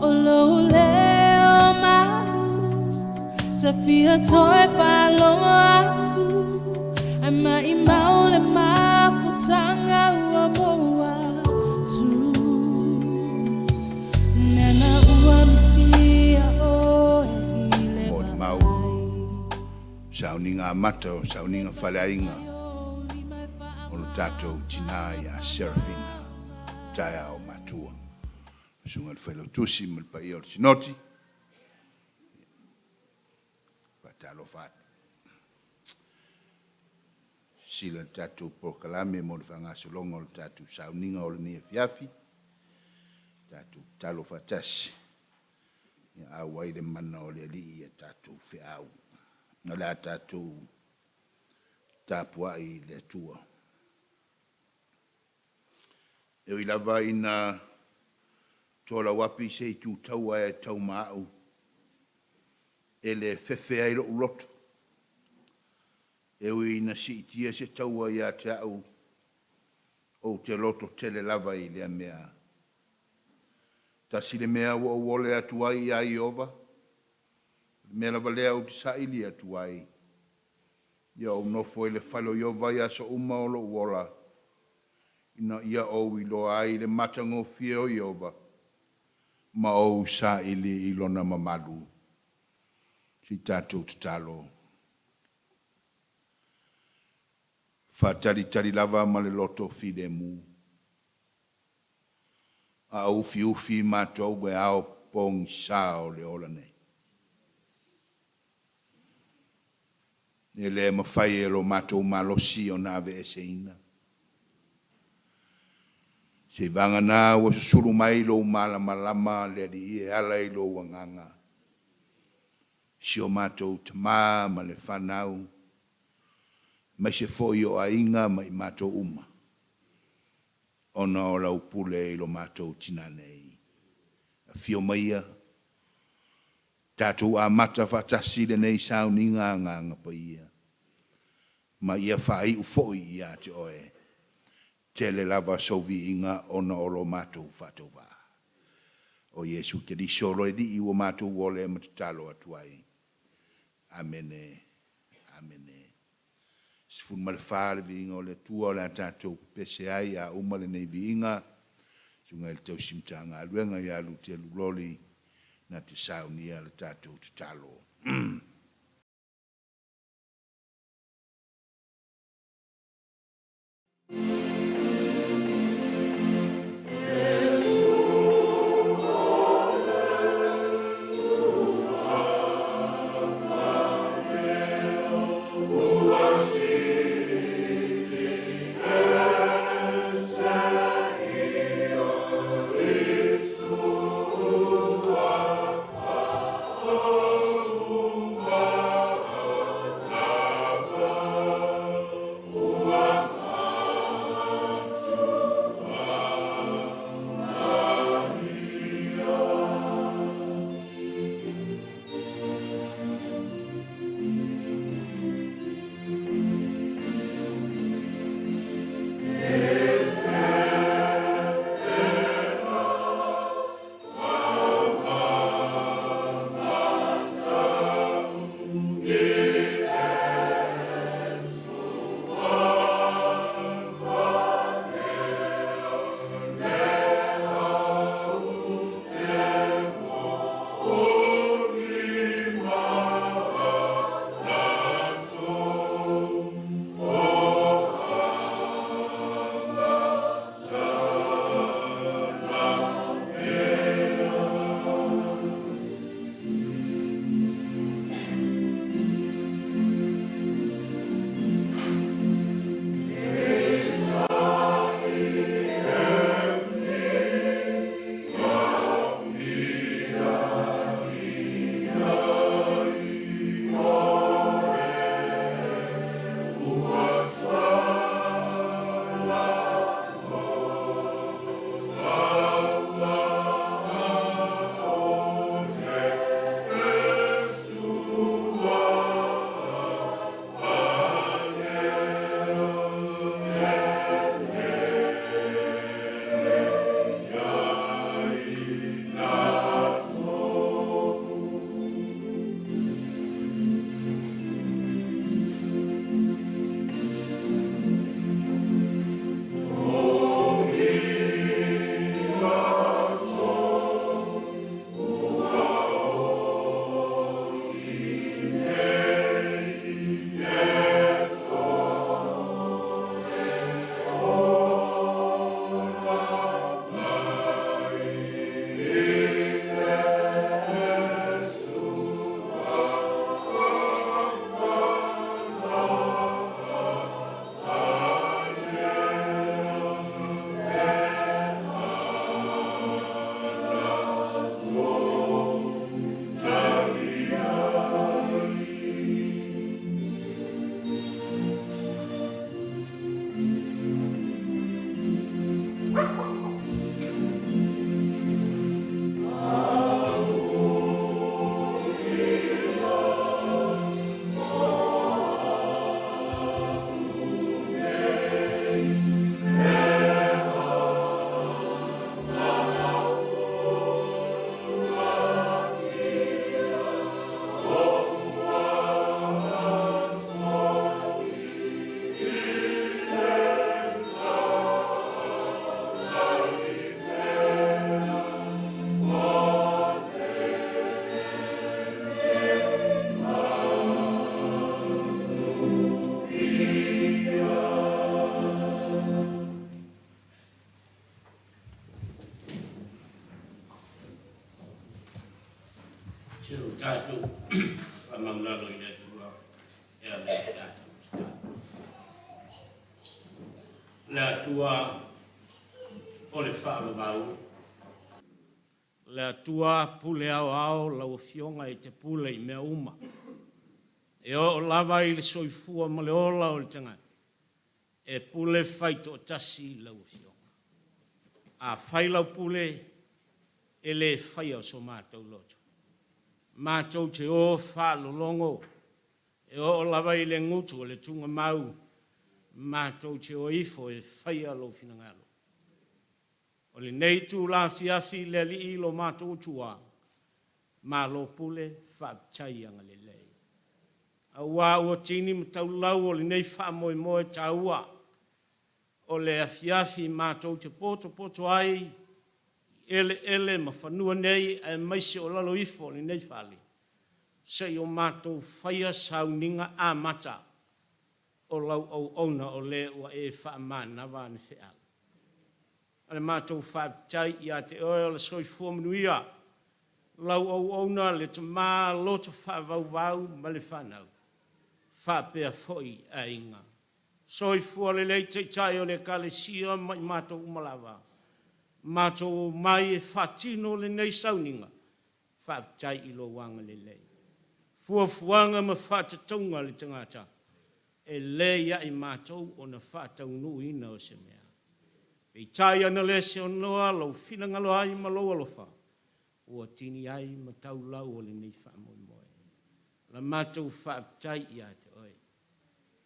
O lou leo malu Ta fia toe faalogo atu Ae maimau le mafutaga ua maua atu Nena ua misia oe i le Molimau vaai. Sauniga amata o sauniga faleaiga o lo tatou tinā ia Serafina, taeao matua. Susuga i le Failautusi ma le paia o le Sinoti, faatalofa atu. Silasila i le tatou polokalame mo le faagasologa o le tatou sauniga o lenei afiafi, tatou tatalo faatasi ia auai le mana o le Alii i a tatou feau. O le a tatou tapuai i le Atua. E ui lava ina tolauapi se itu taua e tau ma au e le fefe ai lou loto, e ui ina siitia se taua ia te au, ou te lototele lava i lea mea. Tasi le mea ua ou ole atu ai ia Ieova, o le mea lava lea ou te saili atu ai, ia ou nofo i le fale o Ieova i aso uma o lou ola, ina ia ou iloa ai le matagofie o Ieova, ma ou saili i lona mamalu. Se i tatou tatalo. Faatalitali lava ma le loto filemu, a o ufiufi matou e ao pogisa o le ola nei. E le mafai e lo matou malosi ona aveeseina. Seivagana ua susulu mai lou malamalama le Alii e ala i lou Agaga, si o matou tama ma le fanau, aemaise foi o aiga ma i matou uma, ona o lau pule i lo matou tina nei. Afio maia, tatou amata faatasi lenei sauniga Agaga Paia, ma ia faaiu foi ia te Oe. Tele lava sou viiga ona o lo matou faatauvaa. O Iesu Keriso le Alii ua matou ole ma tatalo atu ai. Amene, amene. 14 le viiga o le Atua o le a tatou pepese ai a uma lenei viiga, susuga i le tausi Matagaluega ia Luteru Loli na te saunia le tatou tatalo. Se ua tatou faamaulalo i le Atua e ala i le tatou tatalo. Le Atua o le faavavau, le Atua pule aoao lau Afioga e te pule i mea uma, e oo lava i le soifua ma le ola o le tagata, e pule faitoatasi lau Afioga. A fai lau pule, e le faia so matou loto. Matou te o faalologo e oo lava i le gutu o le tugamau, matou te o ifo e faia lou finagalo. O lenei itula afiafi le Alii lo matou Atua, malo pule, faafetai agalelei. Aua ua tini ma taulau o lenei faamoemoe taua, o le afiafi matou te potopoto ai i eleele ma fanua nei aemaise o lalo ifo o lenei fale, se i o matou faia sauniga amata o lau auauna o le ua e faamanava ana feau. O le matou faafetai ia te oe o le soifua manuia, lau auauna le tama loto faavauvau ma le fanau, faapea foi aiga. Soifua lelei Taitai o le Ekalesia ma i matou uma lava, matou omai e faatino lenei sauniga, faafetai i lou agalelei. Fuafuaga ma faatatauga a le tagata, e le ia i matou ona faataunuuina o se mea. Peitai ana le seonoa lou finagalo ai ma lou alofa, ua tini ai ma taulau o lenei faamoemoe. O la matou faafetai ia te oe.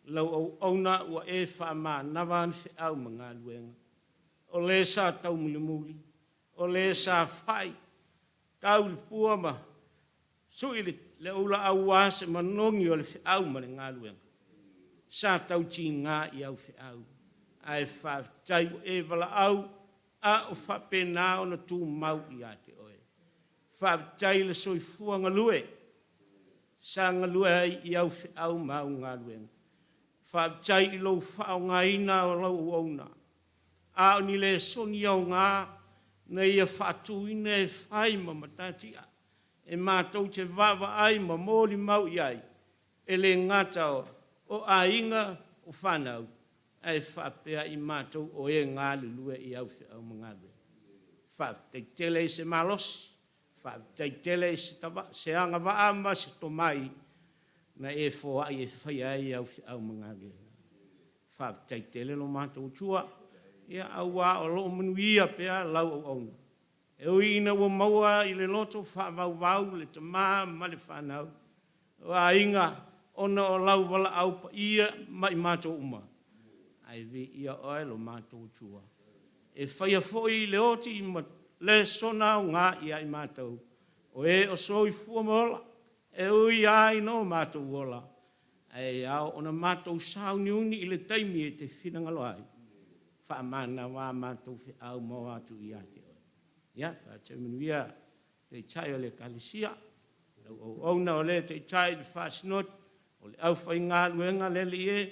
Lau auauna ua e faamanava ana feau ma galuega, o le sa taumulimuli, o le sa fai, tau le pua ma sui le ula aua se manogi o le feau ma le galuega, sa tautiga i au feau, ae faafetai ua e valaau a o faapena ona tumau ia te oe. Faafetai i le soifua galue sa galue ai i au feau ma au galuega. Faafetai i lou faaaogaina o lau auauna, a o ni lesoni aoga na ia faatuina e fai ma matatia e matou te vaavaai ma molimau i ai, e le gata o aiga, o fanau, ae faapea i matou o e galulue i au feau ma galuega. Faafetai tele i se malosi, faafetai tele i se agavaa ma se tomai na e foai e faia ai au feau ma galuega. Faafetai tele lo matou Atua, ia aua o lo o manuia pea lau auauna. E ui ina ua maua i le loto faavauvau le tama ma le fanau, o aiga, ona o lau valaau paia ma i matou uma, ae viia oe lo matou Atua. E faia foi le oti ma lesona aoga ia i matou, o e o soifua ma ola, e ui lava ina o matou ola, ae ao ona matou sauniuni i le taimi e te finagalo ai, faamanava a matou feau ma o atu ia te oe. Ia, faatau manuia Taitai o le Ekalesia, lau auauna o le taitai i le faasinoti, o le aufaigaluega le Alii e,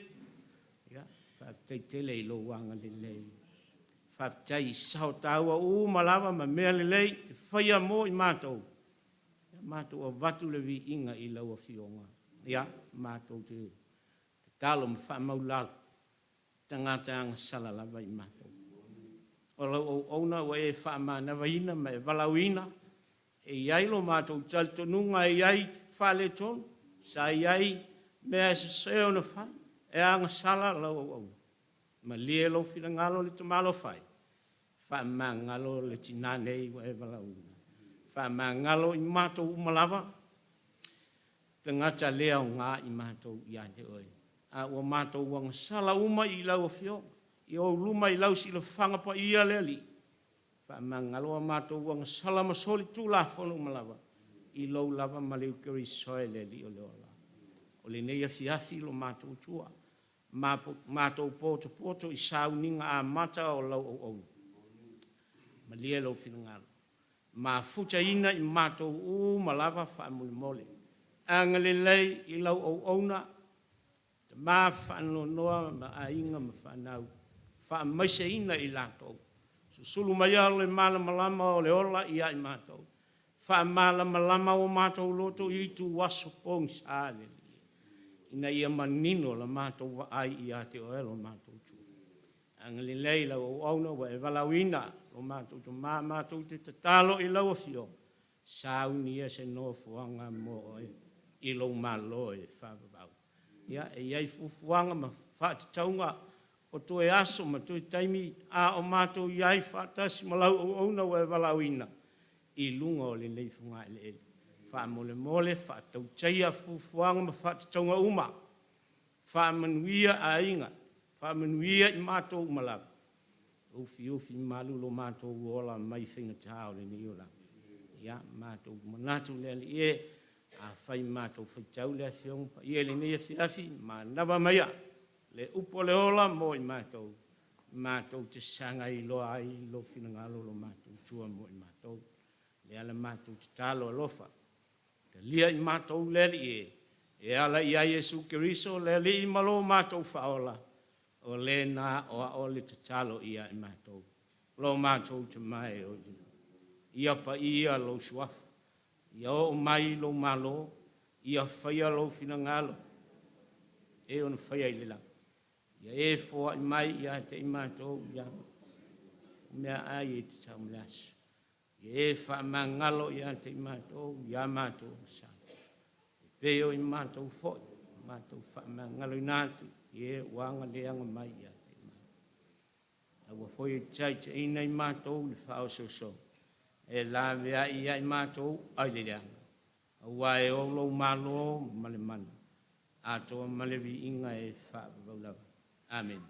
ia, faafetai tele i lou agalelei. Faafetai i sao taua uma lava ma mea lelei te faia mo i matou, ia matou avatu le viiga i lau Afioga. Ia, matou te tatalo ma faamaulalo, tagata agasala lava i matou. O lau auauna ua e faamanavaina ma e valaauina, e i ai lo matou talitonuga e i ai faaletonu, sa i ai mea e sese ona fai, e agasala lau auauna. Malie lou finagalo le tamaloa fai, faamagalo le tina nei ua e valaauina. Faamagalo i matou uma lava, tagata le aoga i matou ia te oe. A ua matou agasala uma i lau Afioga, i ou luma i lau silafaga paia le Alii, faamagalo a matou agasala ma solitulafono uma lava, i lou lava maliu Keriso e le Alii o le ola. O lenei afiafi lo matou Atua, matou potopoto i sauniga amata o lau auauna. Malie lou finagalo, mafutaina i matou uma lava faamolemole. Agalelei i lau auauna, tama faanoanoa ma aiga ma fanau, faamaiseina i latou. Susulu maia le malamalama o le ola ia i matou. Faamalamalama o matou loto i itu aso pogisa le Alii e, ina ia manino la matou vaai ia te oe lo matou Atua. Agalelei lau auauna ua e valaauina, lo matou Tama, matou te tatalo i lau Afioga, saunia se nofoaga mo oe i lou Malo e faavavau. Ia, e i ai fuafuaga ma faatatauga o toe aso ma toe taimi a o matou i ai faatasi ma lau auauna ua e valaauina i luga o lenei fogaeleele. Faamolemole faatautaia fuafuaga ma faatatauga uma, faamanuia aiga, faamanuia i matou uma lava, ufiufi malu lo matou ola mai faigata o lenei olaga. Ia, matou manatu le Alii e, afai matou faitau le Afioga Paia i lenei afiafi, manava maia le upu o le ola mo i matou, matou te sagai loa ai lou finagalo lo matou Atua mo i matou. Le ala matou tatalo alofa, talia i matou le Alii e, e ala ia Iesu Keriso le Alii ma lo matou Faaola, o le na aoao le tatalo ia i matou, lo matou Tama e o i le lagi. Ia paia lou suafa, ia oo mai lou malo, ia faia lou finagalo, e ono faia i le lagi. Ia e foai mai ia te i matou ia meaai e tatau ma le aso. Ia e faamagalo ia te i matou ia matou agasala, e pei o i matou foi matou faamagaloina atu i e ua aga le aga mai ia te i matou. Aua foi e te taitaiina i matou i le faaosoosoga, e laveai ia i matou ai le leaga, aua e ou lou malo ma le mana, atoa ma le viiga e faavavau lava. Amene.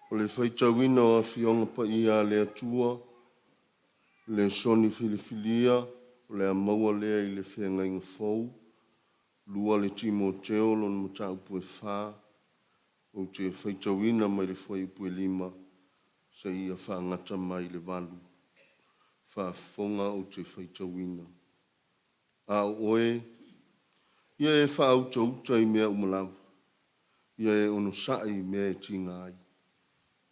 O le faitauina o Afioga Paia a le Atua, lesoni filifilia o le a maua lea i le Feagaiga Fou, 2 le Timoteo lona mataupu e 4, ou te faitauina mai le fuaiupu e 5 seia faagata mai i le 8. Faafofoga ou te faitauina. A o oe, ia e faautauta i mea uma lava, ia e onosai i mea e tiga ai,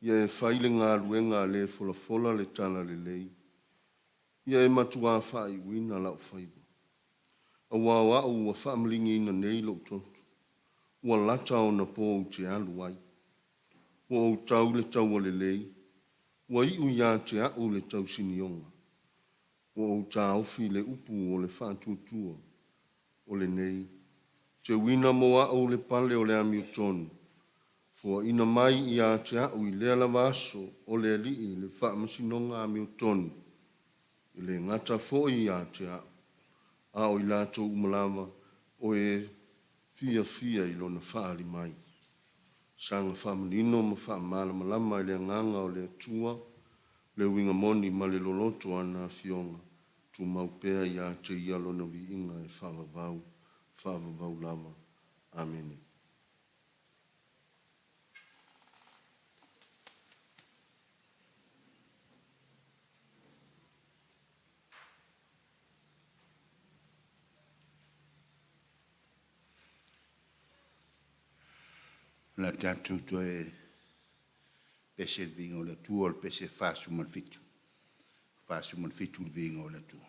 ia e fai le galuega a le e folafola le talalelei, ia e matuā faaiuina lau faiva. Aua o au ua faamaligiina nei lou toto, ua lata ona po ou te alu ai. Ua ou tau le taua lelei, ua iu ia te au le tausinioga. Ua ou taofi le upu o le faatuatua, o lenei, teuina mo au le pale o le amiotonu, foaina mai ia te au i lea lava aso o le Alii le faamasinoga amiotonu, e le gata foi ia te au, a o i latou uma lava o e fiafia i lona faaali mai. Saga faamanino ma faamalamalama e le Agaga o le Atua le uiga moni ma le loloto o ana Afioga, tumau pea ia te Ia lona viiga e faavavau, faavavau lava. Amene. O le a tatou toe pese i le viiga o le Atua, o le pese 47, 47 le viiga o le Atua.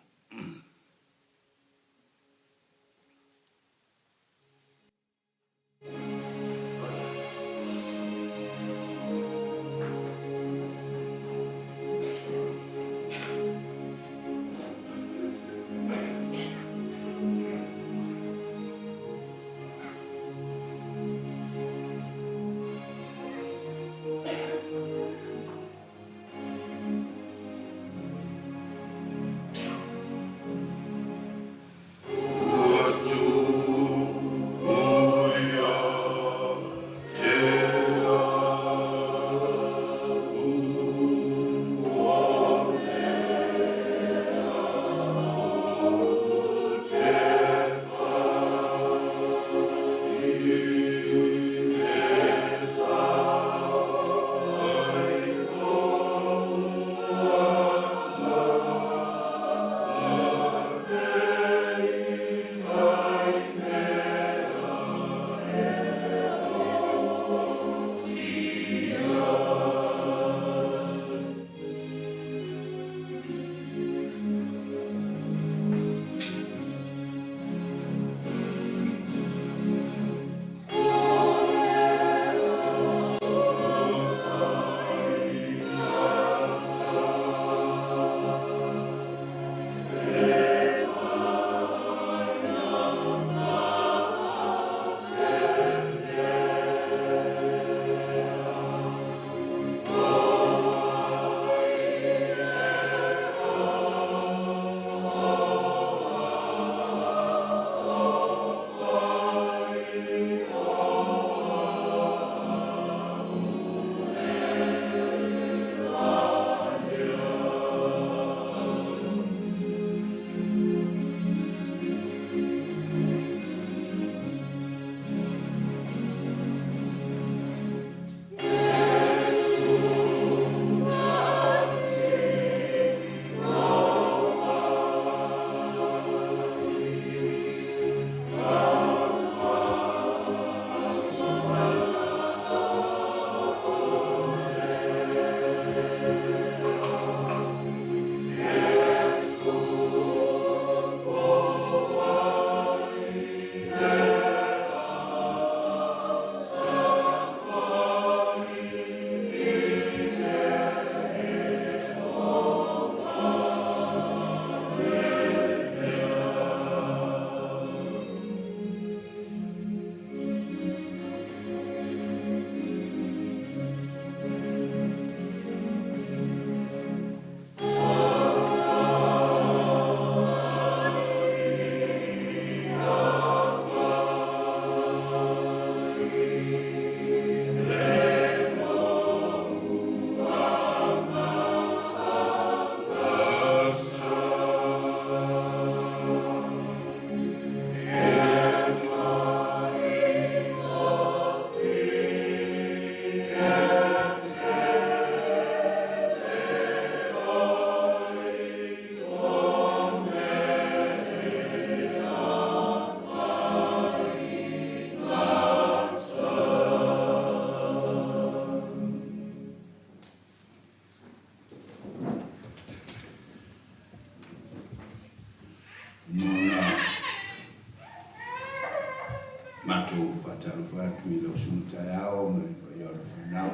Matou faatalofa atu i lau susuga taeao ma le paia o le fanau,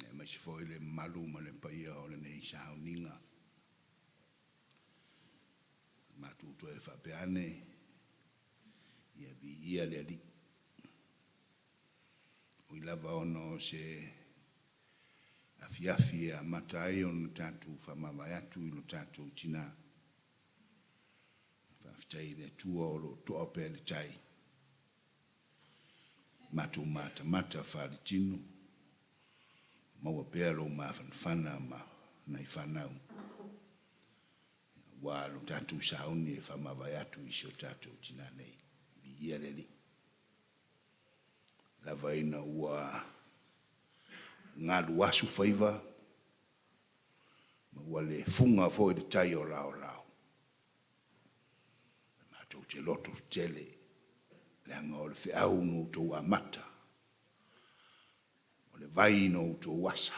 aemaise foi le mamalu ma le paia o lenei sauniga. Matou toe faapea ane, ia viia le Alii. Ui lava ona o se afiafi e amata ai ona tatou faamavae atu i lo tatou tina, faafetai i le Atua o lo o toa pea le tai, matou matamata faaletino, maua pea lou mafanafana ma nai fanau, aua lo tatou sauni e faamavae atu i si o tatou tina nei. Viia le Alii. Lava ina ua galuasu faiva, ma ua le fuga foi le tai o laolao, matou te loto tetele, leaga o le feau na outou amata, o le vai na outou asa,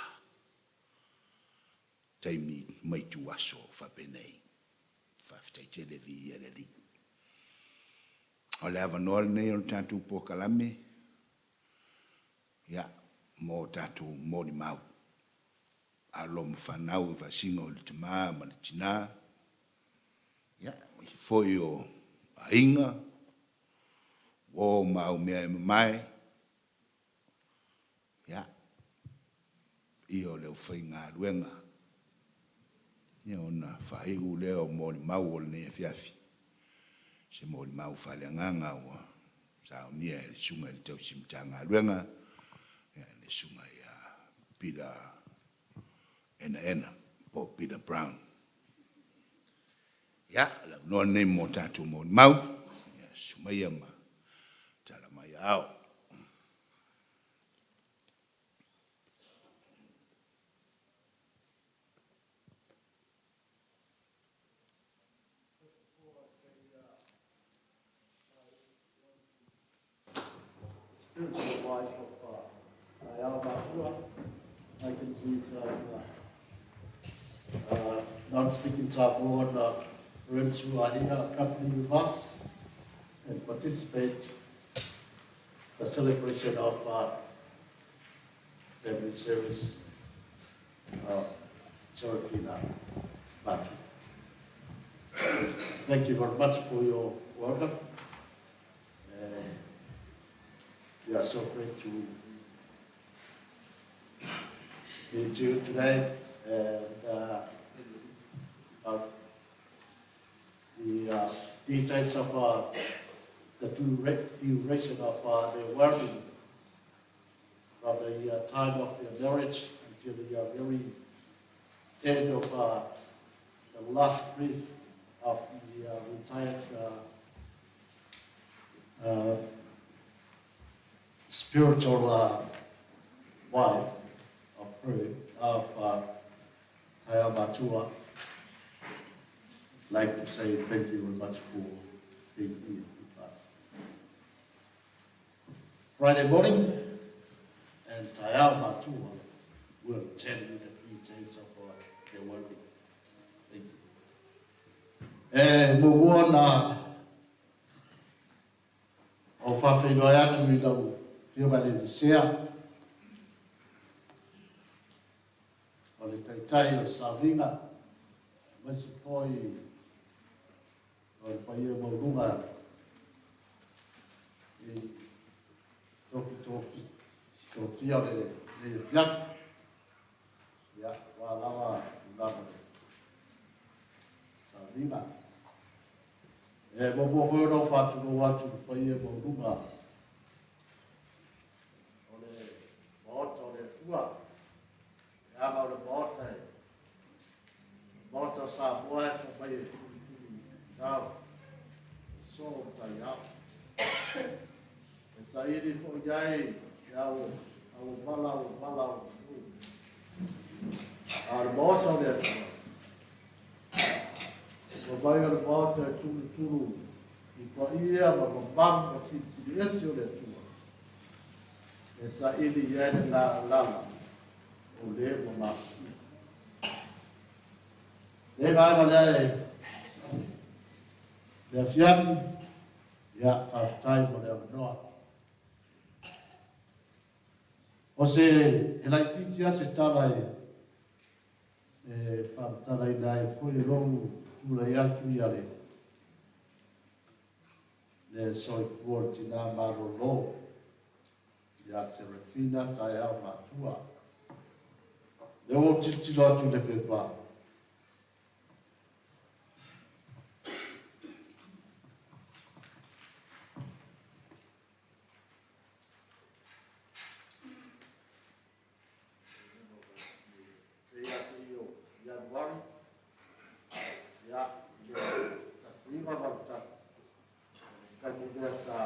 taimi ma ituaso faapenei. Faafetai tele, viia le Alii. O le avanoa lenei o le tatou polokalame, ia, mo tatou molimau. Alo ma fanau i faasino i le tama ma le tina, ia, aemaise foi o aiga, uo ma aumea e mamae, ia, paia o le aufaigaluega, ia ona faaiu lea o molimau o lenei afiafi, se molimau faaleagaga ua saunia e le Susuga i le Tausi Matagaluega, le Susuga ia Peter Enaena po o Peter Brown. Ia, o le avanoa lenei mo tatou molimau, ia susu maia ma tala mai aao. Spiritual wife of Ayala Matua. I can see some non-speaking Samoan friends who are here accompanying with us and participate the celebration of family service of Serafina Matu. Thank you very much for your welcome. And we are so great to meet you today and the details of the duration of their wedding from the time of their marriage until the very end of the last breath of the retired spiritual wife of her, of Taya Matua. I'd like to say thank you very much for being here with us. Friday morning, and Taya Matua will tell you the details of their wedding. Thank you. E muamua na o faafeiloai atu i lau Afioga i le Sea, o le Taitai o le Sauniga, aemaise foi o le paia maualuga i toki tofia o lenei afiafi. Ia, ua lava tulaga o le sauniga. E muamua foi ona ou faatulou atu i le paia maualuga o le Maota o le Atua, le aga o le Maota e Maota o Samoa e fai mai e tulituli tau, so o taiao. E saili foi ai e au au mala au mala o manu. A o le Maota o le Atua, ua mai o le Maota e tulutulu i paia ma mamalu ma silisili ese o le Atua. E saili i ai le lalala o le ua masia. Le vaega lea e le afiafi. Ia, faafetai mo le avanoa. O se, e laitiiti lava se tala e, e faamatalaina ai foi e lou tulai atu ia le, le soifua o le tina malolo ia Serafina Taeao Matua. Lea ua ou tilotilo atu i le pepa, E ia te ia o Ianuari, ia, i le 1981, taimi lea sa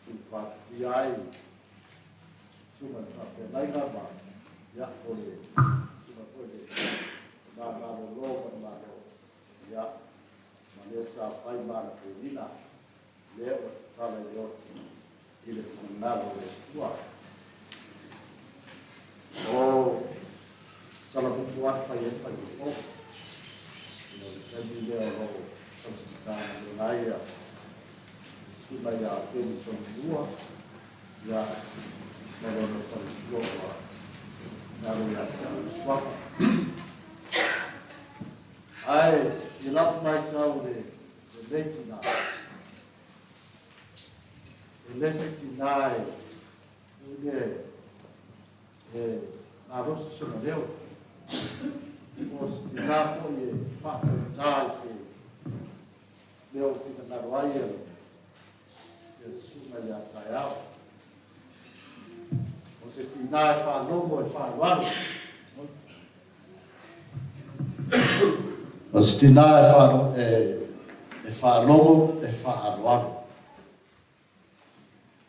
tuufaatasia ai susuga i le faafeagaiga ma, ia, o le susuga foi le tina malolo ma le Malo, ia, ma le sa fai ma anapenina, lea ua tatala i le oti i le finagalo o le Atua. O Salamumu lava na fai ai le faiga fou, ina o le taimi lea o lo o tausi Matagaluega ai le susuga ia Femi Solomua, ia, ma lona faletua ua galo ia te au le suafa. Ae i lau matau i lenei tina, e le se tina e ule e malosi sona leo, o se tina foi e faatautā i se mea o finagalo ai le susuga ia Taeao. O se tina e faalogo e faaaloalo. O se tina e faalo, e, e faalogo e faaaloalo.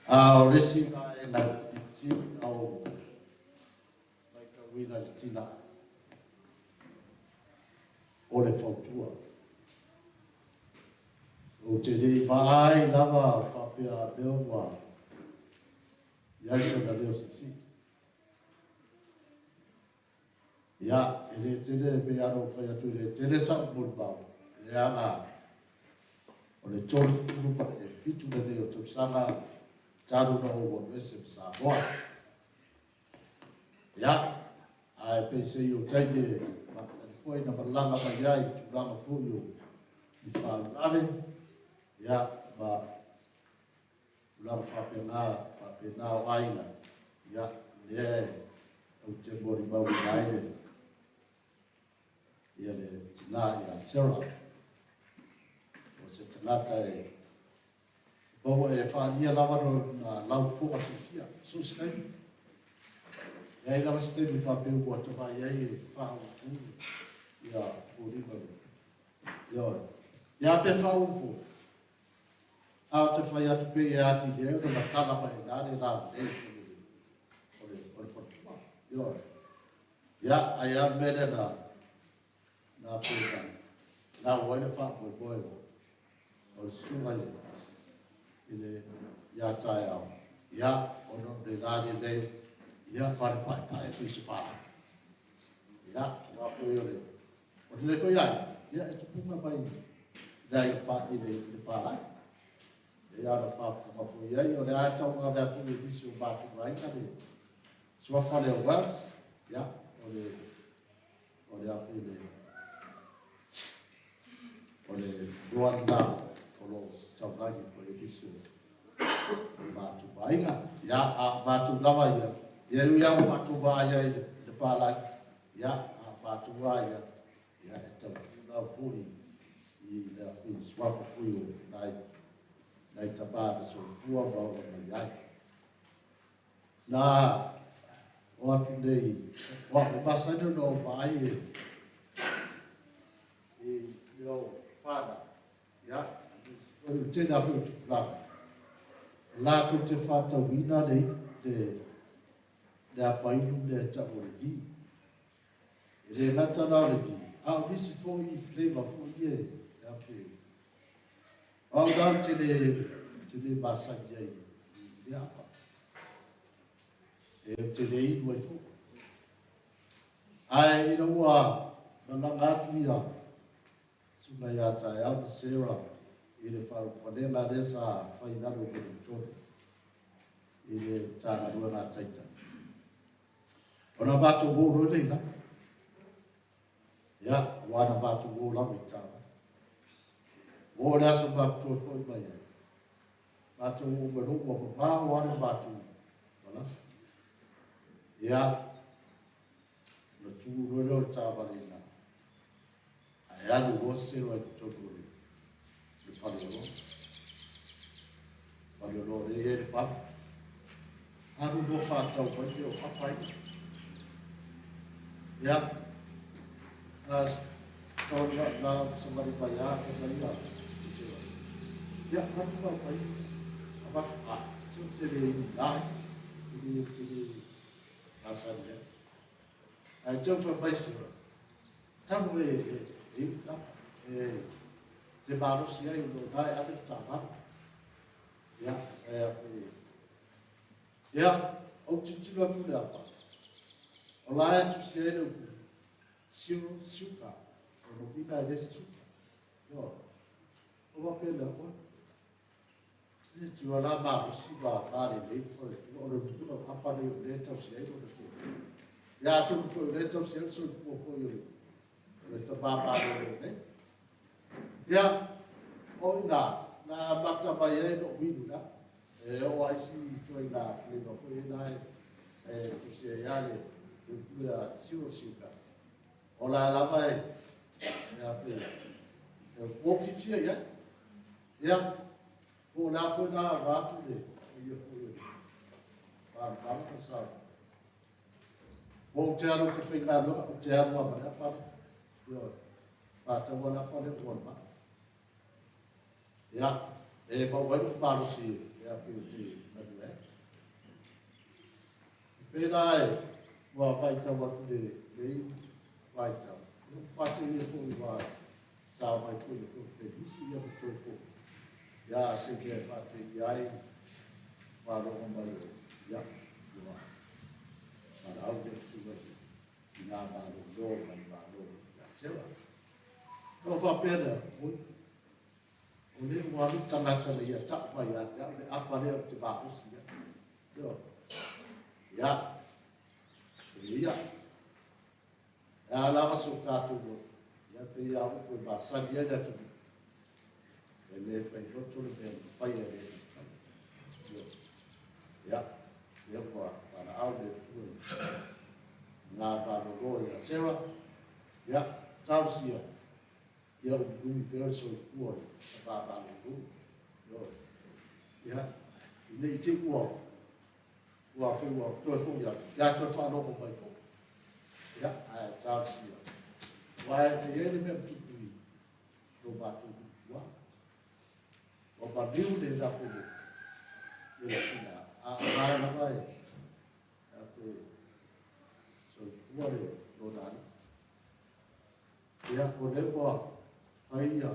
A o le isi vaega pito sili ona ou matauina i le tina, o le fautua. Ou te le i vaai lava faapea a mea ua i ai sona leo siisii. Ia, e le tele, e pei lava ona ou fai atu, e le tele sau molimau, leaga o le 37 lenei o tausaga talu ona ou alu ese ma Samoa. Ia, ae peisei o taimi e masani foi na malaga mai ai i tulaga foi o ni faalavelave, ia, ma tulaga faapena, faapena o aiga, ia, lea ou te molimauina ai le, ia le tina ia Sarah. O se tagata e maua e faaalia lava lona laufofoga fiafia, so o se taimi. E leai lava se taimi faapea ua ta vaai ai e faauluulu ia foliga o le, ioe. Ia pe faauu foi, a o te fai atu pei e atili ai ona matala mai i ina le lalelei foi o le, o le faletua. Ioe. Ia, ai lava le mea lea na, na pei na lau ai le faamoemoe o, o le susuga i le, i le, ia Taeao, ia, ona o le lalelei, ia, ma le paepae pei se palagi. Ia, aua foi o le, o lenei foi aiga, ia, e tupuga mai le aiga pa, i le, i le palagi. E ia ona faafofoga foi i ai, o le a tauave foi e nisi o matou aiga le suafa lea o Wells, ia, o le, o le afe le, o le igoa lena o lo o taulagi foi e nisi o matou aiga. Ia, a o matou lava ia, ia e ui lava ua matou vaai ai i le palagi, ia, a o matou lava ia, ia e tautulau foi i le afe i suafa foi o nai, nai tama na soifua ma ola mai ai. Na o atu nei, o au e masani ona ou vaai e, i mea o whānau, ia, o le tele lava foi o tupulaga, latou te whātauina le, le, le apainu lea e tau o le vi. E le gata la o le vi, a o nisi foi flavor foi ia e ape. O au la ou te le, te le masani ai i lea apa. E ou te le inu ai foi. Ae ina ua malaga atu ia susuga ia Taeao ma Sarah i le faaulufalega lea sa fai i lalo o Wellingtone i le Matagaluega a Taitai. Ona matou o loa lea i lalo. Ia, aua na matou o lava i taavale. Ua oo i le aso matou toe foi mai ai, matou oo mai loa ua vavao lava le matou malaga. Ia, ona tuu loa lea o le taavale i ina, ae alu loa Sarah i totonu o le faleoloa. Faleoloa lea e i ai le papa. Alu loa faatau mai mea o apa ia. Ia, na savali mai lava fai mai ia Sarah. Ia, avatu apa ia. Avatu, ah, se ou te le inu ai, e le te le masani ai. Ae tau fai mai Sarah, talu e inu apa, e te malosi ai o loo na e ave le taavale. Ia, e a ia, ou tilotilo atu i le apa, o la e tusi ai le upu, zero sugar, o lona uiga e leai se suka. Ioe. O faapea lea, oi, e tiu la malosi ma malelei o le uiga o apa nei o lea e tausi ai lona soifua. Ia, atonu foi o lea e tausi ai le soifua foi o le tama malolo nei. Ia, o i ina, na amata mai ai lou inu la. E oo ai si ituaiga flavor foi la e tusi ai lava le upu lea zero sugar. O la lava e a foi e ua fiafia i ai. Ia, po o le a foi la vaeatu le ia foi o le malamalama ma sa. Po ou te alu ou te faigaluega, ou te alu lava ma le apa lea. Ioe, faataua le apa lea ua le maa. Ia, e maua ai lou malosi e a foi ou te galue ai. E pei la e ua matau atu lenei vaitau, ia ua faateia foi ua sao mai foi le Felisi ia ma toe foi. Ia, se mea e faateia ai faalogo mai o, ia, ua valaau le Atua i tina malolo mai malo ia Sera. Ua faapea lea, oi, o lea ua alu le tagata na ia tau mai ia te au le apa lea ou te malosi ai. Ioe. Ia, e ia, e a lava so tatou loto, ia pei lava upu e masani ai le atunuu, e le fai loto le mea na faia e le mafai. Ioe. Ia, lea ua valaau le Atua i ngā malolo ia Sarah, ia, talosia, ia umiumi pea le soifua o le tama malolo. Ioe. Ia, ina i te i ua ua foi ua toe foi atu, ia toe faalogo mai foi. Ia, ae talosia. Aua e i ai le mea na tupu i lo matou nuu i tua. Ua maliu le lape le le tina, a o la lava e afe soifua le lona alii. Ia, o lea ua fai ia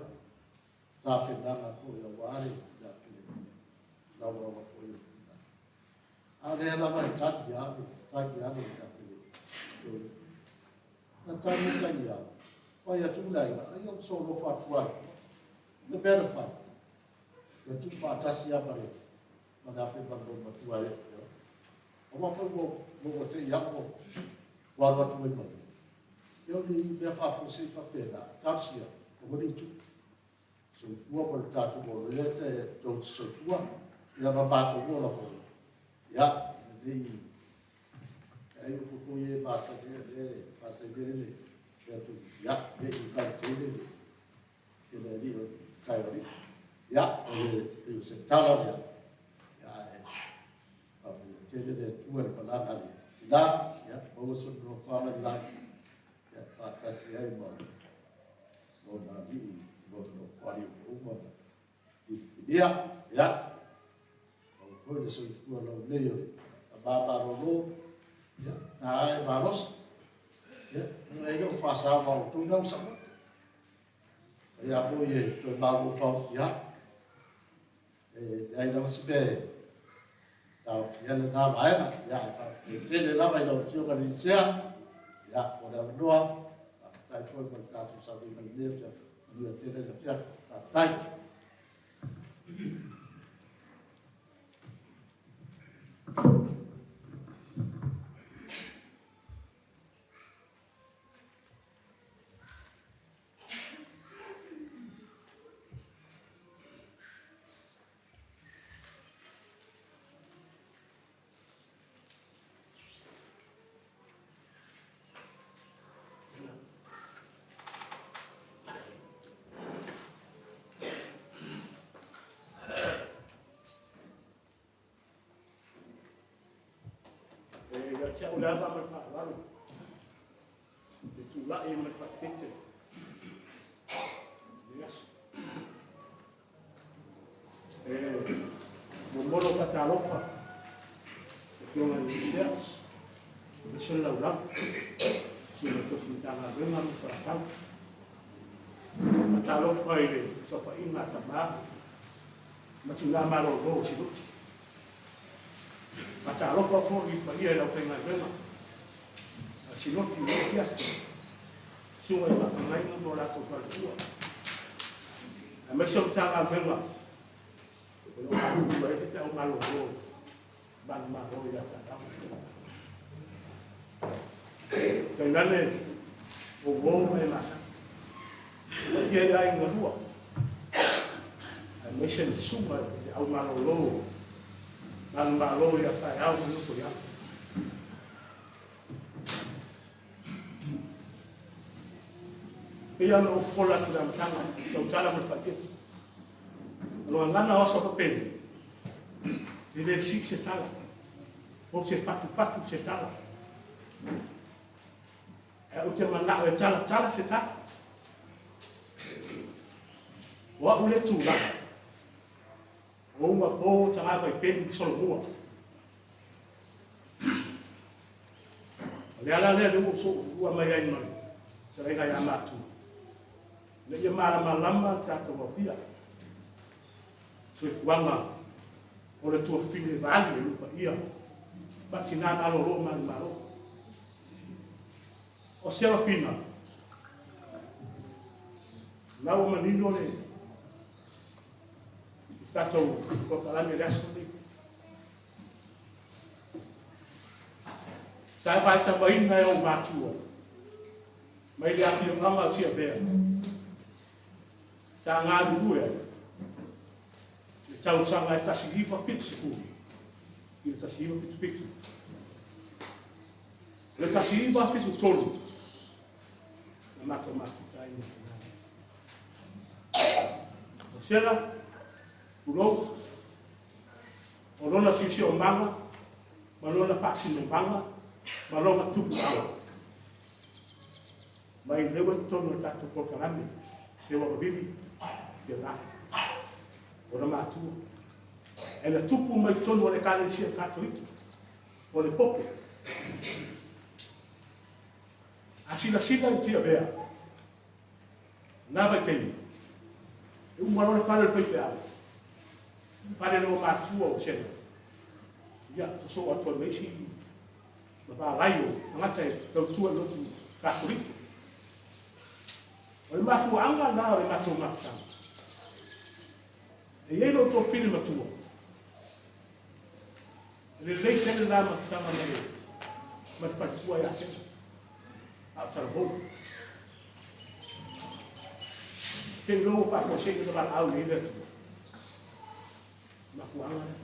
tapenaga foi aua le afe laulala foi o le tina. A lea lava e tali alo, tali alo le afe le na tali tali alo. Fai atu le aiga, ai o solofa atu ai. Le mea na fai, ia tuu faatasi lava ma le afe ma le matua e. O ma foi ua ua te i au ua alu atu ai mai. Ia o ni mea faafuasei faapena, talosia, aua ne i tupu. Soifua ma le tatou ola, lea te tou te soifua, ia ma matou ola foi. Ia, lenei, ai upu foi e masani ai, le masani ai le atu, ia, ne i lautele le le alii o tai o alii. Ia, o le pei o se tala lea, ia, ae faamanuia tele le Atua i le malaga a le tina, ia, maua sona alofaga i le lagi, ia, faatasi ai ma lona alii, lona nofoalii ua uma ona filifilia, ia, maua foi le soifua laulelei o le tama malolo, ia, na ae malosi, ia, e le o faasao ma outou na ua saua. Ia foi e toe mafaufau, ia, e leai lava se mea e taofia lena vaega. Ia, ae faafetai tele lava i lau Afioga i le Licea, ia, mo le avanoa. Faafetai foi mo le tatou sauniga i lenei afiafi. Manuia tele le afiafi. Faafetai. E ia te au le ava ma le faaaloalo, le tulai ma le faaeteete i lenei aso. E momolo faatalofa i le Afioga i le Minisita, aemaise le lalolagi, Susuga i Tofi Matagaluega ma Salafai. Faatalofa i le saofaiga a tama ma tina malolo o Siluti. Faatalofa foi i le paia i le aufaigaluega a Sinoti i lenei afiafi, susuga i faafeagaiga ma o latou faletua, aemaise o Matagaluega o lo o galulue ai faifeau malolo manumalo ia taeao. Tainane o uo ma e masani. Paia i aiga lua, aemaise le susuga i le faifeau malolo manumalo ia taeao ma Nofoiala. Pei ona ou fofola atu i le amataga, tautala ma le faaeteete. O le gagana o aso faapeni, e le sii se tala, po o se fatufatu se tala. Ae ou te manao e talatala se tala. O au le tulaga, o uga po tagava i peni solomua. O le ala lea lea ua ou soolua mai ai ma le fetalaiga ia matua, ina ia malamalama le tatou aofia, soifuaga o le tuafafine vaali e lupaia, faatina malolo manumalo. O Serafina, la ua manino le tatou polokalame i le aso lenei. Sa e vaitauaina e ou matua mai le afioaga o Tiavea sa galulue ai i le tausaga e 1970 i le 1977. O le 1973 na matou mafuta ai ma Finau. O Sela, tulou, O lona siosiomaga ma lona faasinomaga ma lona tupuaga. Mai lea ua i totonu o le tatou polokalame, Seua Vavili, Fiala, ona matua. E na tupu mai totonu o le Ekalesia Katoliko, o le Pope. A silasila i Tiavea, na vaitaimi, e uma loa le fale o le faifeau, Fale loo matua o Sela. Ia, sosoo atu ai ma isi mavarai o tagata e tautua i lotu Katoliko. O le mafuaaga la o le matou mafutaga, e i ai lou tofili matua, e lelei tele la mafutaga ma le ma le faletua ia Sela, a o talavou. Seiloga ua faafuasei ona valaau i ai le Atua. Mafuaaga lea.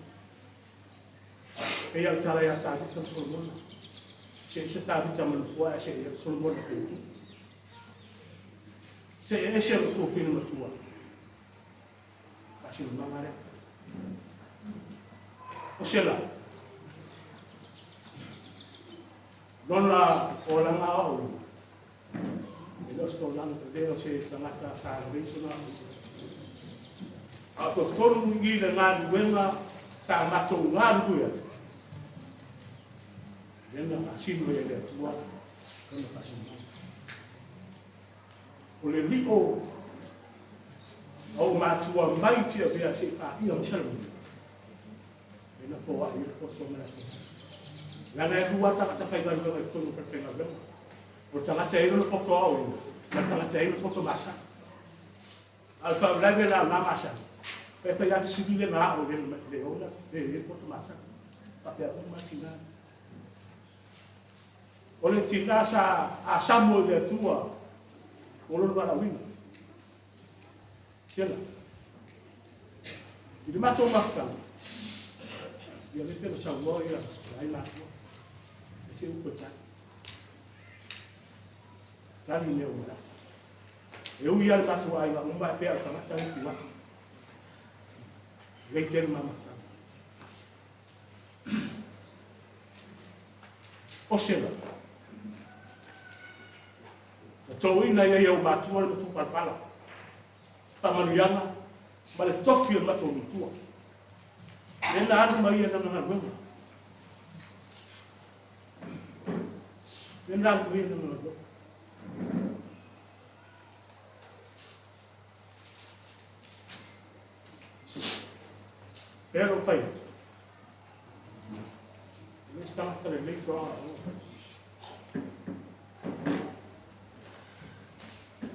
Pei lava o le tala ia Tavita ma Solomona. Se ese Tavita ma Nofoa ae se Solomona pe Se ese o tou fili matua. Faasinomaga lea. O se la. Lona olaga aoaoina. E le o se taulaga tele o se tagata sa lelei sona A o totonu i le galuega sa matou galulue ai, lea na faasino ai e le Atua lona faasinomaga. O le lio a ou matua mai Tiavea seia paia mai Salamumu, lea na foai ai le poto ma le Atua. Leaga e lua tagata faigaluega i totonu o le falefaigaluega. O le tagata e i ai lona poto aoaoina, ma le tagata e i ai lona poto masani. A o le faalavelave la o na masani, Fai fai lava fesili lea na ao le le ona le le poto masani. Faapea uma tina. O le tina sa asamo i le Atua o lona valaauina. Sela. I le matou mafutaga, ia le pena saunoa ia ai matua. E se upu e tali. Tali mea o malata. E ui lava le matou aiga uma e pea o tagata e tu atu. Lei tele ma mafutaga. O Sela. Na toina ia ia matua le matu palapala. Faamanuiaga ma le tofi o le matou matua. Lea na alu mai ia lana galuega. Lea na alu mai ia lana galuega. Pero fai atu. E le se tagata lelei toaga o.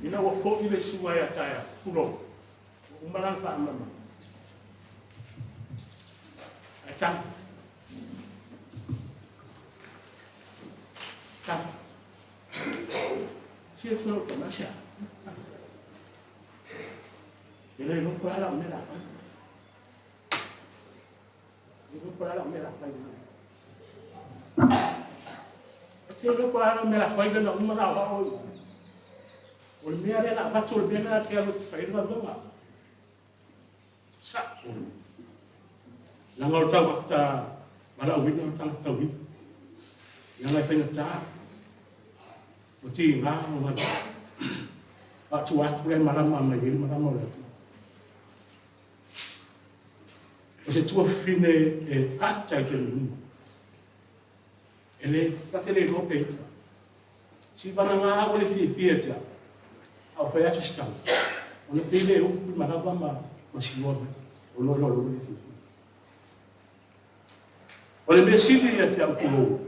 Ina ua foi le sua ia taeao, tulou, ua uma lana faamama. Ae tagi. Tagi. Sia tu lau tama sia. E le iloa po o le a lau mea o le a fai. E le iloa po o le a lau mea o le a fai. E te iloa po o le a lau mea o le a fai lena uma na aoao i O le mea lea na avatu o le mea lena te alu e te fai ai le galuega. Sa'o. Leaga o le taumafata valaauina o le tagata tauivi. Leaga e faigata. Ua tiga o galuega. A o tua atu lea e malama mai ai le malama o le Atua. O se tuafafine e ata i te luma. E le, ta te le iloa pe iuta. Si vagana ua le fiafia ia te au, a o fai atu se tala, ona pei lea e upu i manava ma ma siloa mai, o loa loa le fiafia. O le mea sili ia te au tulou,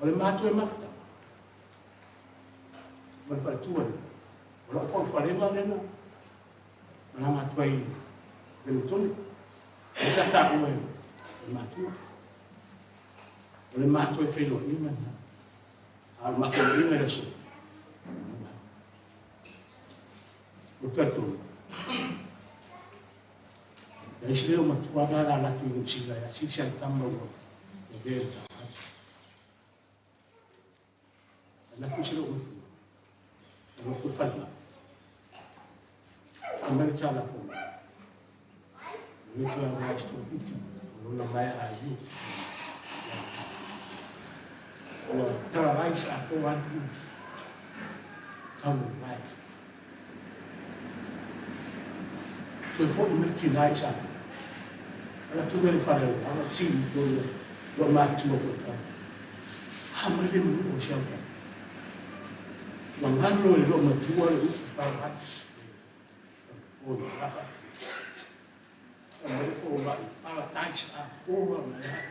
o le matou e mafuta, ma le faletua ia, o lau faaulufaleina lena, malaga atu ai i Penetone, lea sa taua e le matua. O le matou e feiloaiga lena. A o le matou feiloaiga i le aso, o talitonu. Leai se leo matua na ala atu i Niu Sila e asiasi ai tama ua lavea i le taavale. Alu atu se leo matua. Alu atu i le falemai. Fai mai le tala foi. E le toe aoga i se togafiti, o lona maea aiu. Ua paralyze atoa ai le tau o le vae. Toe foi mai le tina i Samoa. Ala atu lea i le fale o le ala, sili i tolu o matua foi fale. A mai le manu o si au tama. Ua galo e loomatua le upu paralyze. O le lava. Mai fo mai paradise a ora mai ai.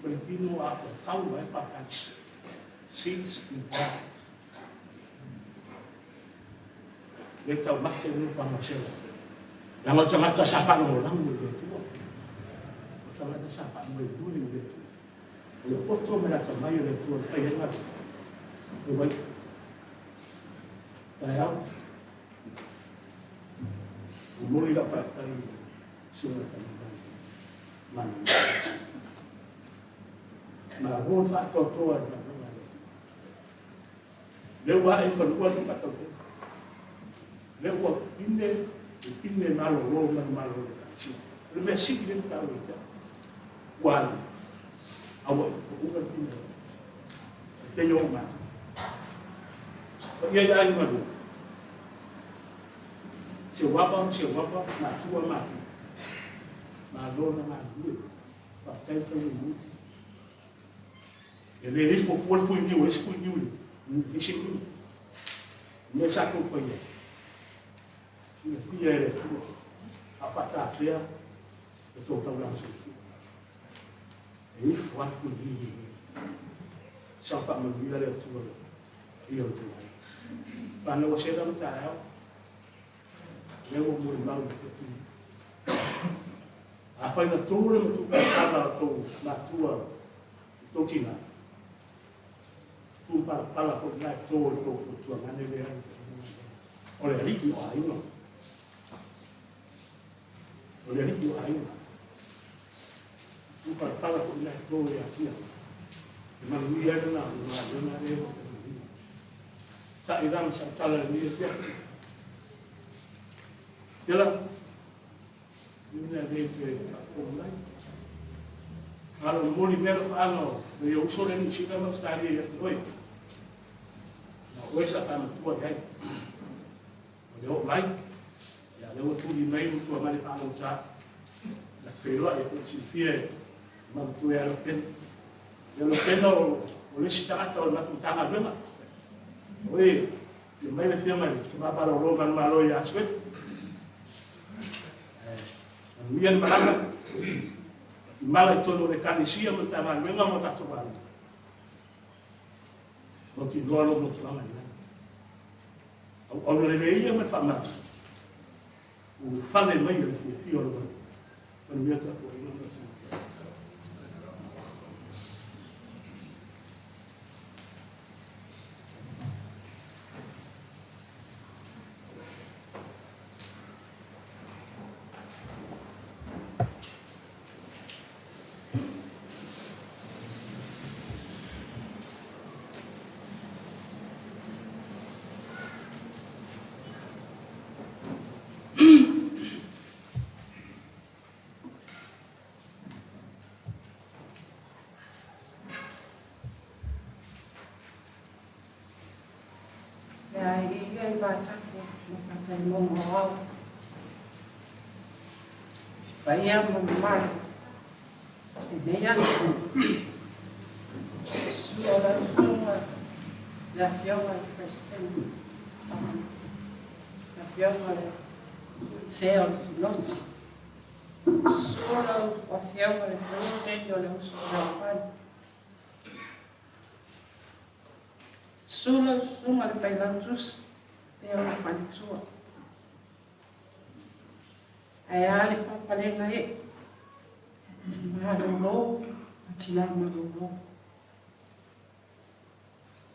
O le tino a ko tau ai paradise. Seeds in paradise. Le tau mate le whangasela. Leaga o tagata sa faalagolago i le Atua. O tagata sa faamoemoe i le Atua. O le poto ma le atamai o le Atua e fai ai galuega. E wai. Taeao. Momoli lau faafetai i le Susuga Tamaitai Manamana. Malo le faatoatoa i le galuega a le Atua. Lea ua ae i fanua le faatautaiga. Lea ua pine, e pine malolo ma le malo o le Ekalesia. O le mea sili lea na taua ia te au. Ua alu, a ua uga le pine o le Ekalesia. E pei o ou matua. Paia i aiga lua. Seuava ma Seuava, matua matua. Malo na galulue. Faafetai le tauimu. E le ifo fua le fuiniu e isi fuiniu i isi niu. O mea sa tou faia, silafia e le Atua, a o faatafea le tou taulaga soifua. E ifo lava le fuiniu i le Sa faamanuia le Atua i le paia o le tou aiga. Fanau a Sela ma taeao. Lea ua molimau i le toatini. Afai na to le matuupalapala o tou matua i tou tina, tuupalapala foi la e to i tou tuatuagane lea o le alii o aiga. O le alii o aiga. Tuupalapala foi la e to i afia. E manuia ai lana galuega lea ua manuia. Sa'i la ma sautala i lenei afiafi. Ia la, ina le te faafofoga mai. Malo momoli mea le faaga o le ia uso le Niu Sila ma Australia ia te oe. Na o oe sa faamatua i ai. O le oo mai, ia lea ua tuli mai ua tua mai le faalogotā. Na te feiloai e pei silafia e mamatua ia Lopena. Ia Lopena o le isi tagata o le matou Matagaluega. O e afio mai le afioga i le Tama Malolo Manumalo ia Suetu. Manuia le malaga. Mala i totonu o le Ekalesia ma le Matagaluega ma o tatou aiga. Mautinoa lou motuaga i lagi. Auauna lelei ia ma le faamalo. Ulufale mai e le fiafia o le vai. Manuia tapuaiga ma le Le a ia i Vatapu ma Fataimoga o Ao. Paia ma mamalu lenei aso. Susu o lau Susuga le Afioga i le Peresetene, le Afioga i le Sea o le Sinoti. Susu lau Afioga i le Peresetene o le Uso Fealofani. Susu lau Susuga i le Failautusi pea o le Faletua. Ae a le papalega ee, te malolo ma tina malolo.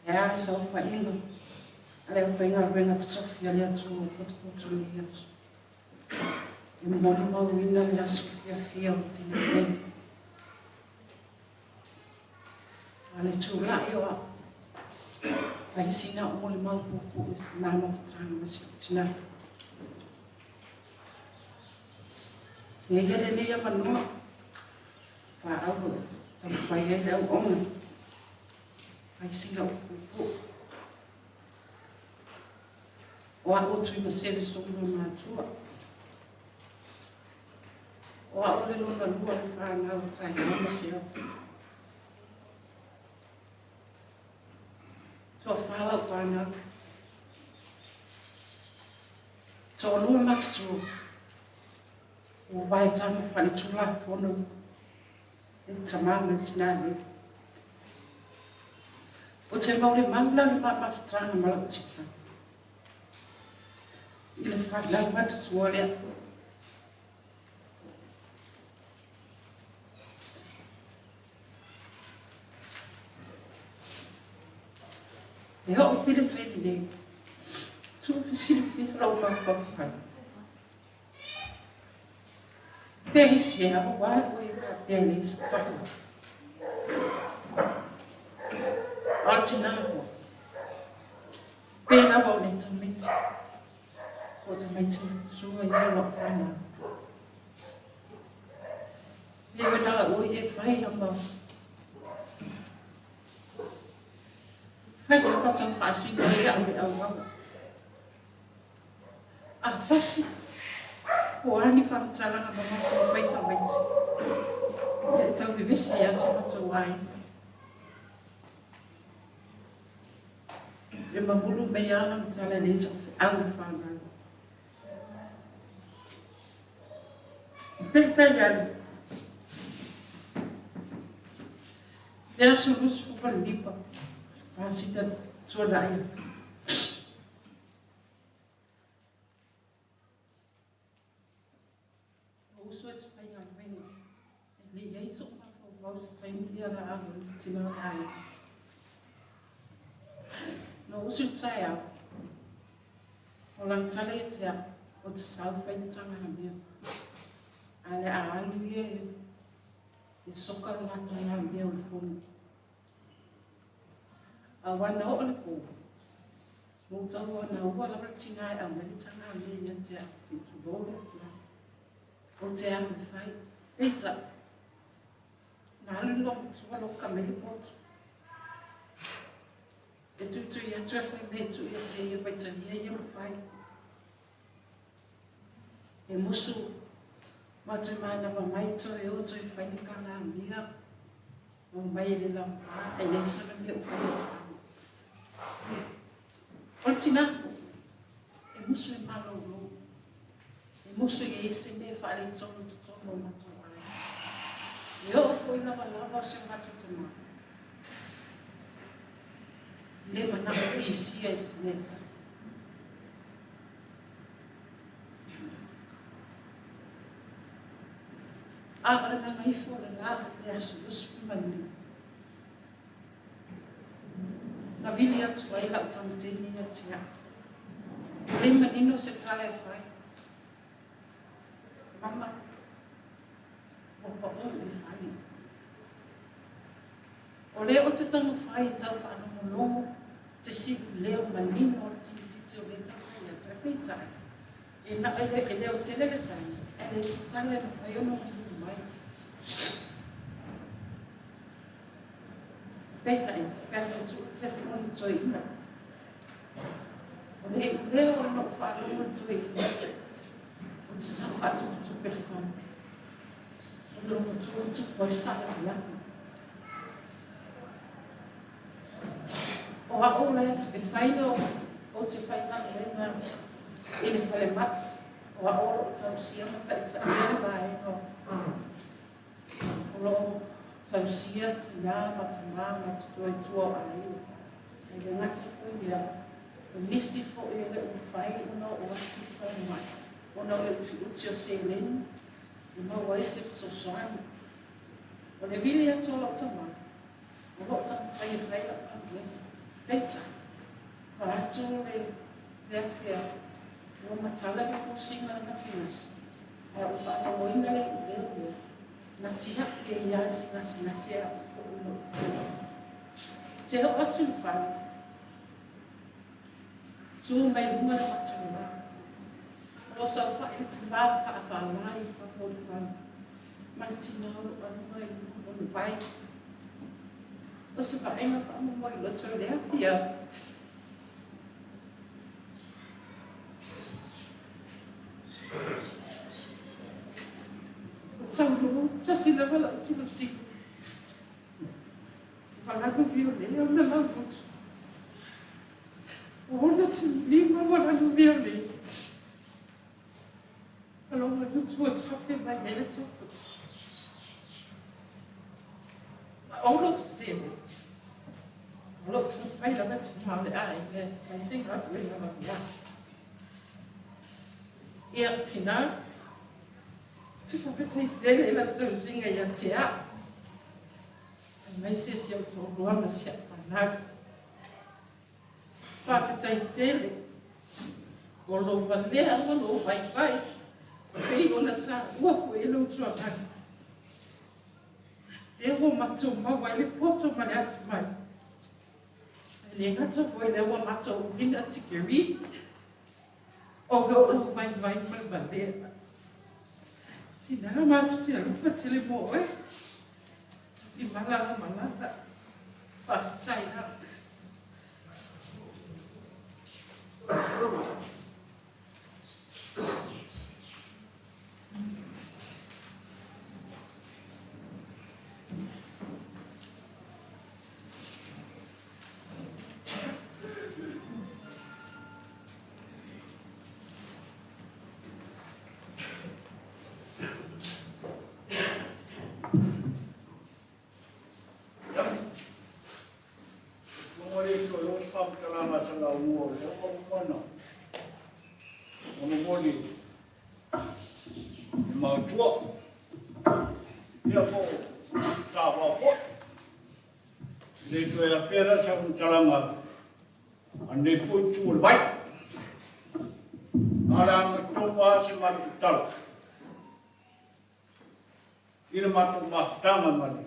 Ae a le saofaiga a le aufaigaluega totofi a le Atua ua potopoto i lenei aso. E molimauina le aso fiafia o tina nei. A le tulai o au, fai sina o molimau puupuu i ma mafutaga ma si ou tina. Eia lenei avanoa, paau e taumafai ai le auauna, fai sina upu puupuu. O au o Tuimaseve Solomon Matua. O au le lona lua o le fanau o Taeao ma Seo. Toafa lau fanau. Toalua matutua. Ua vae tama faletulafono e le tamā ma le tinā nei. O te mau le mau la le maafutaga ma lau tina. I le fanau matutua lea. E oo pea le taimi nei, tuu fesilafia lou mafaufau. Pe isi e au a oe faapea nei se tala. O le tinā koa, pe lava o nei tamaiti, ko tamaiti matua ia o lau whanau. Pe wena oe e whai ama. Whai lava tau whaasino e au e au awa. A fasi, ko a ni whantalanga ma matou whai tamaiti. Ia e tau vevesi ia se matou aiga. E mamulu mei ana ma tala le isa o feau le whanau. Peitai ane, le aso 25 masina tuanai atu. tina o le aiga. Na ou usu i le taeao, o lana tala ia te au, ou te sau fai le taga amio. Ae o le a alu ia e soka le la taga amio i le fono. A ua na oo le po, na ou tau naua lava le tina e aumai le taga amio ia te au, se i tulou le afiafi. Ou te alu e fai. Peitai, na alu le loomatua loka mai le potu. E tuitui atu e fai mea e tuu ia te ia faitalia ia ma fai. E musu ma toe manava mai toe o toe fai le taga amia aumai e le lava ae leai sana mea o fai e fai. O le tina foi, e musu e malolo. E musu e i ai se mea e faaletonu i totonu o le matou aiga. E oo foi lavalava o si o matou tama, le manao fisia i se mea e tasi. A o le gagaifo o le la le aso 25, na vili atu ai lau tama teine ia te au. Ua le manino se tala e fai. Mama, ua pa'u i le fale. O lea ou te taumafai e tau faalogologo se siuleo manino o le tilotiti o lea e taumafai atu ai, peitai, e na e leotele le tali, ae leai se tala e mafai ona mulimuli mai. Peitai, pe a toe tuu le telefoni i toeaina, o le iuleo na ou faalogo i le toeaina, o te sau faatupetupe le fale. O le matua tupu ai le faalavelave. O au la e fai ou te faigaluega i le falemai. O au o lo o tausia ma taitaia le vaega o lo o tausia tina ma tama ma tutua i tua o aiga. E le gata foi i lea, o nisi foi e le o mafai ona oo atu i le falemai ona o le utiuti o seleni e maua ai se fesoasoani. O le vili atu o lau tama, o lo o taumafai e fai lau galuega. Peitai, vaeatu le afiafi, ua matala le fusiga o le gasegase, ae ua faalogoina le iuleo lea, na tiai ai lava se gasegase ae ua foi i lou fale. Ou te oo atu i le fale, tu mai luma le matou va. O lo o saofai le tama faafala i fafo o le fale, ma le tina o lo o aluga i luga o le vai. O se vaaiga faamomoli loto i le afiafi. O taunuu tasi lava lau tilotilo. Ua lanu viole ona laugutu. O ona tilima ua lanu viole. O lona gutu ua tafe mai ai le toto. Ma o loto tele. O lo o taumafai lava tina o le aiga e fai se galuega vaveato. Ia, tina, ou te faafetai tele i lau tausiga ia te au, aemaise si ou toalua ma si au fanau. Faafetai tele o lou valea ma lou vaivai, pei ona taua foi e lou tuanai. Lea ua matou maua ai le poto ma le atamai. E le gata foi lea ua matou uina tikeri ona o lou vaivai ma le valea. Tina, matou te alofa tele mo oe. Tafimala lau malaga. Faafetai lava. Ua le toe oo se faamatalaga a Saleaaumua o lea ua uma ona momoli e maotua, ia po o Safao foi. Le toe afea la sau faamatalaga a lenei foi itu o le vai. A o le a tonu lava se matou tala i le matou mafutaga ma le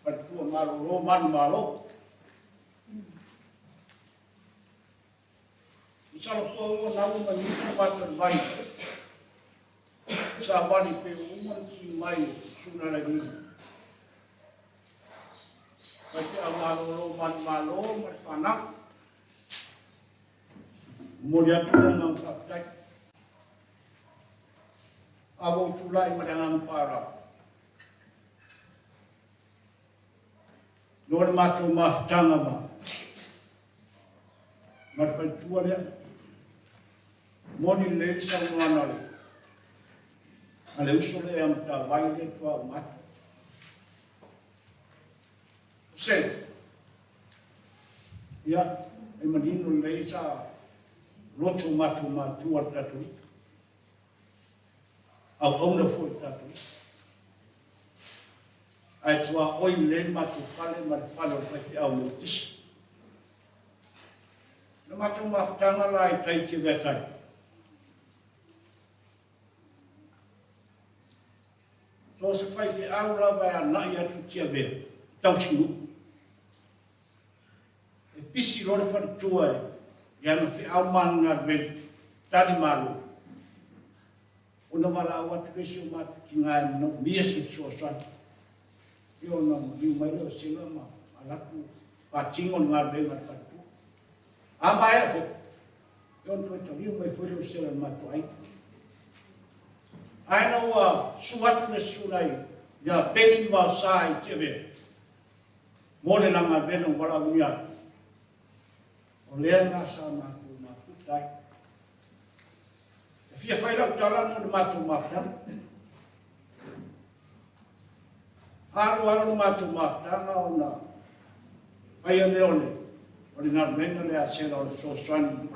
faletua malolo manumalo. Masalo foi ua naua manino le matou vai savali pei ua uma ona tuuina mai e Susuga Lailima. Faifeau malolo manumalo ma le fanau. Momoli atu le agaga faafetai. A ua ou tulai ma le agaga faaaloalo. No le matou mafutaga ma ma le faletua lea. Moni lelei le saunoaga a le a le uso lea ia Matavai lea faatoa uma atu. O Sele, ia, e manino lelei sa loto matou matua le Katorika. Auauna foi le Katorika. Ae tuaoi lelei le matou fale ma le fale o le faifeau Metotisi. Na matou mafutaga la i tai i Tiaveatai. So o se faifeau lava e anai atu i Tiavea, tausinuu. E pisi loa le faletua i ana feau ma ana galuega, tali malo. Ona valaau atu lea i si o matou tina e manaomia se fesoasoani. Ia ona maliu mai lea o Sela ma alu atu faatino le galuega a le faletua. A maea foi, ia ona toe taliu mai foi lea o Sela i le matou aiga. Ae ina ua susu atu le susuga ia Benny Vaosa i Tiavea mo le la galuega ua valaaulia ai, o lea la sa matou mafuta ai. E fia fai lau tala mo le matou mafutaga. Alu alu le matou mafutaga ona faia lea o le o le galuega lea a Sela o le fesoasoani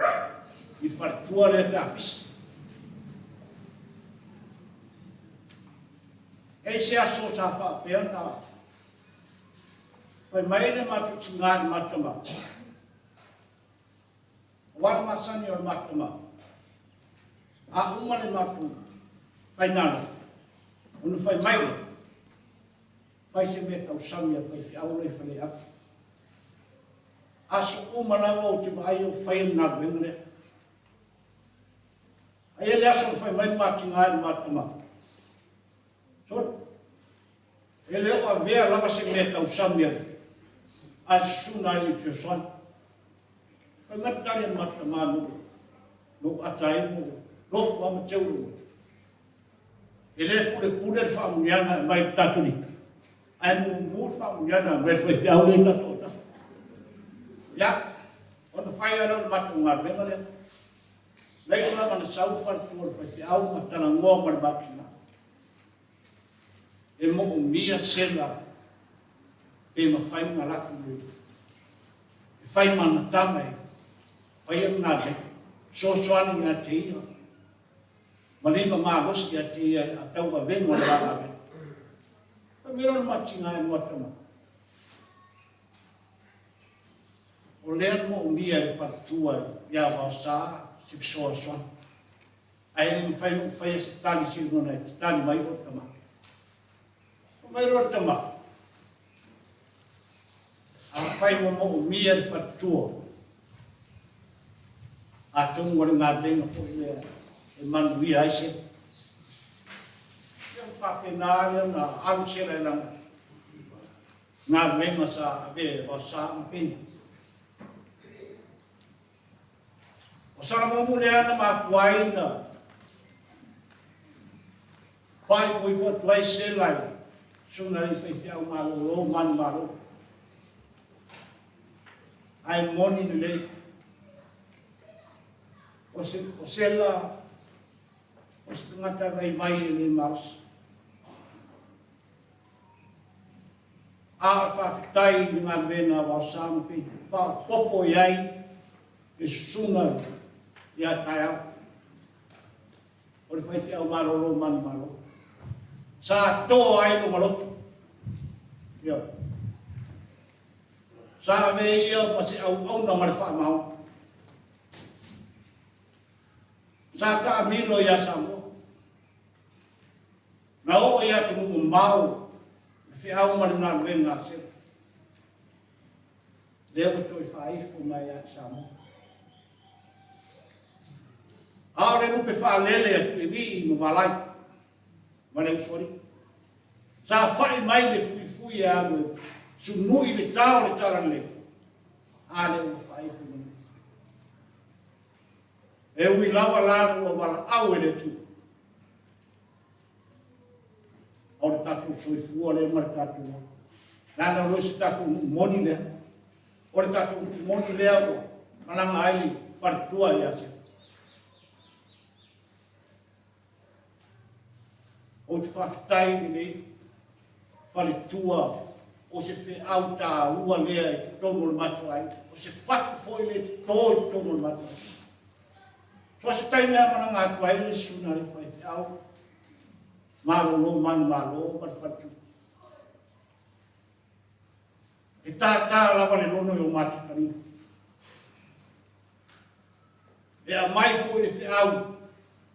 i faletua lea pe a pisi. E i se aso sa faapea na fai mai le matou tina i le matou tama. Aua le masani o le matou tama, a uma le matou faigalo, ona fai mai lea, fai se mea tausami a le faifeau la i Faleapu. Aso uma lava ou te vaai o faia le galuega lea. Ae i ai le aso na fai mai le ma tina i le ma tama, Sole, e le o avea lava se mea tausami a le susuga i le fesoasoani. Fai mai le tali a le matou tama na ou ata ai ma ou lofu lava ma teu lou motu. E le pulepule le faamanuiaga e aumai i le Katolika, ae mumu le faamanuiaga e aumai i le faifeau lea i tatou autafa. Ia, ona fai lava lea o le matou galuega lea. Na iu lava na sau le faletua o le faifeau ma talanoa ma le matou tina. E moomia sela pe mafai ona latou le e fai ma ana tama e faia le galuega, fesoasoani ia te ia ma lima malosi ia te ia i le tauavega o le la galuega. Fai mai loa le matou tina e lua tama, o lea na moomia e le faletua ia Vaosa se fesoasoani. Ae le mafai ona ou faia se tali seiloga e te tali mai oe tama. Fai mai loa le tama, Afai ua moomia le faletua, atonu o le galuega foi lea e manuia ai Sela. Ia ona faapena lea ona alu Sela i lana galuega sa avea e Vaosa ma Peni. O Salamumu lea na mafua ai na faaipoipo atu ai Sela i susuga i faifeau malolo manumalo. Ae moni lelei, o, se, o Sela o se tagata vaivai e le malosi. A o le faafetai i le galuega a Vaosa ma Peita, faaopoopo i ai le susuga ia taeao o le faifeau malolo manumalo. Sa toa ai lona loto. Ioe. Sa avea ia ma se auauna ma le faamaoni. Sa taamilo ia Samoa. Na oo i atunuu mamao le feau ma le galuega a Sela. Lea ua toe faaifo mai ia i Samoa. A o le lupe faalele a Tuiwii ma Valai ma le Usoalii, sa fai mai le fuifui e alu e sunui le ta o le talalelei, a lea ua faaifo mai nei. E ui lava la ua valaau e le Atua, o le tatou soifua lea ma le tatou ola. Leaga o se tatou nuu moni lea. O le tatou nuu moni lea ua malaga ai le faletua ia Sela. Ou te faafetai i lenei faletua o se feau taua lea i totonu o le matou aiga. O se fatu foi lea e toto i totonu o le matou aiga. So o se taimi lava e malaga atu ai le susuga i le faifeau malolo manumalo ma le faletua. E tātā lava le lono i o matou taliga. E aumai foi le feau,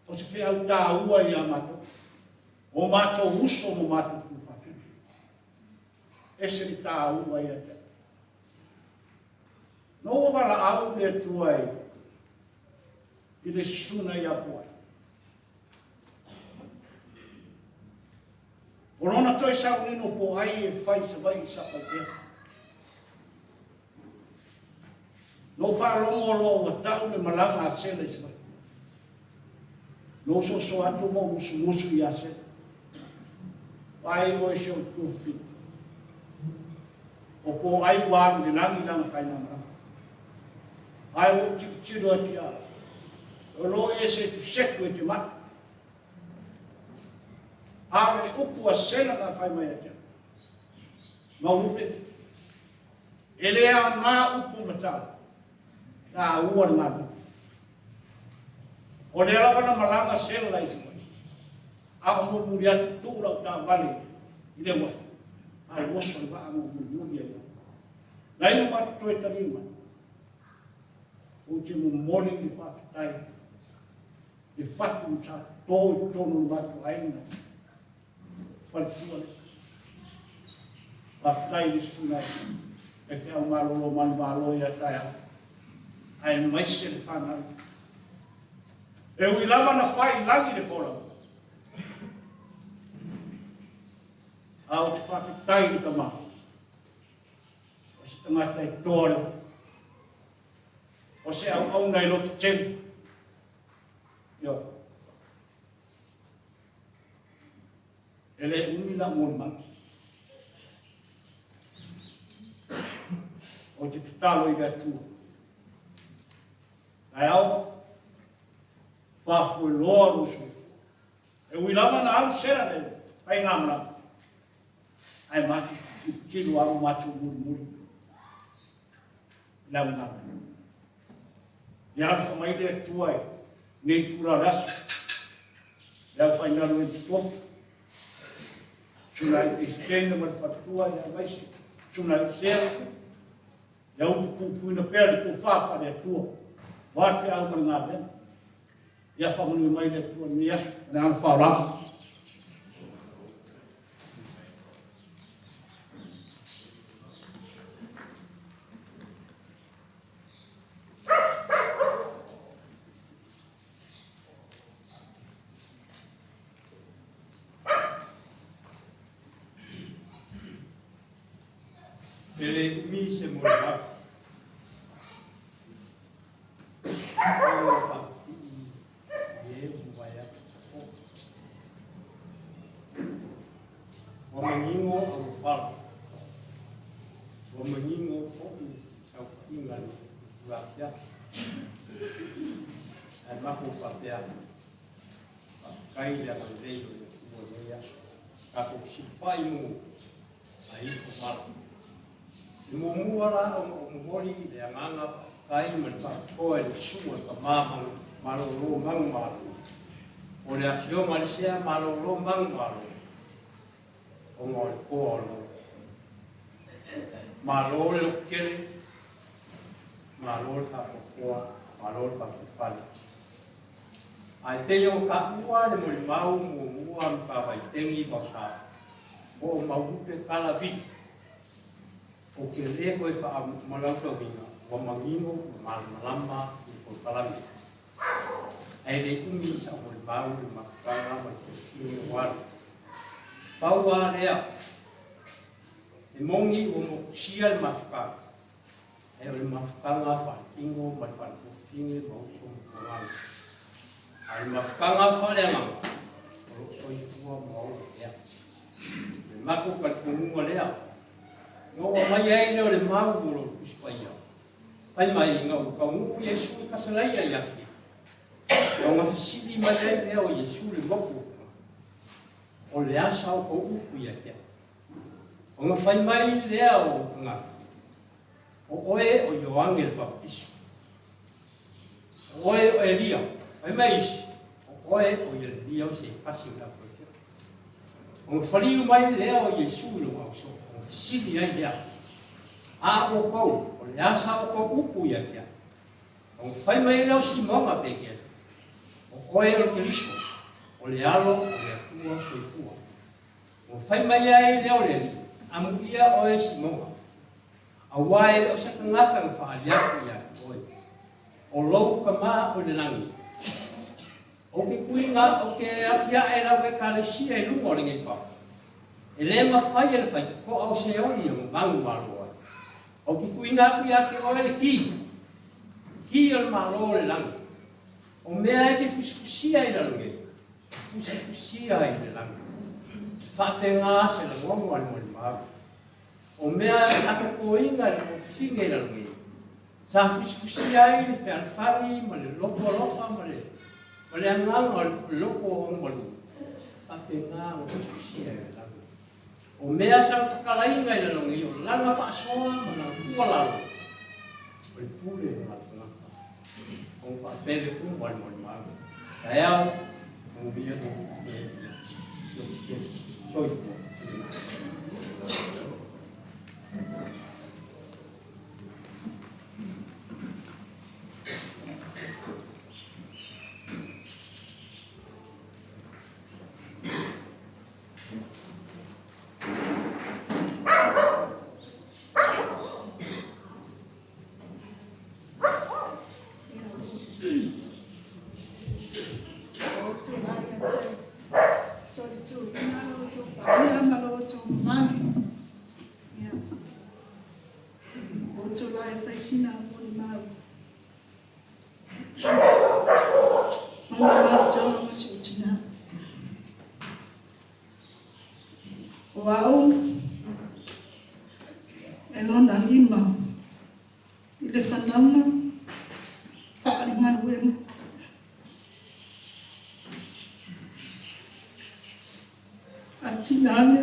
o se feau taua ia matou, o matou uso ma matou tuafafine. Ese le taua ia te au. Na ua valaau le Atua i le susuga ia Poai. O lona toe sauniga o Poai e fai i Savaii i Satupaitea. Na ou faalogo loa ua tau le malaga a Sela i Savaii. Na ou soso atu ma ou musumusu ia Sela. Vaai oe si ou tuafafine. O Poai ua alu i le lagi lana faimamalaga. Ae ua ou tilotilo atu ia oe, o lo o e setusetu e te mai. A o le upu a Sela na fai mai ia te au, Maurupe, e le aoga upu ma tala, taua le galuega. O lea lava na malaga Sela i Savaii, a o mulimuli atu tuu lau taavale i le uafu, ae oso le vaa ma mulimuli ai lava. Na inu matou toe taliu mai. Ou te momoli le faafetai i le fatu sa toto i totonu o le matou aiga faletua lea. Faafetai i le susuga i le faifeau malolo manumalo ia taeao, aemaise le fanau. E ui lava na fai i lagi le folauga, a ou te faafetai i le tama. O se tagata e toa le upu. O se auauna e lototele. Ioe. E le umi lau molimau. Ou te tatalo i le Atua. Taeao, faafueloa lou soifua. E ui lava na alu sela le faigamalaga, ae matou te tilotilo lava ma matou mulimuli i lau galuega. Ia alofa mai le Atua i lenei itula o le aso, le aufaigaluega totofi, Susuga i le Peresetene ma le faletua aemaise Susuga i le Sea, ia utupupuina pea le tofa faale-Atua aua le feau ma le galuega. Ia faamanuia mai le Atua i lenei aso. Ma le agaga faaaloalo. E le umi se molimau. Ua manino auofala, ua manino foi saofaiga i le itula afiafi. Ae matou faapea atu, faafetai i le agalelei o le Atua i lenei aso. Tatou fesilafai i manu, ae ifo mala. E muamua la ona ou momoli le agaga faafetai ma le faapitoa i le susuga i le Tama Malolo Manumalo, o le Afioga i le Sea Malolo Manumalo, ona o le toa o le Maota. Malo le lototele, malo le faatoatoa, malo le faapalepale. Ae pei ona taua le molimau muamua a Matavaitegi Vaosa, po o Maulupe Tala Vili, ou te le toe faamalauitauina ua manino ma malamalama i le polokalame. Ae le umi sau molimau i le mafutaga ma le tofine ua alu. Pau lava lea, e moni ua motusia le mafutaga, ae o le mafutaga faaletino ma le faaletofine ma uso ma fuagaga. A o le mafutaga faaleagaga, o lo o soifua ma ola pea. O le matou talitonuga lea, na ou aumaia ai lea o le mau o lo Tusi Paia, Fai mai ina ua taunuu Iesu i Kasalaia ia Filipi, ona fesili mai ai lea o Iesu i le motu o tagata, O le a sa outou upu ia te au? Ona fai mai lea o tagata, O oe o Ioane le Papatiso. O oe o Elia. Fai mai isi, O oe o Ieremia o se tasi o le aupolofeta. Ona faliu mai lea o Iesu i lona ausoo, ona fesili ai lea, A outou, o le a sa outou upu ia te au? Ona fai mai lea o Simona Petelo, O oe o le Keriso, o le Alo o le Atua soifua. Ona fai mai ai lea o le Alii, Amuia oe Simona, auā e le o se tagata na faaali atu ia te oe, o lou Tama o i le lagi. Ou te tuiga, ou te atiae lau Ekalesia i luga o lenei papa. E le mafai e le faitotoa o Seoli ona manumalo ai. Ou te tuuina atu ia te oe le ki, ki o le Malo o le lagi. O mea e te fusifusia i lalo nei, e fusifusia i le lagi. E faapena se lagona o le molimau. O mea e atotoina i le tofine i lalo nei, sa fusifusia ai le fealofani ma le loto alofa ma le ma le agaga o le loto onomalu, e faapena ona fusifusia i le lagi. O mea sa tatalaina i lalo nei o lana faasoa ma lana tuualalo, o le pule lena a le tagata, ona faapea le uma le molimau, taeao, manuia le lototele. Soifua. Ua ou tulai e fai sina molimau. Mai ma Jono ma si ou tinā. O au e lona lima i le fanauga faalegaluega. A tinā le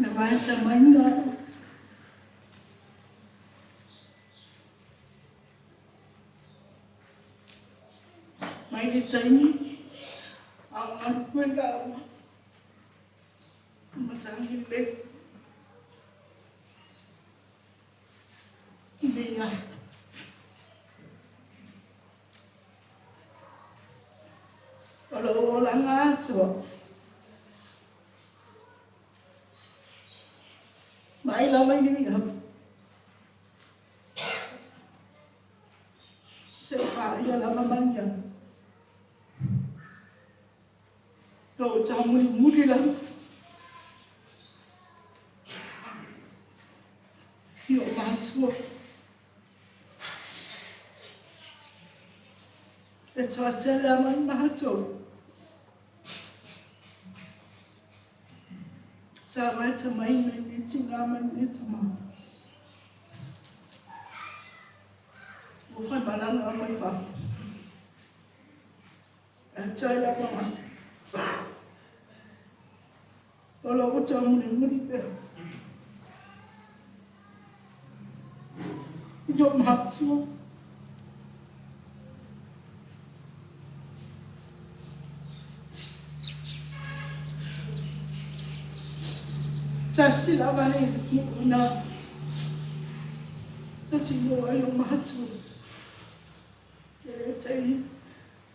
Na vaeta mai la mai le taimi a o galue lāua i Matagilelei i nei aso. O lou olaga atoa. Mai lava i nei afu. Seia paia lava manuia. Lou taumulimuli lava. I o matua. E toatele a mai matou. Sa vaeta mai nei tinā ma nei tama. Ua whai malanga mai fafo. E tai lava mai. O lo o tau muni muni pea. I o mātua. Tasi lava le nuu na tausinuu ai ou matua. E le taimi,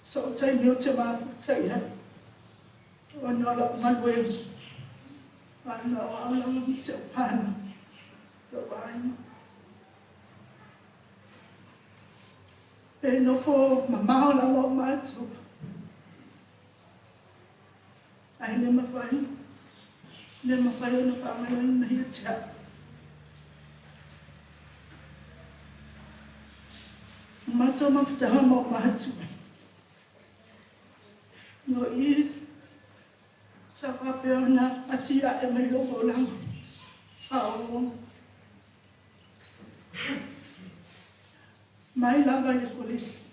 sou taimi ou te mafuta i ai ona o lau galuega, ona o au lava ma si ou fanau, lou aiga. Pe nofo mamao lava ou matua, ae le mafai, le mafai ona faagaloina ia te au. O matou mafutaga ma ou matua, o i sa faapea ona atiae mai lou olaga faaoaoga. Mai lava i le kolisi,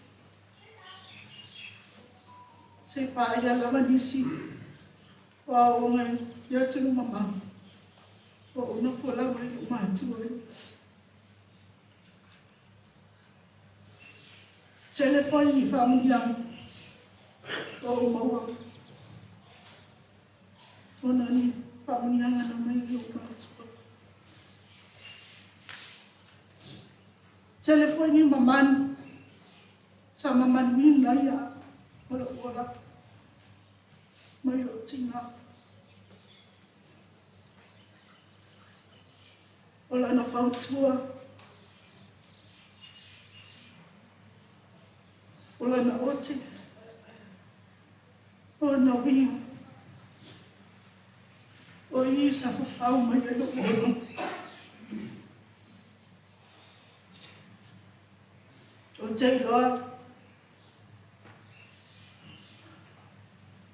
seia paia lava nisi o aoaoga i atunuu mamao, o ou nofo lava i ou matua ia. Tele foi ni faamanuiaga o ou maua ona o ni faamanuiaga na aumai i ou matua. Tele foi ni mamanu sa mamanuina ai au ma lou olaga mai lou tina. O lana fautua, o lana ote, o lana uiga, o i sa fafau mai ai lou olaga. Ou te iloa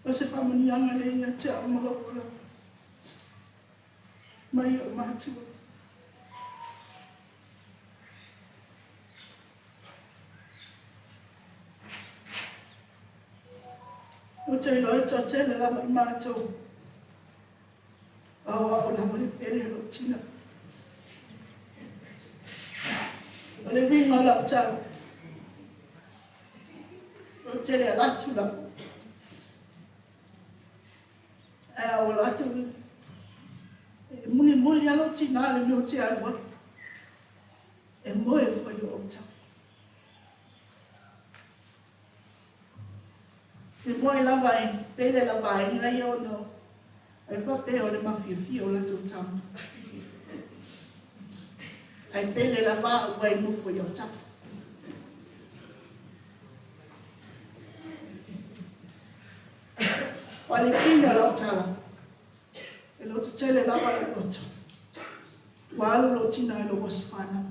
o se faamanuiaga lea ia te au ma lou olaga mai ou matua. Ou te iloa e toatele lava i matou, a o au lava le pele o lou tina. O le uiga o lau tala, ou te le alu atu lava, ae a ou alu atu, e mulimuli lava lou tina i le mea ou te alu ai, e moe foi i ou autafa. E moe lava e pele lava aiga ia ona e faapea o le mafiafia o latou tama. Ae pele lava au ai nofo i autafa. O le pine o lau tala, e lototetele lava lou loto, ua alu lou tina i lou aso fanau.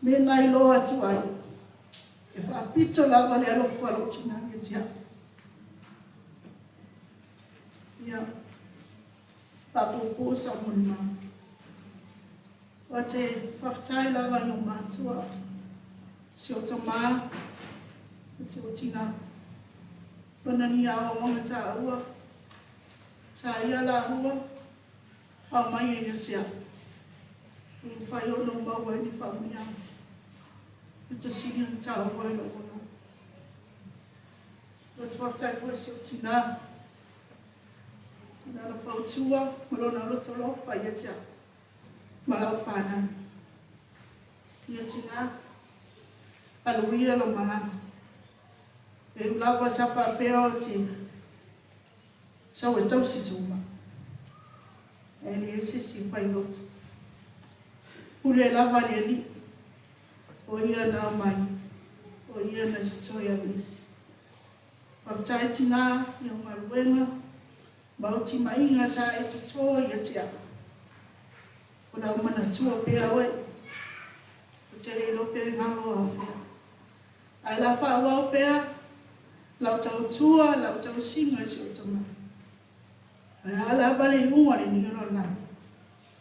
Mea na iloa atu ai, e faapito lava le alofa o lou tina ia te au. Ia, faapuupuu sau molimau. Ou te faafetai lava i ou matua, si ou tama, si ou tina, ona ni aoaoga taua, sa ia lahua, aumai ai ia te au. Ua mafai ona ou maua ai ni faamanuiaga, e sili ona taua i lou olaga. Ou te faafetai foi i si ou tina, i lana fautua ma lona loto alofa ia te au ma lau fanau. Ia tina, alu ia lau malaga. E ui lava sa faapea ou te sau e tausi sou maa, ae leai se isi e fai loto. Pule lava le Alii, o Ia na aumai, o Ia na te toe aveese. Faafetai tina i au galuega ma au timaiga sa e toto ia te au. O le a ou manatua pea oe, ou te le iloa pe galo afea. Ae la faaauau pea lau tautua, lau tausiga i si ou tama. O le a lava le iuga o lenei lalolagi,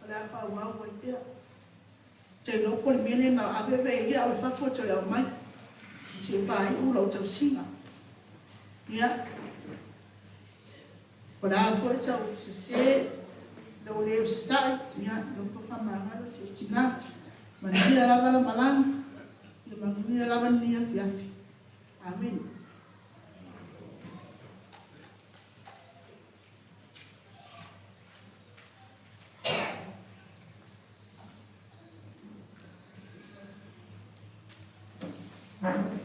o le a faaauau ai pea. Ou te iloa po o le mea lea na ave ave ai au i fafo toe aumai se i faaiu lau tausiga. Ia, o le a foi sau sese, lou le usitai, ia, lou tofa magalo si ou tina. Manuia lava lau malaga, ia manuia lava lenei afiafi. Amene. Faafetai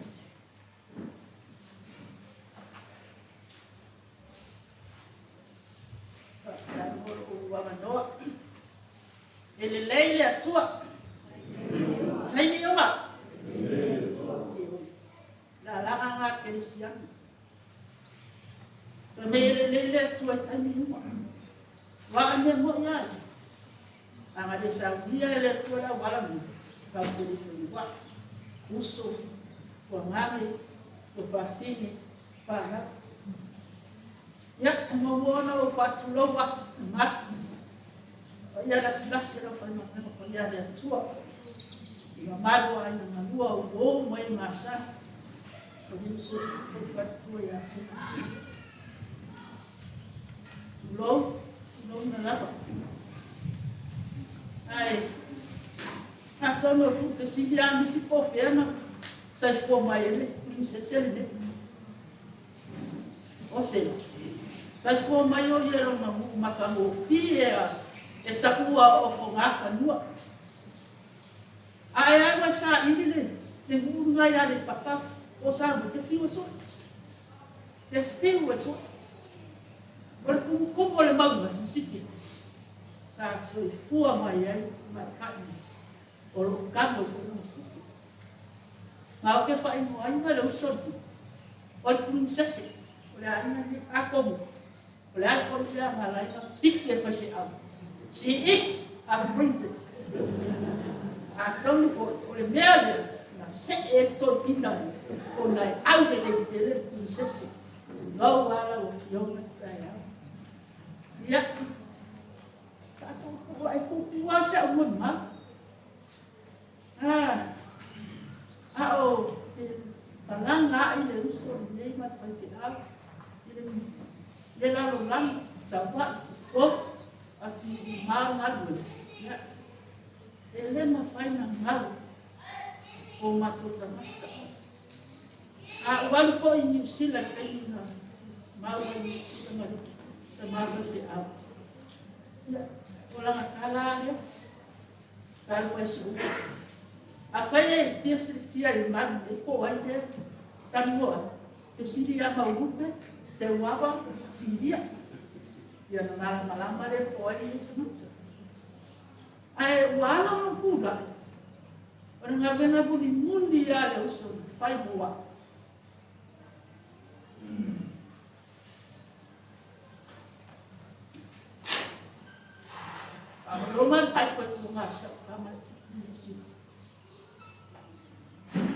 mo lou avanoa. E lelei le Atua. Taimi uma. Lalaga ngā kerisiano. Fai mai e lelei le Atua i taimi uma. Wa a mea moi ai. A nga le saunia e le Atua le auala nei, tau te le fai wa. Uso, tuagane, tuafafine, fanau. Ia, e muamua ona ou faatulou atu i mamalu. Paia lasilasi o le aufaigaluega paia a le Atua. I mamalu o aiga galua o uo ma e masani. O le uso i le faletua ia Sina. Tulou, tulouna lava. Ae, atonu o tuu fesili a nisi po o fea na saifua mai ai le prinsese lenei. O se saifua mai o ia i lona nuu matagofie e taua o Fogafanua. Ae alu ae saili le nuu lena i Aleipata o Samoa, e te fiu e sue. Te fiu e sue. O le tumutumu o le mauga i Sipia, sa soifua mai ai tamaitai o lo o tago i foi lona tupu. Ma ou te faaigoaina le uso lenei, o le prinsese o le aiga lenei. Atonu o le a le foi lea na ala ai ona piki e le faifeau, She is a princess. Atonu foi o le mea lea na see ai le toeaina ona e aulelei tele le prinsese. Tulou lava lau Afioga i le taeao. Ia, faatuatua e puupuu lava si au molimau. A o te malaga ai le uso lenei ma le faifeau i le lalolagi, Savaii, Upolu, atunuu mamao galuega, ia, e le mafai ona galo o matou tagata. A ou alu foi i Niu Sila i le taimi na mau ai i Niu Sila ma le tama faifeau, ia, o lana tala lava lea, Talu ai si upu. Afai e fia silafia i le malu nei po o ai lea talanoa ai, fesili ia Maulupe, Seuava, Silia, ia ona malamalama lea po o ai lenei tagata. Ae ua ala ona tulai, o le galuega mulimuli lava a le uso na fai mo au. Faamalo le faaipoipoga a si au tama i Niu Sila.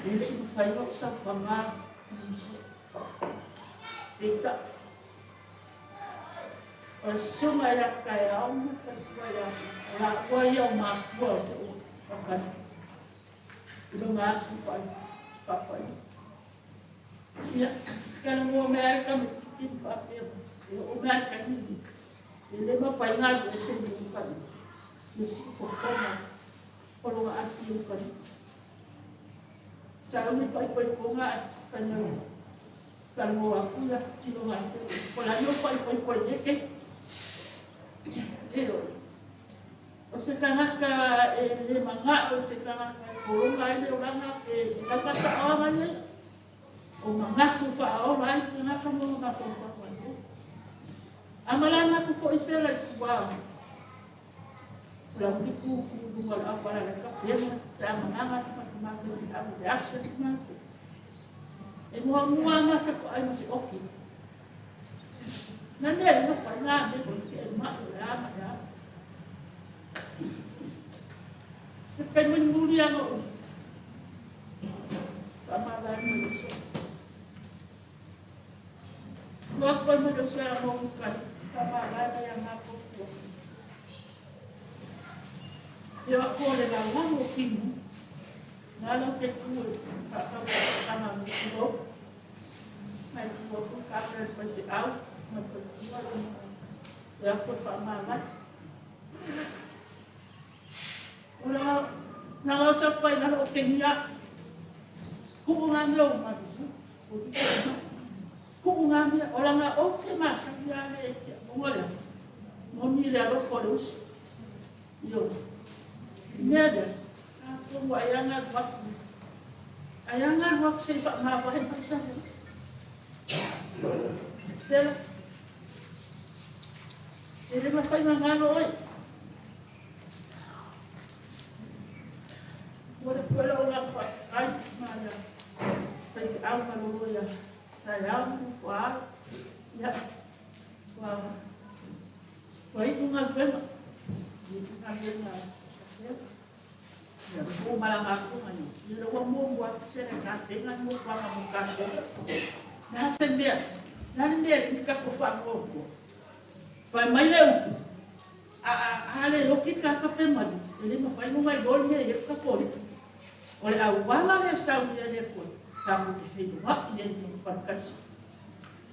E le i mafai ona ou saofaga i Niu Sila. Peitai, o le susuga ia Taeao ma le faletua ia o laua ia o matua o si ou atalii i lona aso faapaia. Ia, talanoa mai lava le tamaitiiti ma faapea mai, e oo mai lava i le taimi lenei, e le mafai ona alu ese i uka i le siufofoga o lona afi i uka i. Sa umi faaipoipoga ae fai mai ua talanoa atu ia tino ai te o le a le faaipoipo i nei keiki. Ioe. O se tagata e le manao i se tagata e pologa ai le olaga pe lava saoaga ia ia. O manatu faaola ai le tagata ma lona mafaufau ai ia. A malaga atu foi se ala i tua o le auliku i luga o le auala a le kapena pe a malaga atu ma le matou i le asi atu matou. E muamua lava fetoai ma se oki. Na mea i nofo ai ngā mea ko te e mai o le a ma le a. Te kai mulimuli ana o whaamalae mai o so. Ua koe mai o se a mō kai, whaamalae mai a ngā kōkua. Ia ko le lalalo o kinu, nā lau te kū e whaatau whaatanga no tulou. Mai tua ko kāpere le whaifeau, mai whaitua le te ako e whaamalae. O la na ngā sa pai lalo o Kenia. Ku'u ngā mea o malu. Ku'u ngā mea, o la ngā ou ke masani a le e te amonga lea. Moni le alofa o le uso. Ioe. I mea lea, atonu ai ana alu atu. Ai a galu atu se i faamavae mai sa Stella. E le mafai ona galo oe. Ua le pua lau lako ai ma ia faifeau malolo ia taeao ma fuaa. Ia, ua ua iu galuega. Iu galuega a Sela. Ia, ua malaga atu ia. Ia ua muamua atu Sela i tapena le nofoaga mo tatou. Le a se mea? Le a le mea e tatou faanoanoa? Fai mai le upu, a, a, a le oti le tagata pe maliu, e le mafai ona iloa le mea e i ai le tatou alii. O le auala lea e sau i le Atua, tatou te feiloai ai ma le Parakaiso.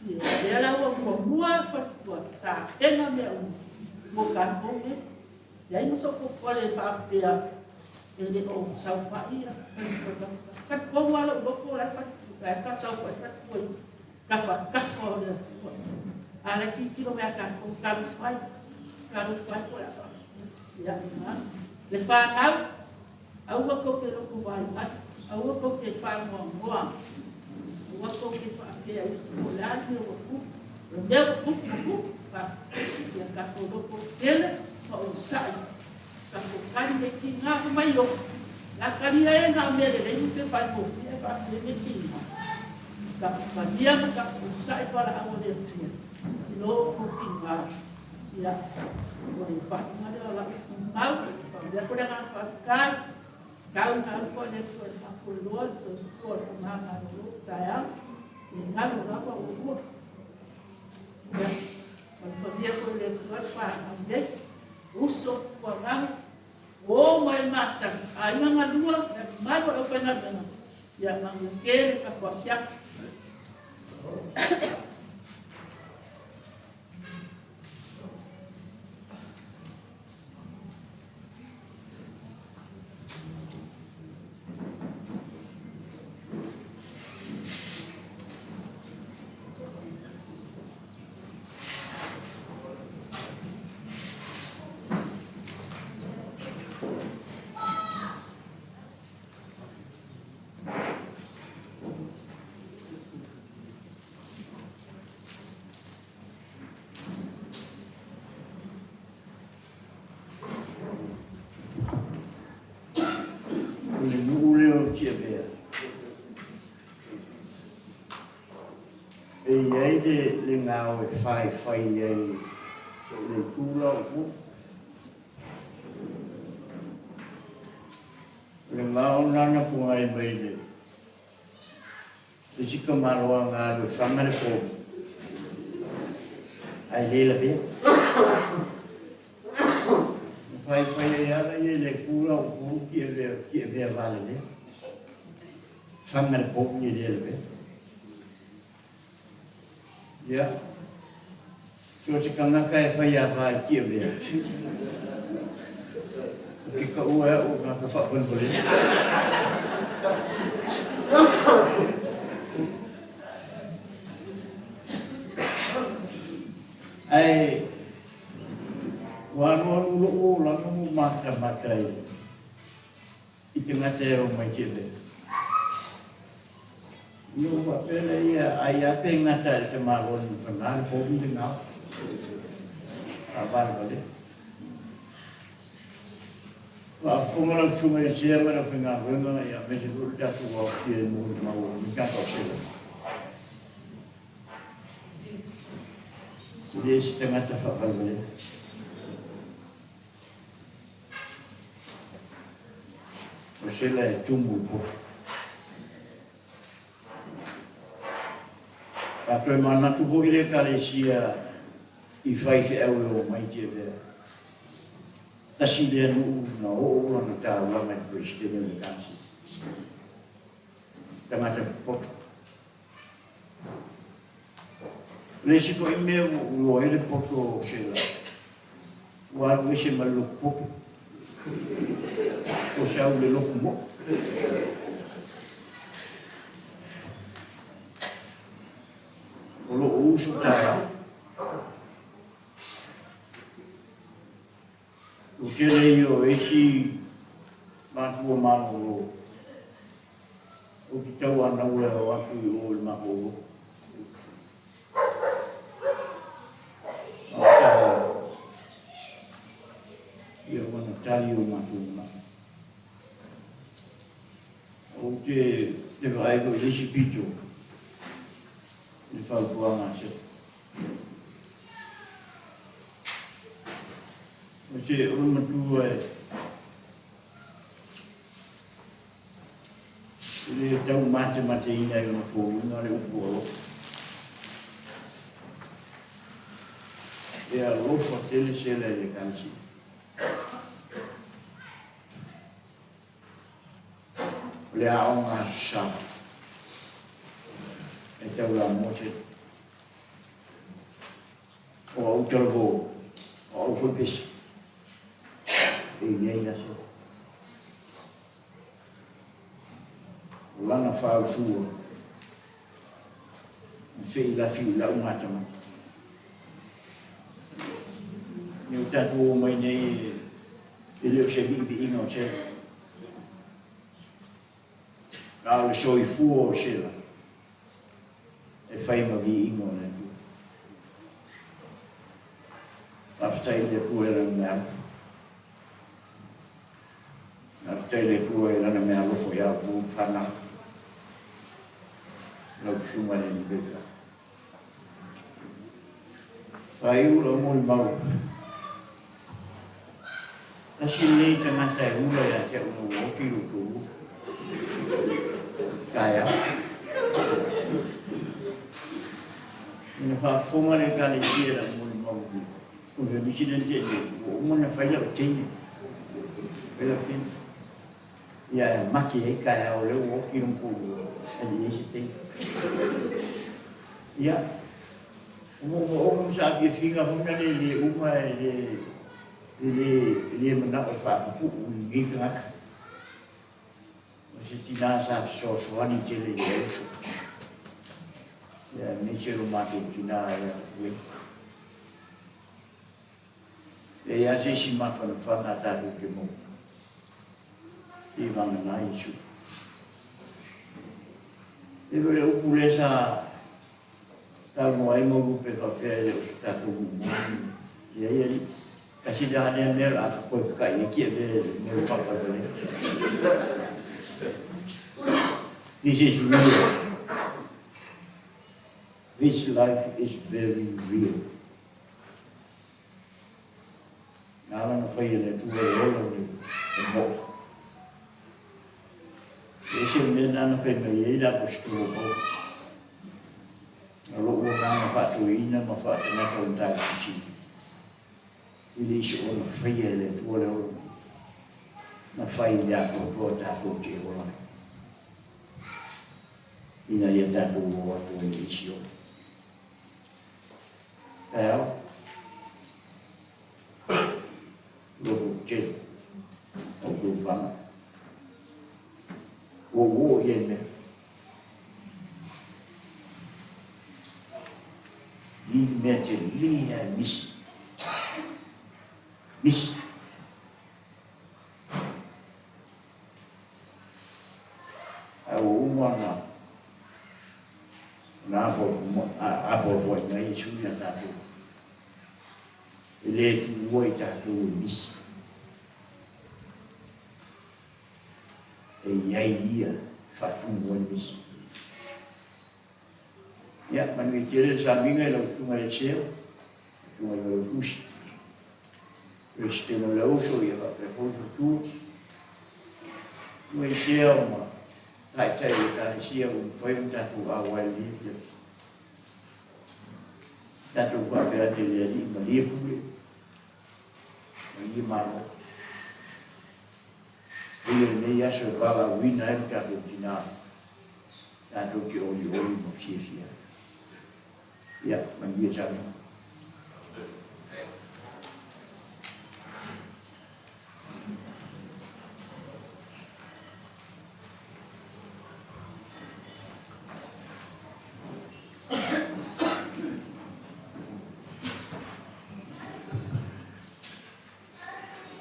Ia, lea la ua muamua faletua sa tapena mea uma mo tatou nei. Leai ma sou popole faapea e le o saofai ia faletua. Talitonu lava lou loto o la e faletua, la e saofai faletua i tafatafa o le Atua. A o la e tilotilo mai ia tatou, talofa e, talofa e po o le a faapefea. Ia, le fanau, aua tou te lotovaivai, aua tou te faanoanoa, aua tou te faapea ifo po o le a le mea ua tupu. O le mea ua tupu, ua tupu. Ia tatou lototele ma onosai. Tatou tali mai tiga fai mai o. La talia e na o mea lelei ma pe faigofie ae faapea mea tiga. Tatou talia ma tatou onosai valaau a le Atua i lo outou tiga. Ia, o le faaiuga lea o lau mau, faamanuia atu le agaga faafetai. Tau ina alu foi le Atua e faafualoa le soifua o le tama malolo i le taeao, le galo lava ua lua. Ia, alofagia foi e le Atua le fanau nei, uso, tupuagaga, uo ma e masani, aiga galua, le mamalu o le aufaigaluega, ia manuia tele le tatou afiafi. O le nuu lea o Tiavea, e i ai le, le gao e faifai ai i le itu la o tua. O le gao lena na pogai mai le isi tamaloa na alu e faga le povi, ae le lavea. Na faifai ai lava ia i le itu la o tua Tiavea, Tiavea valelea. Faga le povi e le lavea. Ia, so o se tagata e faiava i Tiavea, ou te taua e au o tagata faavalevalea. Ae ua alualu lou olaga ma ou matamata i i tagata e omai Tiavea. Ona ou faapea lea, Ai a pe gata e le tamaloa i Fanā le povi le gao. Faavalevalea. Faafofoga lau susuga i le Sea ma le aufaigaluega, ia aemaise foi le tatou aofia i molimau o lenei tatou sela. E le se tagata faavalevalea. O sela e tumu i poto. Sa toe manatu foi le Ekalesia i faifeau e omai Tiavea. Tasi lea nuu na oo lana taulaga i le Peresetene o le Ekalesia. Tagata popoto. O le isi foi mea ua ou iloa ai le poto o Sela, ua alu ese ma le lotu poto. Ua sau i le lotu moʻo. O loo uso taeao. O tele ia o isi matua malolo. Ou te tauanau e o atu i o i le matou lotu. Ia ua na tali o matou manao. Ou te te vaai foi i le isi pito i le fautuaga a Sepo. O se o le matua e e le taumatemateina i ona foliga le upu alofa. E alofa tele Sela i le Ekalesia. O le aoga Aso Sa e taulamua Sela. O au talavou, o au foi pese. E i ai la Sela. O lana fautua na feilafi i lau matamata. Ina ua tatou omai nei e le o se viiviiga o Sela, a o le soifua o Sela e fai ma viiga o le Atua. Faafetai i le Atua i Lana mea alofa. Faafetai i le Atua i Lana mea alofa ia outou ma fanau, lau Susuga i le Alii Faifeau. Faaiu lau molimau, tasi lenei tagata e hula ia te au ina ua oti lou toalua. Taeao. Ina faafofoga le Ekalesia i lau molimau i le Konfirmisi lea na tea nei, ua uma ona fai lau teine. Fai lau teine. Ia e mate ai taeao o lea ua oti lona toalua, ae le i i ai se teine. Ia, o moomooga ma saafiafiga foi na le le uma e le e le e le manao e faapupuu i lenei tagata. O se tina sa fesoasoani tele i le uso. Ia aemaise lo matou tina ia Tapueni. E leai lava se isi mafanafana a tatou te maua i vagana Iesu. E pei o le upu lea sa talanoa ai Maulupe faapea e le o se tatou nuu moni. Leai alii. Tasi la lea mea o le a toe tata'i ai Tiavea i le mea o faapalapalea. This is real. This life is very real. Na ala na fai e le Atua e ola le e mo'i. E ese le mea na fai mai ai le Aposetolo o Paulo. Na lo'u agaga faatoeaina ma faatagata o le Mataupu Sili, e le i soona faia e le Atua le ola nei, na fai i le atoatoa tatou te ola ai, ina ia tatou o atu ai i le isi ola. Taeao, loto tele, outou fanau. Ua ou oo i ai mea. I le mea tele lava e misi. Misi. Ae ua uma ona ona apoapoai mai Iesu ia tatou. E le tuua i tatou e misi. E i ai ia e faatumu ai le misi. Ia, manuia tele le sauniga i lau Susuga i le Sea, Susuga i le Tusi, Peresetene o le Auso, ia faapea foi le faletua. Susuga i le Sea ma Taitai o le Ekalesia ua mafai ona tatou auai i lenei afiafi. Tatou faapea ane i le Alii, malie pule, malie Malo. Faia lenei aso e valaauina ai lo tatou tina tatou te olioli ma fiafia ai. Ia, manuia Samoa.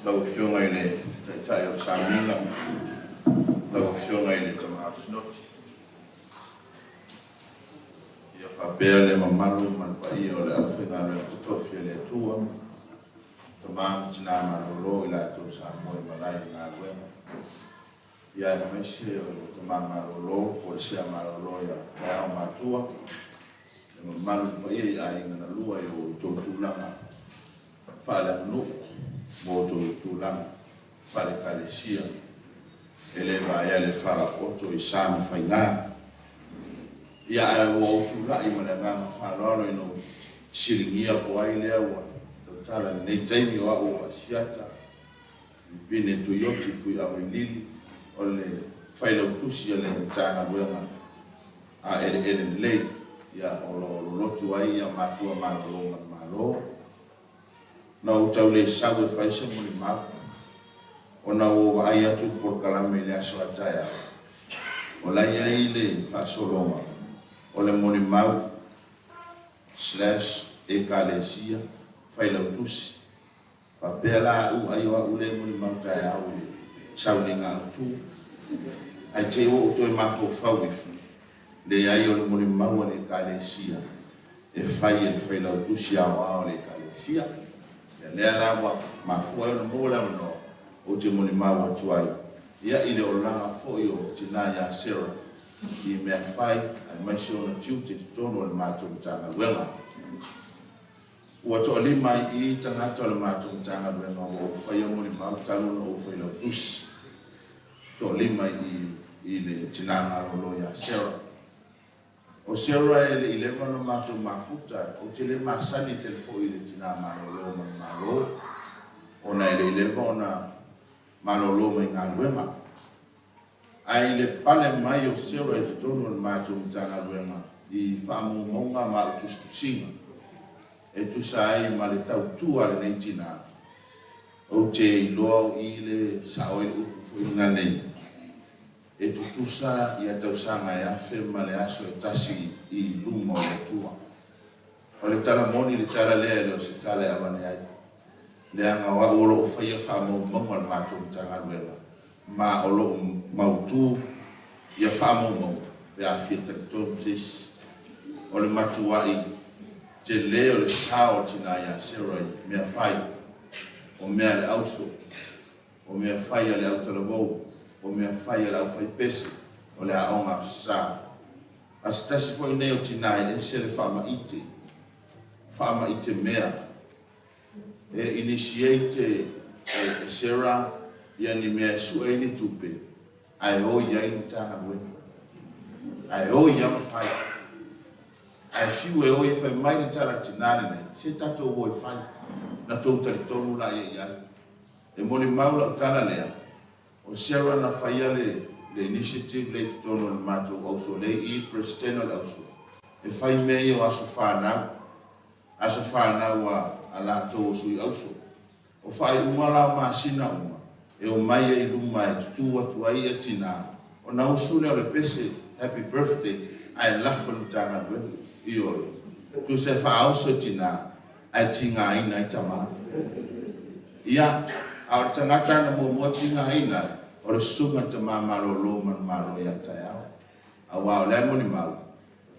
Lau Afioga i le Taitai o le Sauniga, lau Afioga i le Tama a le Sinoti. Faapea le mamalu ma le paia o le aufaigaluega totofi a le Atua, tama ma tina malolo i latou sa moe malae i galuega, ia aemaise o le tama malolo po o le sea malolo ia Taeao Matua, le mamalu i le paia i aiga na lua i o outou tulaga faaleaganuu ma outou tulaga faale-Ekalesia, e le vaea le falaooto i sa ma faiga. Ia, ae ua ou tulai ma le agaga faaaloalo ina ua fesiligia po o ai lea ua tautala i lenei taimi, o au o Asiata Lupine Tuioti Fuiavailili, o le Failautusi a le Matagaluega a Eleele Lelei, ia, o lo o lolotu ai ia matua malolo ma le Malo. Na ou tau le sau e fai se molimau, ona ua ou vaai atu i le polokalame i le aso a taeao, o la e i ai le faasologa o le molimau slash Ekalesia Failautusi. Faapea la au, ai o au lea e molimau taeao i le sauniga autu. Ae te i ua ou toe mafaufau ifo, leai o le molimau a le Ekalesia e fai e le Failautusi Aoao a le Ekalesia. Ia lea la ua mafua ai ona maua le avanoa ou te molimau atu ai, ia i le olaga foi o tina ia Sarah i mea fai aemaise ona tiute i totonu o le matou Matagaluega. Ua toalima ai i i tagata o le matou Matagaluega ua ou faia molimau talu ona ou Failautusi. Toalima i i i le tina malolo ia Sarah. O Sarah e le i leva ona matou mafuta, ou te le masani tele foi i le tina malolo ma le Malo, ona e le i leva ona malolo mai galuega. Ae i le pale mai o Sarah i totonu o le matou Matagaluega i faamaumauga ma au tusitusiga e tusa ai ma le tautua a lenei tina, ou te iloa o i le sao ai le upu foi lena nei, e tutusa ia tausaga e afe ma le aso e tasi i luma o le Atua. O le tala moni le tala lea e le o se tala e avane ai, leaga o au o lo o faia faamaumauga a le matou Matagaluega ma o lo o mautu ia faamaumauga pe a fia talitonu se isi. O le matuai tele o le sao o tina ia Sarah i mea fai, o mea a le auso, o mea fai a le autalavou, o mea fai a le aufaipese, o le aoga aso sa. A se tasi foi nei o tina e ese le faamaite, faamaite mea, e initiate e Sarah ia ni mea e sue ai ni tupe, ae o i ai le Matagaluega. Ae o i ama fai. Ae fiu e o e fai mai le tala a le tina lenei, se tatou o e fai, na tou talitonu laia i ai. E molimau lau tala lea, o Sarah na faia le le initiative lea i totonu o le matou auso lea i i, Peresetene o le auso, e fai mea ia o aso fanau, aso fanau a a latou o sui auso. O faaiuga la o masina uma, e omai ai i luma e tutū atu ai ia tina, ona usu lea o le pese, happy birthday, ae lafo i le Matagaluega. Ioe. Tusa e faaoso e tina, ae tigaina ai tama. Ia, a o le tagata na muamua tigaina ai, o le susuga i le tama malolo manumalo ia taeao. Aua o lea molimau,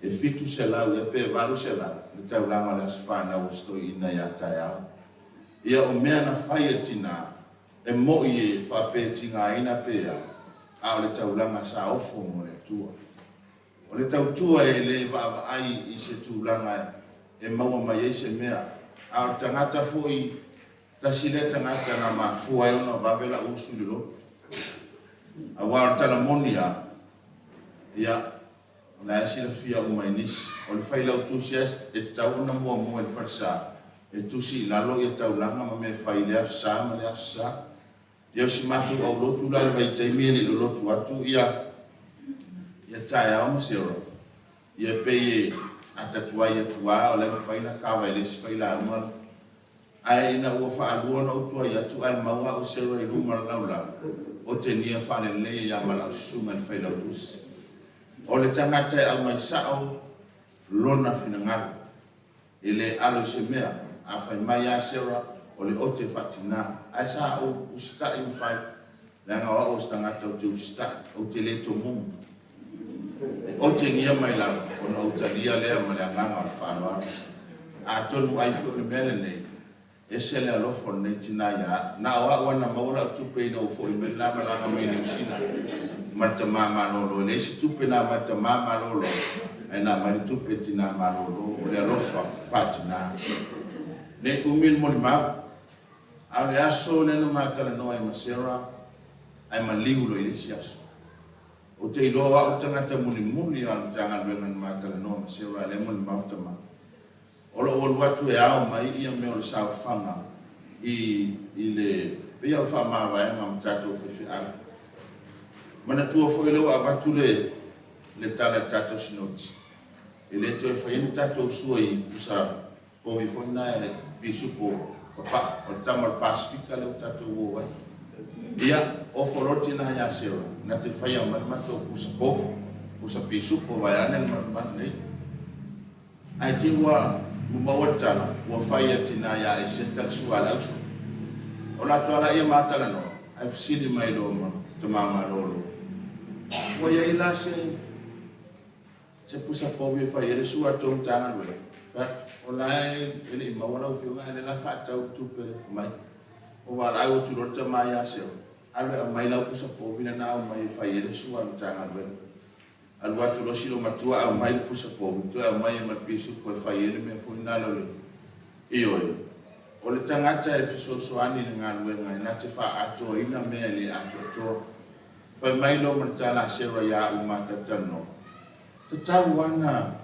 e 700 ea pe 800 le taulaga o le aso fanau o si toeaina ia taeao. Ia, o mea na fai e le tina, e mo'i e faapea e tigaina pe a, a o le taulaga sa ofo mo le Atua. O le tautua e le vaavaai i se tulaga e maua mai ai se mea, a o le tagata foi, tasi lea tagata na mafua ai ona vave la'u usu i le lotu. Aua o le tala moni lava, ia, o la e silafia uma e nisi, o le failautusi lava e tatau ona muamua i le falesa e tusi i lalo ia taulaga ma mea e fai i lea aso Sa ma lea aso Sa. Ia o si matou aulotu la i le vaitaimi e le i lolotu atu ia ia taeao ma Sarah, ia pei e ata tuai atu lava o la e mafai ona kava e le isi failauga ae ina ua faalua ona ou tuai atu ae maua au e Sarah i luma o le laulau, otegia faalelei ai lava ma lau susuga i le failautusi. O le tagata e aumai sao lona finagalo. E le alo i se mea. A fai mai a Sarah, o le ote faatina. Ae sa ou usitai ma fai, leaga o au o se tagata ou te usitai, ou te le tomumu. E otegia mai lava ona ou talia lea ma le agaga o le faaaloalo. Atonu ai foi o le mea lenei, ese le alofa o lenei tina ia au. Na o au lava na maua lau tupe ina ua foi mai lena malaga mai Niu Sila ma le tama malolo. E leai se tupe na aumai le tama malolo, ae na aumai le tupe i le tina malolo. O le alofa faa-tina. Ne i umi le molimau, a o le aso lea na ma talanoa ai ma Sarah, ae maliu loa i le isi aso. Ou te iloa o au le tagata mulimuli o le Matagaluega na ma talanoa ma Sarah lea molimau tama. O lou alu atu e ao mai ia mea o le saofaga i i le pei o le faamavaega ma tatou faifeau. Manatua foi lea ua avatu le le tala i le tatou sinoti, e le toe faia ni tatou sua i pusa povi foi na e pisupo papa o le tama o le Pasefika lea ua tatou o ai. Ia, ofo loa le tina ia Sarah, na te faia mai le matou pusa povi, pusa pisupo vaeane le malumalu nei. Ae te ua maua le tala, ua fai e le tina ia Eseta le sua a le auso. O latou ala ia ma talanoa, ae fesili mai loa ma tama malolo, Ua i ai la se se pusa povi e fai ai le sua a le tou Matagaluega? Fai atu, O la e le i maua lau afioga, ae o lea la faatau le tupe mai. Ua valaau atu loa le tama ia Seo, Alu e aumai lau pusa povi lea na aumai e fai ai le sua a le Matagaluega. Alu atu loa si loomatua aumai le pusa povi, toe aumai ai ma le pisupo e fai ai le mea foi lena o le Ioe. O le tagata e fesoasoani i le galuega e na te faaatoaina mea e le atoatoa. Fai mai loa ma le tala a Sarah ia au ma talatalanoa, Tatau ana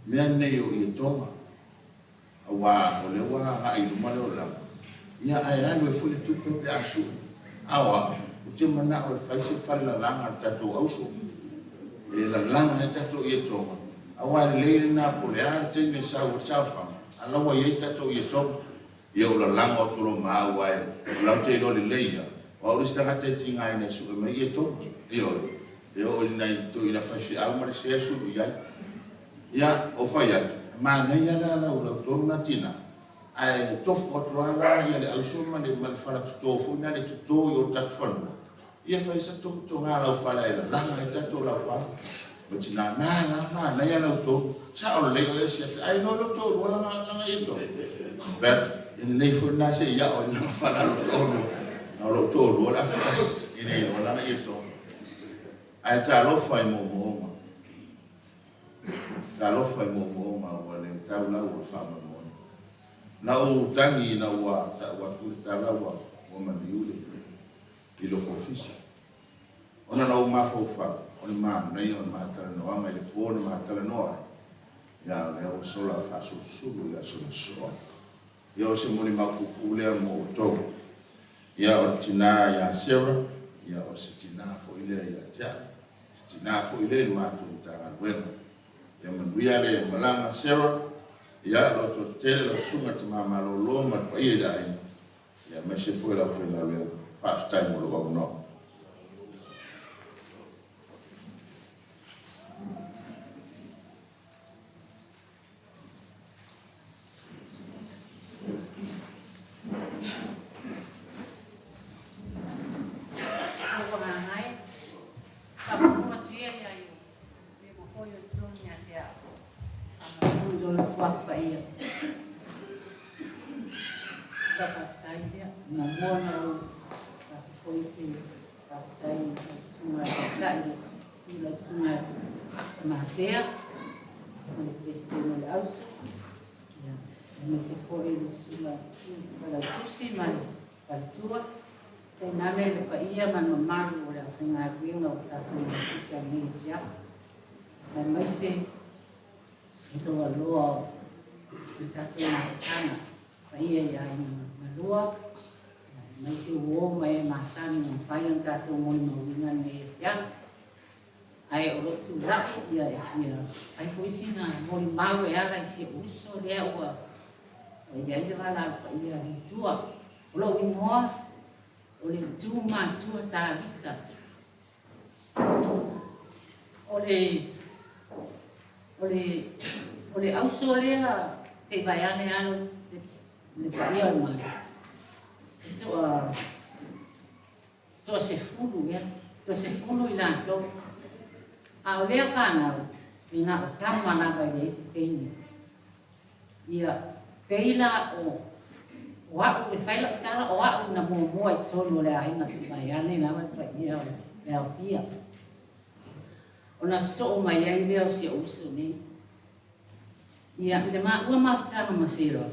mea nei o ietoga. Aua o lea ua agai i luma le olaga, ia ae alu ai foi le tupe pe a sue. A o au, ou te manao e fai se fale lalaga a le tatou auso, e lalaga ai tatou ietoga, aua e lelei lena po o le a le taimi e sau ai le saofaga, a la ua i ai tatou ietoga. Ia ou lalago atu loa ma au, ae o la ou te iloa lelei ia, o au le isi tagata e tigaina e sue mai ietoga. Ioe, e oo i nai toeaina faifeau ma le sea e sulu i ai. Ia, ou fai atu, manaia la lau lau tonu na tina, ae tofu atu lava la ia le auso ma le ma le fala toto foi na le toto i o tatou fanua, ia fai sa totoga lau fala e lalaga ai tatou lau fala. O tina na la manaia lau tonu, sao lelei oe e siaki, ae iloa lou toalua laga laga ia tonu. Fai atu, e lelei foi lena se i ao i lana fala lou toalua, a o lou toalua o le afi tasi, e le iloa laga ia tonu. Ae talofa i moomooga. Talofa i moomooga ua le tau lau o le faamoemoe. Na ou tagi ina ua tau atu le tala ua maliu le i loko ofisa. Ona na ou mafaufau, o le manaia o le ma talanoaga i le po na ma talanoa ai, ia o lea ua sola faasulusulu i le aso na sosoo ai. Ia o se molimau puupuu lea mo outou. Ia o le tina ia Sarah, ia o se tina foi lea ia te au, se tina foi lea i le matou Matagaluega. Ia manuia le malaga Sarah, ia loto tele lau susuga tama malolo ma le paia i le aiga, ia aemaise foi le aufaigaluega. Faafetai mo lou avanoa. Masea, ma le Peresetene o le Auso, ia, aemaise foi le Susuga Failautusi ma le Faletua, tainane le paia ma le mamalu o le aufaigaluega o tatou mafuta i lenei afiafi, aemaise le loaloa o le tatou mafutaga, paia i aiga malua, aemaise uo ma e masani ua mafai ona tatou molimauina lenei afiafi. Ae o lou tulai ia e fia fai foi sina molimau e ala i si ou uso lea ua i ai le valaau paia i tua. O lou igoa o le Itu Matua Tavita. O le o le o le auso lea te i vaeane lava le paia o le Malo. E toa Toasefulu, ea, toasefulu i latou. A o lea fanau, e na o tama lava i le isi teine. Ia, pei la o, o a'u, e fai la'u tala, o a'u na muamua i totonu o le aiga se'i vaeane lava le paia o le aofia. Ona sosoo mai ai lea o si o'u uso nei. Ia, i le maua mafutaga ma Sarah,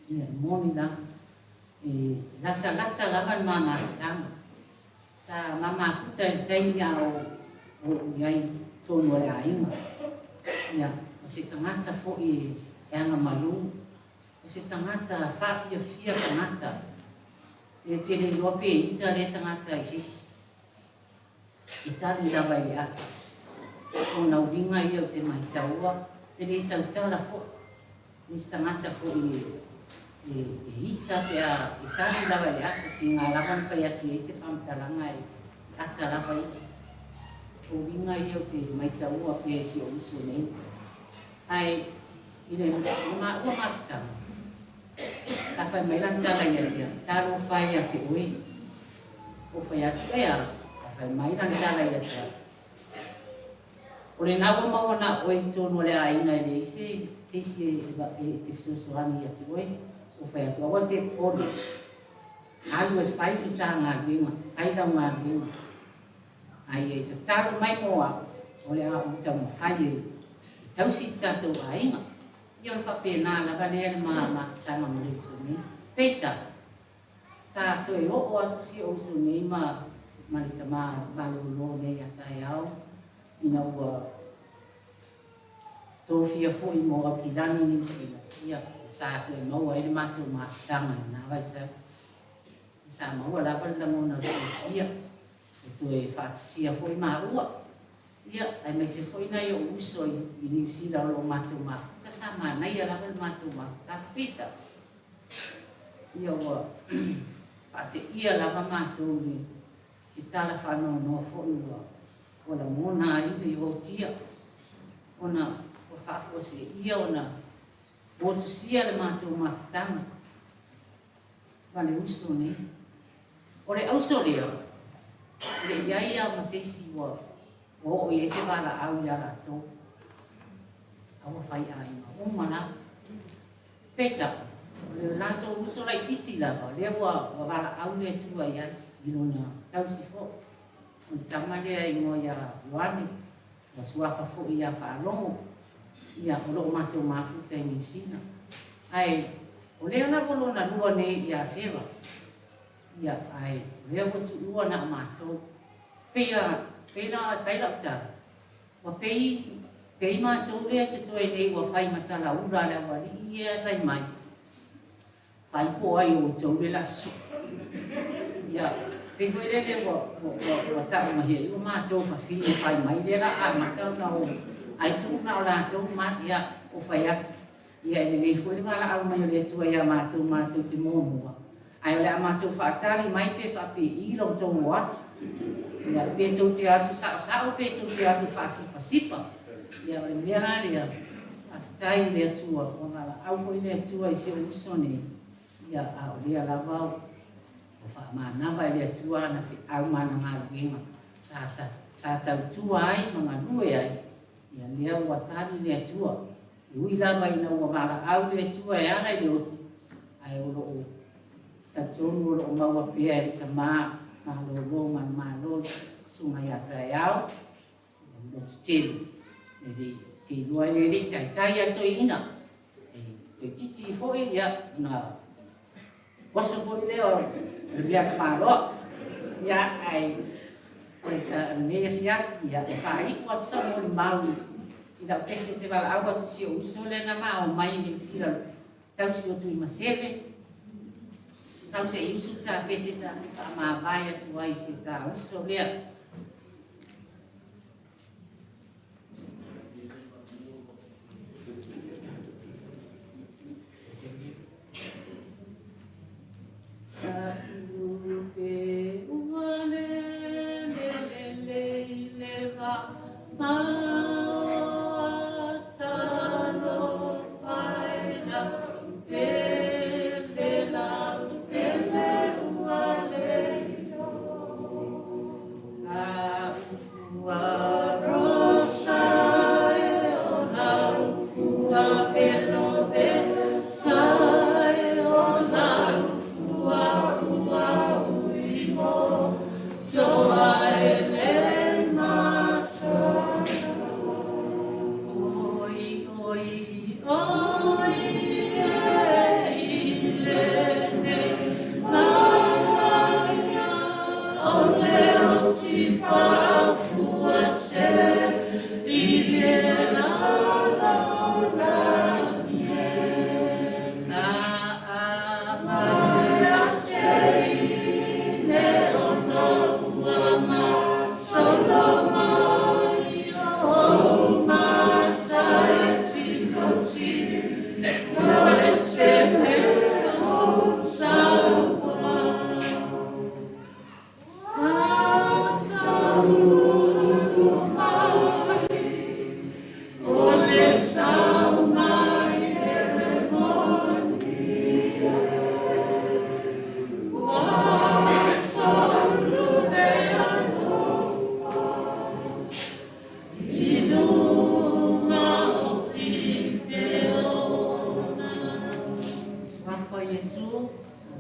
ia, e moni lava, e latalata lava le ma mafutaga. Sa ma mafuta i le taimi a o ou i ai i totonu o le aiga. Ia, o se tagata foi e agamalu, o se tagata faafiafia tagata. E te le iloa pe ita lea tagata i se isi. E tali lava i le ata. Ona uiga ia ou te maitaua, e le tautala foi. Nisi tagata foi e ita pe a e tali lava i le ata, tiga lava ona fai atu i ai se faamatalaga e ata lava ia. O uiga ia ou te maitaua pea i si ou uso nei. Ae i le maua mafutaga, sa fai mai lana tala ia te au, Talofa e ia te oe. Ou fai atu, E a? Sa fai mai lana tala ia te au, O lena ua maua na oe i totonu o le aiga e leai se se isi e te fesoasoani ia te oe. Ua fai atu, Aua te popole. Alu e fai le ta galuega, fai lau galuega. A ia i tatalo mai mo au, o le a ou taumafai e tausi i le tatou aiga. Ia ona faapena lava lea le ma mafutaga ma le uso nei. Peitai, Sa toe oo atu si ou uso nei ma ma le tama malolo nei a taeao ina ua tofia foi mo Aukilani, Niu Sila, ia, sa toe maua ai le matou mafutaga i lena vaitau. Sa maua lava le lagona o le fiafia e toe faatasia foi maua, ia, aemaise foi nai ou uso i Niu Sila o lo o matou mafuta, sa manaia lava le matou mafutaga. Peitai, Ia ua faateia lava matou i se tala faanoanoa foi ua ua lagona ai le otia ona ua faafuaseia ona motusia le matou mafutaga ma le uso nei. O le auso lea, e le i ai lava ma se isi ua ua oo i ai se valaau ia latou, a ua fai aiga uma lava. Peitai, o le latou uso laitiiti lava, lea ua valaau le Atua i ai i lona tausi foi. O le tama lea e igoa ia Ioane, ua suafa foi ia Faalogo, ia, o lo o matou mafuta i Niu Sila. Ae, o lea lava lona lua nei ia Sera, ia, ae o lea ua tuua na o matou. Pei a, pei la e fai lau tala, Ua pei, pei matou lea e totoe nei ua fai ma talaula a le aualii ia e fai mai, Fai po ai outou le laso. Ia, pei foi lele ua, ua, ua, ua tau mai ai ua matou fafine fai mai lea la amata ona o, ai tuu na o latou ma, ia, o fai atu. Ia, e lelei foi le valaau mai o le Atua iā matou matou te muamua, ae o le a matou faatali mai pe faapei lo outou o atu. Ia, pe tou te atu saosao pe tou te atu faasipasipa. Ia, o le mea la lea, faafetai i le Atua, ua valaau foi le Atua i si ou uso nei, ia, a o lea lava ua faamanava e le Atua ana feau ma ana galuega sa, sa tautua ai ma galue ai, ia lea ua tali le Atua. E ui lava ina ua valaau le Atua e ala i le oti, ae o lo o talitonu o lo o maua pea e le Tama malolo manumalo i Susuga ia Taeao le loto tele. E le te iloa e le i taitai a toeaina, e toeitiiti foi ia ona oso foi lea o le mea tamaloa. Ia, ae o lenei afiafi, ia, e faaiu atu sau molimau i lau pese ou te valaau atu i si ou uso lea na ma omai i Niu Sila tausi o Tuimaseve. Sau se i usu ta pese ta te faamavae atu ai i si o ta uso lea.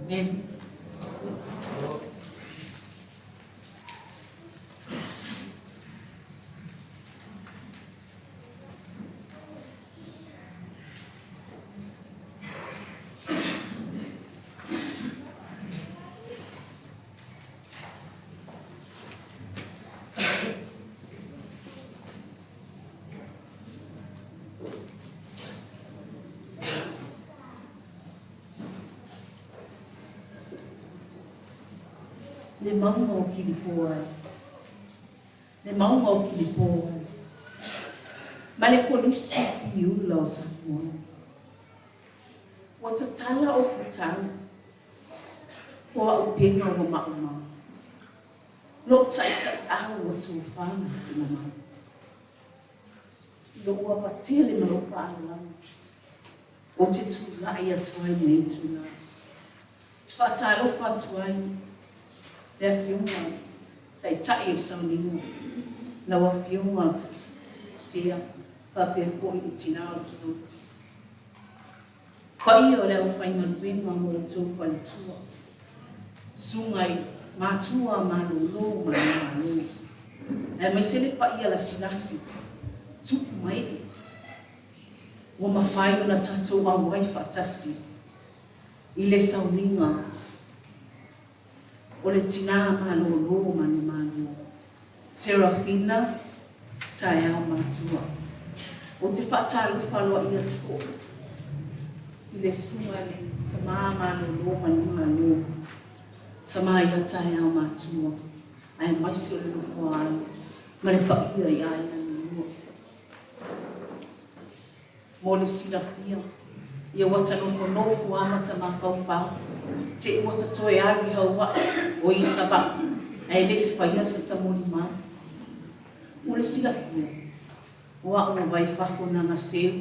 Amene. Le mauga o Kilipo ai. Le mauga o Kilipo ai. Ma le Kolisi Piula o Samoa. Ua tatala o futau. O auupega ua maumau. Lou taitaiau ua tofa ma tuuina mai. I lou ava tele ma lou faaaloalo, ou te tulai atu ai i lenei itula. Ou te faatalofa atu ai i le Afioga Taitai o Sauniga, lau Afioga Sea faapea foi le Tina o le Sinoti. Paia o le aufaigaluega ma outou faletua, susuga i matua malolo ma le Malo, aemaise le paia lasilasi, tupu ma ee, ua mafai ona tatou auai faatasi i le sauniga o le tina malolo manumalo, Serafina Taeao Matua. Ou te faatalofa aloaia atu foi i le susuga i le tama malolo manumalo, tama ia Taeao Matua, aemaise o le nofoaalo ma le paia i aiga lua. Mo le silafia, ia ua ta nofonofo a ma ta mafaufau, te i ua ta toe alu i Hauaʻi, o i Savaʻi, ae le i faia se ta molimau. Mo le silafia, o a'u ua vai fafo nana seu,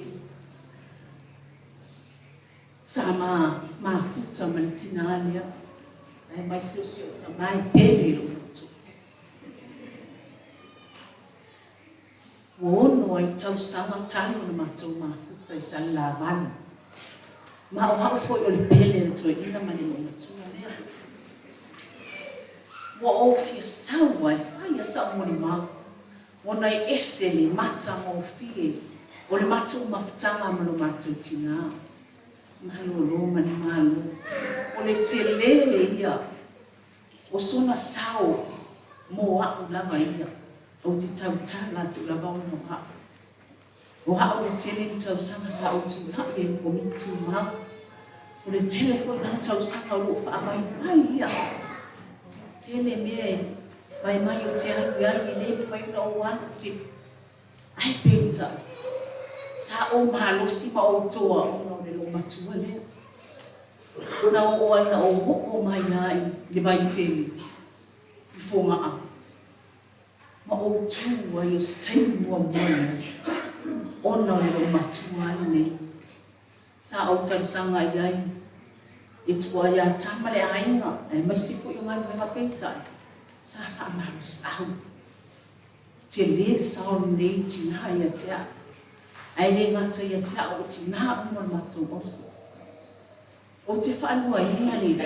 sa ma mafuta ma le tinā lea, aemaise o si o'u tamā e pele i lo'u loto. Ua ono ai tausaga talu ona matou mafuta i Salelavalu. Ma o au foi o le pele a le toeaina ma le loomatua lea. Ua ou fia sau a e fai a sa'u molimau, ona e ese le matagofie o le matou mafutaga ma lo matou tinā. Malolo ma le Malo, o le tele ia o sona sao mo a'u lava ia. Ou te tautala atu lava ona o a'u. O a'u ua tele ni tausaga sa ou tula'i ai i le Komiti Tumau. O le tele foi na o tausaga o lo'o fa'avaivai ia. Tele mea e vae mai ou te alu i ai e le mafai ona ou alu ou te Ae peitai, sa ou malosi ma ou toa ona o le loomatua lea. Na oo ai na ou oo mai ai i le vaitele i Fogaa. Ma ou tū ai o se taimi muamua lea ona o le loomatua lenei. Sa ou talosaga i ai e tua ia Tama le aiga aemaise foi o galuega peitai sa faamalosiau. Tele le sao lenei tinā ia te au. Ae le gata ia te au o tinā uma o le matou oso. Ou te faaluaina le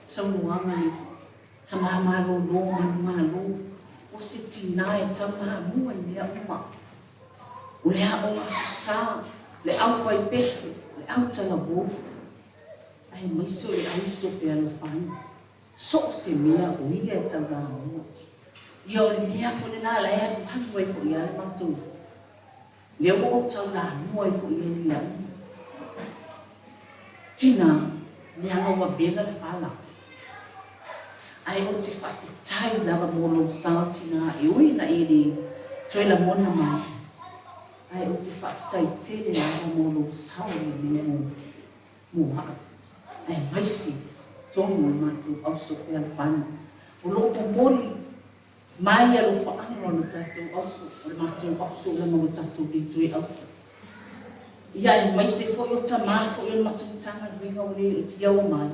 saunoaga le tamā malōlō manumalo o se tinā e taulamua i mea uma. O le aoga aso sa, le au faipefu, le au talavou, aemaise o le au sofealofaina. So o se mea o ia e taulamua. Ia o le mea foi lena la e alualu ai foi lava le matou Lea ua ou taulamua ai foi i ai mea uma. Tina, leaga ua vela le fala. Ae ou te faafetai lava mo lou sao tina e ui ina e le toe lagona mai, ae ou te faafetai tele lava mo lou sao lenei mo, mo a'u, aemaise tonu o le matou auso fealofani o lo o momoli Mai alofaaga o le tatou auso, o le matou auso leaga ua tatou le toe auso. Ia aemaise foi o tama foi o le matou Matagaluega ua le fia o mai,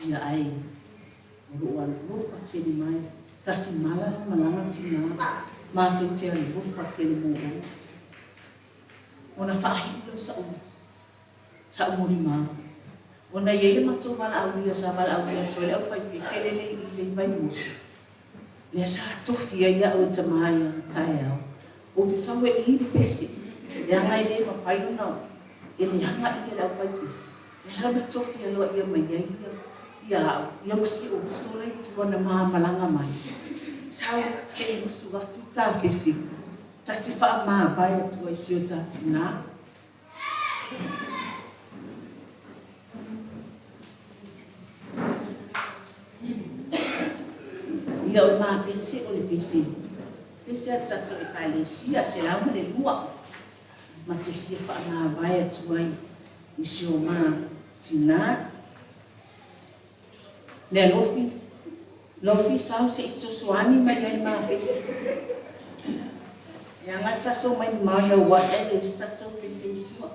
ia ae o lo o alofa tele mai. Tafimala lau malaga tina, matou te alofa tele mo oe. Ona faahiu lea o sa'u, sa'u molimau. Ona e i ai le matou valaaulia sa valaaulia atu ai le aufaipese lele i i le Vaimoso, lea sa tofi ai au e tama i ana taeao, ou te sau e i le pese, leaga e le mafai ona, e leaga ia le aufaipese, lea la na tofi aloaia mai ai ia au, ia ma si ou uso la i tua na ma malaga mai, sau se i musu atu ta pese, ta te faamavae atu ai i si o ta tinā. Ia o le ma pese o le pese pese a le tatou Ekalesia 102 ma te fia faamavae atu ai i si o ma tinā. Mea Lofi, Lofi sau se i fesoasoani mai ai le ma pese. Leaga tatou mai mamao i Hawaii ae leai se tatou pese i tua.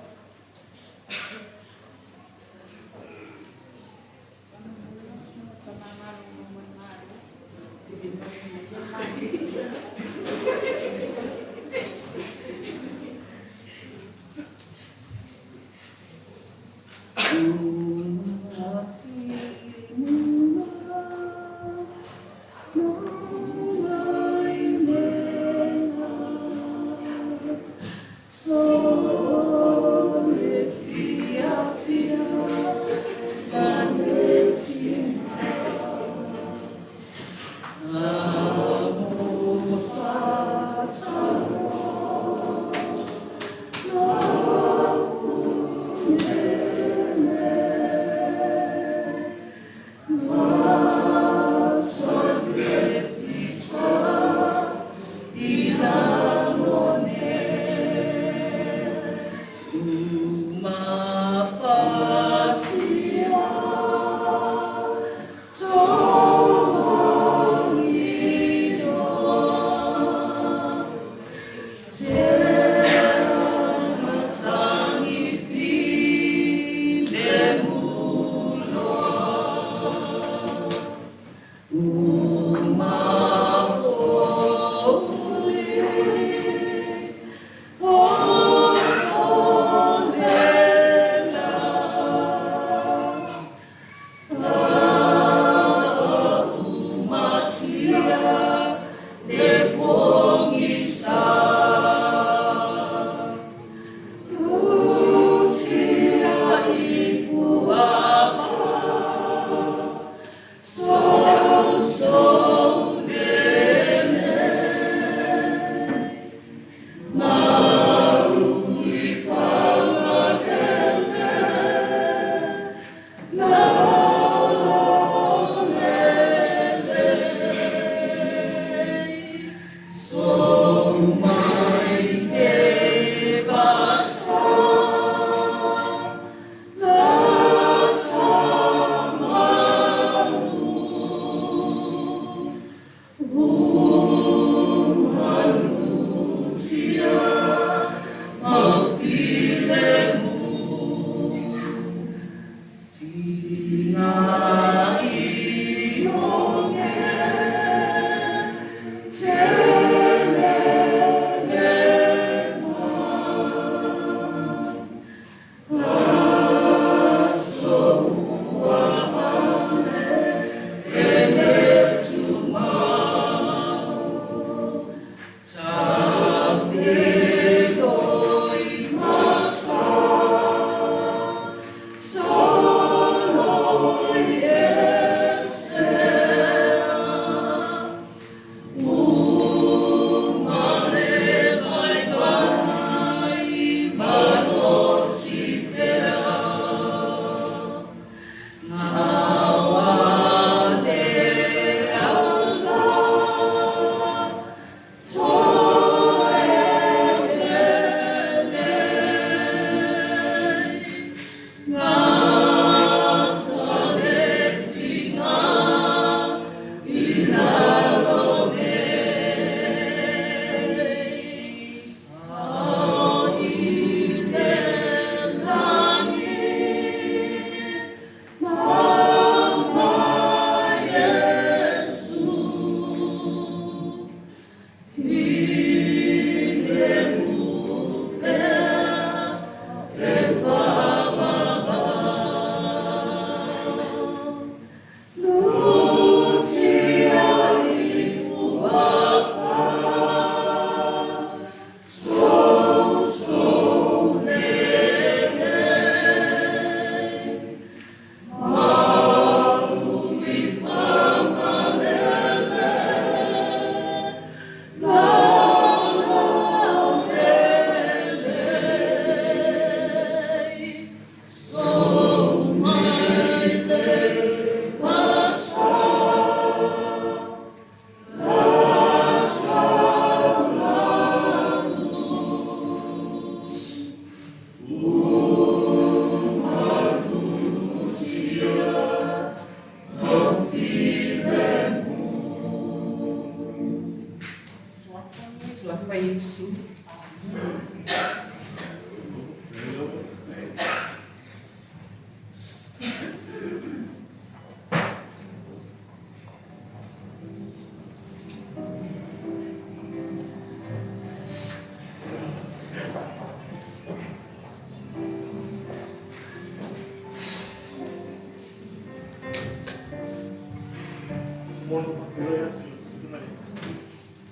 Ona faafeiloai atu i le Susuga i le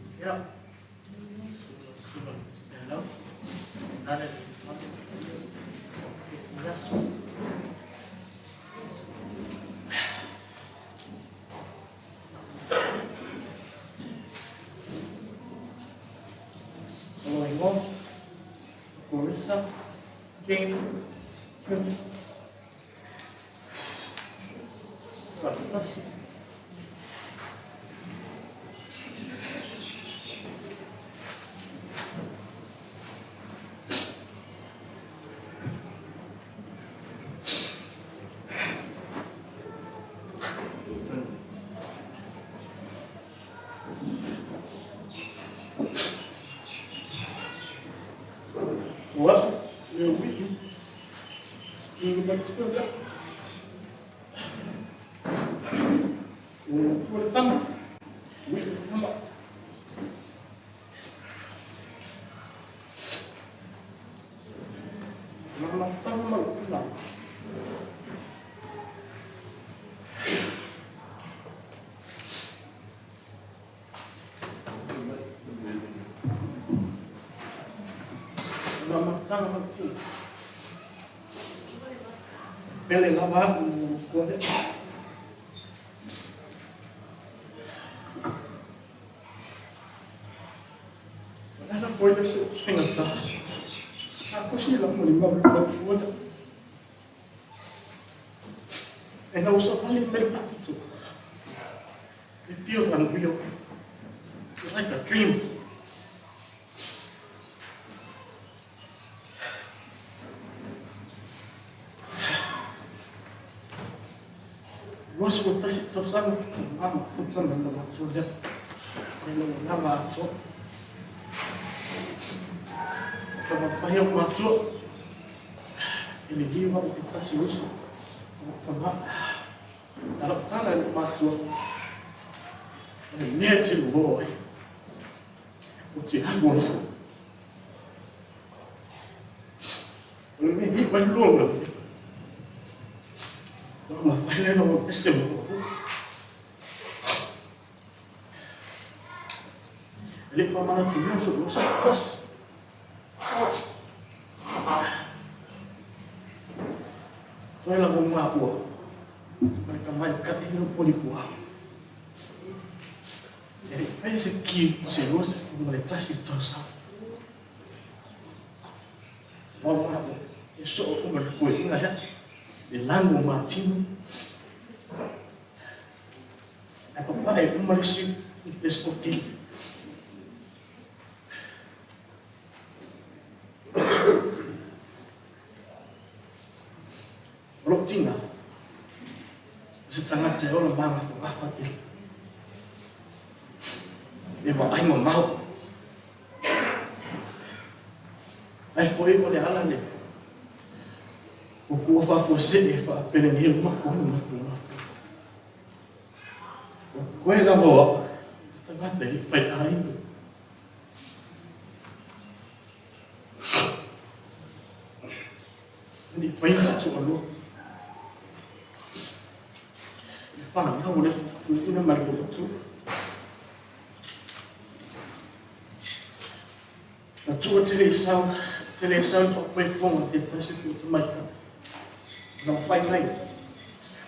Ekalesia, Susuga i le Peresetene lava, tainane le mamalu o le paia o lenei aso. O lou igoa, Corissa Jane Griffith. Faatasi. O au, le uiʻi, i le matua lea. O le matua le tama, uiʻi le tama. O lana mafutaga ma lou tina. O lana mafutaga ma lou tina. Pele lava a'u i le matua lea. O le ala foi lea faigata. Sa kosi lau molimau i le matua lea. Ina ua savali mai le papito. It feels unreal. It's like a dream. 21 tausaga ma mafuta ma le matua lea. Ina ua lava atoa. O tamafai au matua. E liliu au i se tasi o uso. O lou tama. A lau tala i lou matua, o le mea e te loloa ai, ou te alu alofa. O le mea e iu ai lua galuega. Ona mafai lea ona ou ese ma lou alu. E le i faamanatuina sou 21. Toe lava o maua ma le tamaitai o Polipoa. E le i faia se ki o se 21 tausaga. Ua maua e soo uma le koeina lea, le lanu o matino. Ae papae uma le isi le spokili. O lou tina, o se tagata e ola magafogafa tele. E vaai mamao. Ai foi o le ala lea. O kua faafuasee e faapelenei le maku ai maku maku. O koe lava o au, te tagata e le i fai aiga. E le i faia se toalua. Le fanau o le tuuina mai le matua. Na tua tele i sau, tele i sau le faapoepoega se tasi foi o tamaitai. Na fai mai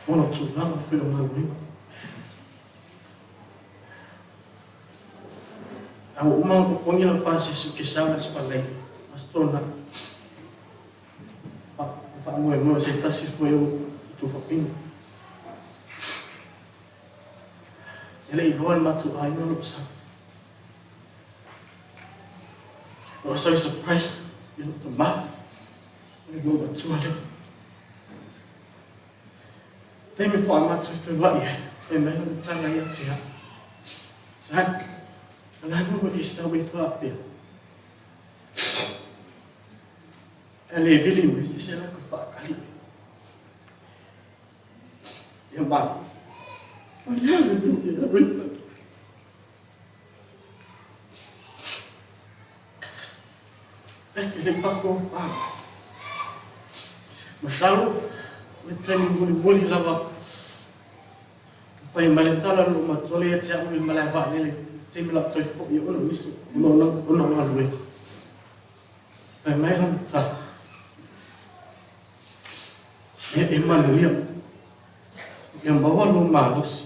ona tulaga foi o galuega. A ua uma ona totogi lau pasese ou te sau i le Aso Faraile, Aso Toonai. Faamoemoe o se tasi foi o tuafafine. E le i iloa e le matou aiga lou sau. I was so surprised i lou tama, i lou matua lea. Taimi foi a matou feiloai ai, fai mai lana tala ia te au. Son, o le a ua e sau e faapea? E le vili mai se se lako faakali. Ia ma. O le a le mea e alu ai. E le pako whā. Masalo, o le taimi mulimuli lava Fai mai le tala a le loomatua lea ia te au i le malae vaalele i le taimi o le a ou toe foi ai ona o nisi ona o galuega. Fai mai lana tala, Ia e manuia, ia maua lou malosi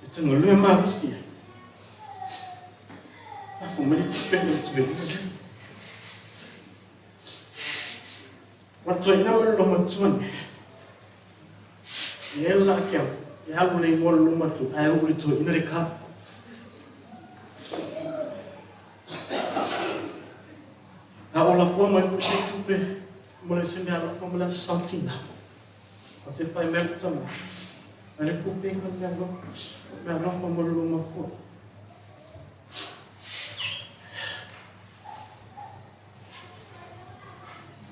e te galue malosi ai. Lafo mai le tupe i le toeaina lea. Ua toeaina ma le loomatua nei. E la ke au, e alu le igoa o le loomatua, ae uu i le toeaina le kava. A o lafoa mai foi se tupe mo le se meaalofa mo le Aso Sa o Tina. Ou te fai mai le tama, ai le pupenga le meaalofa mo le loomatua.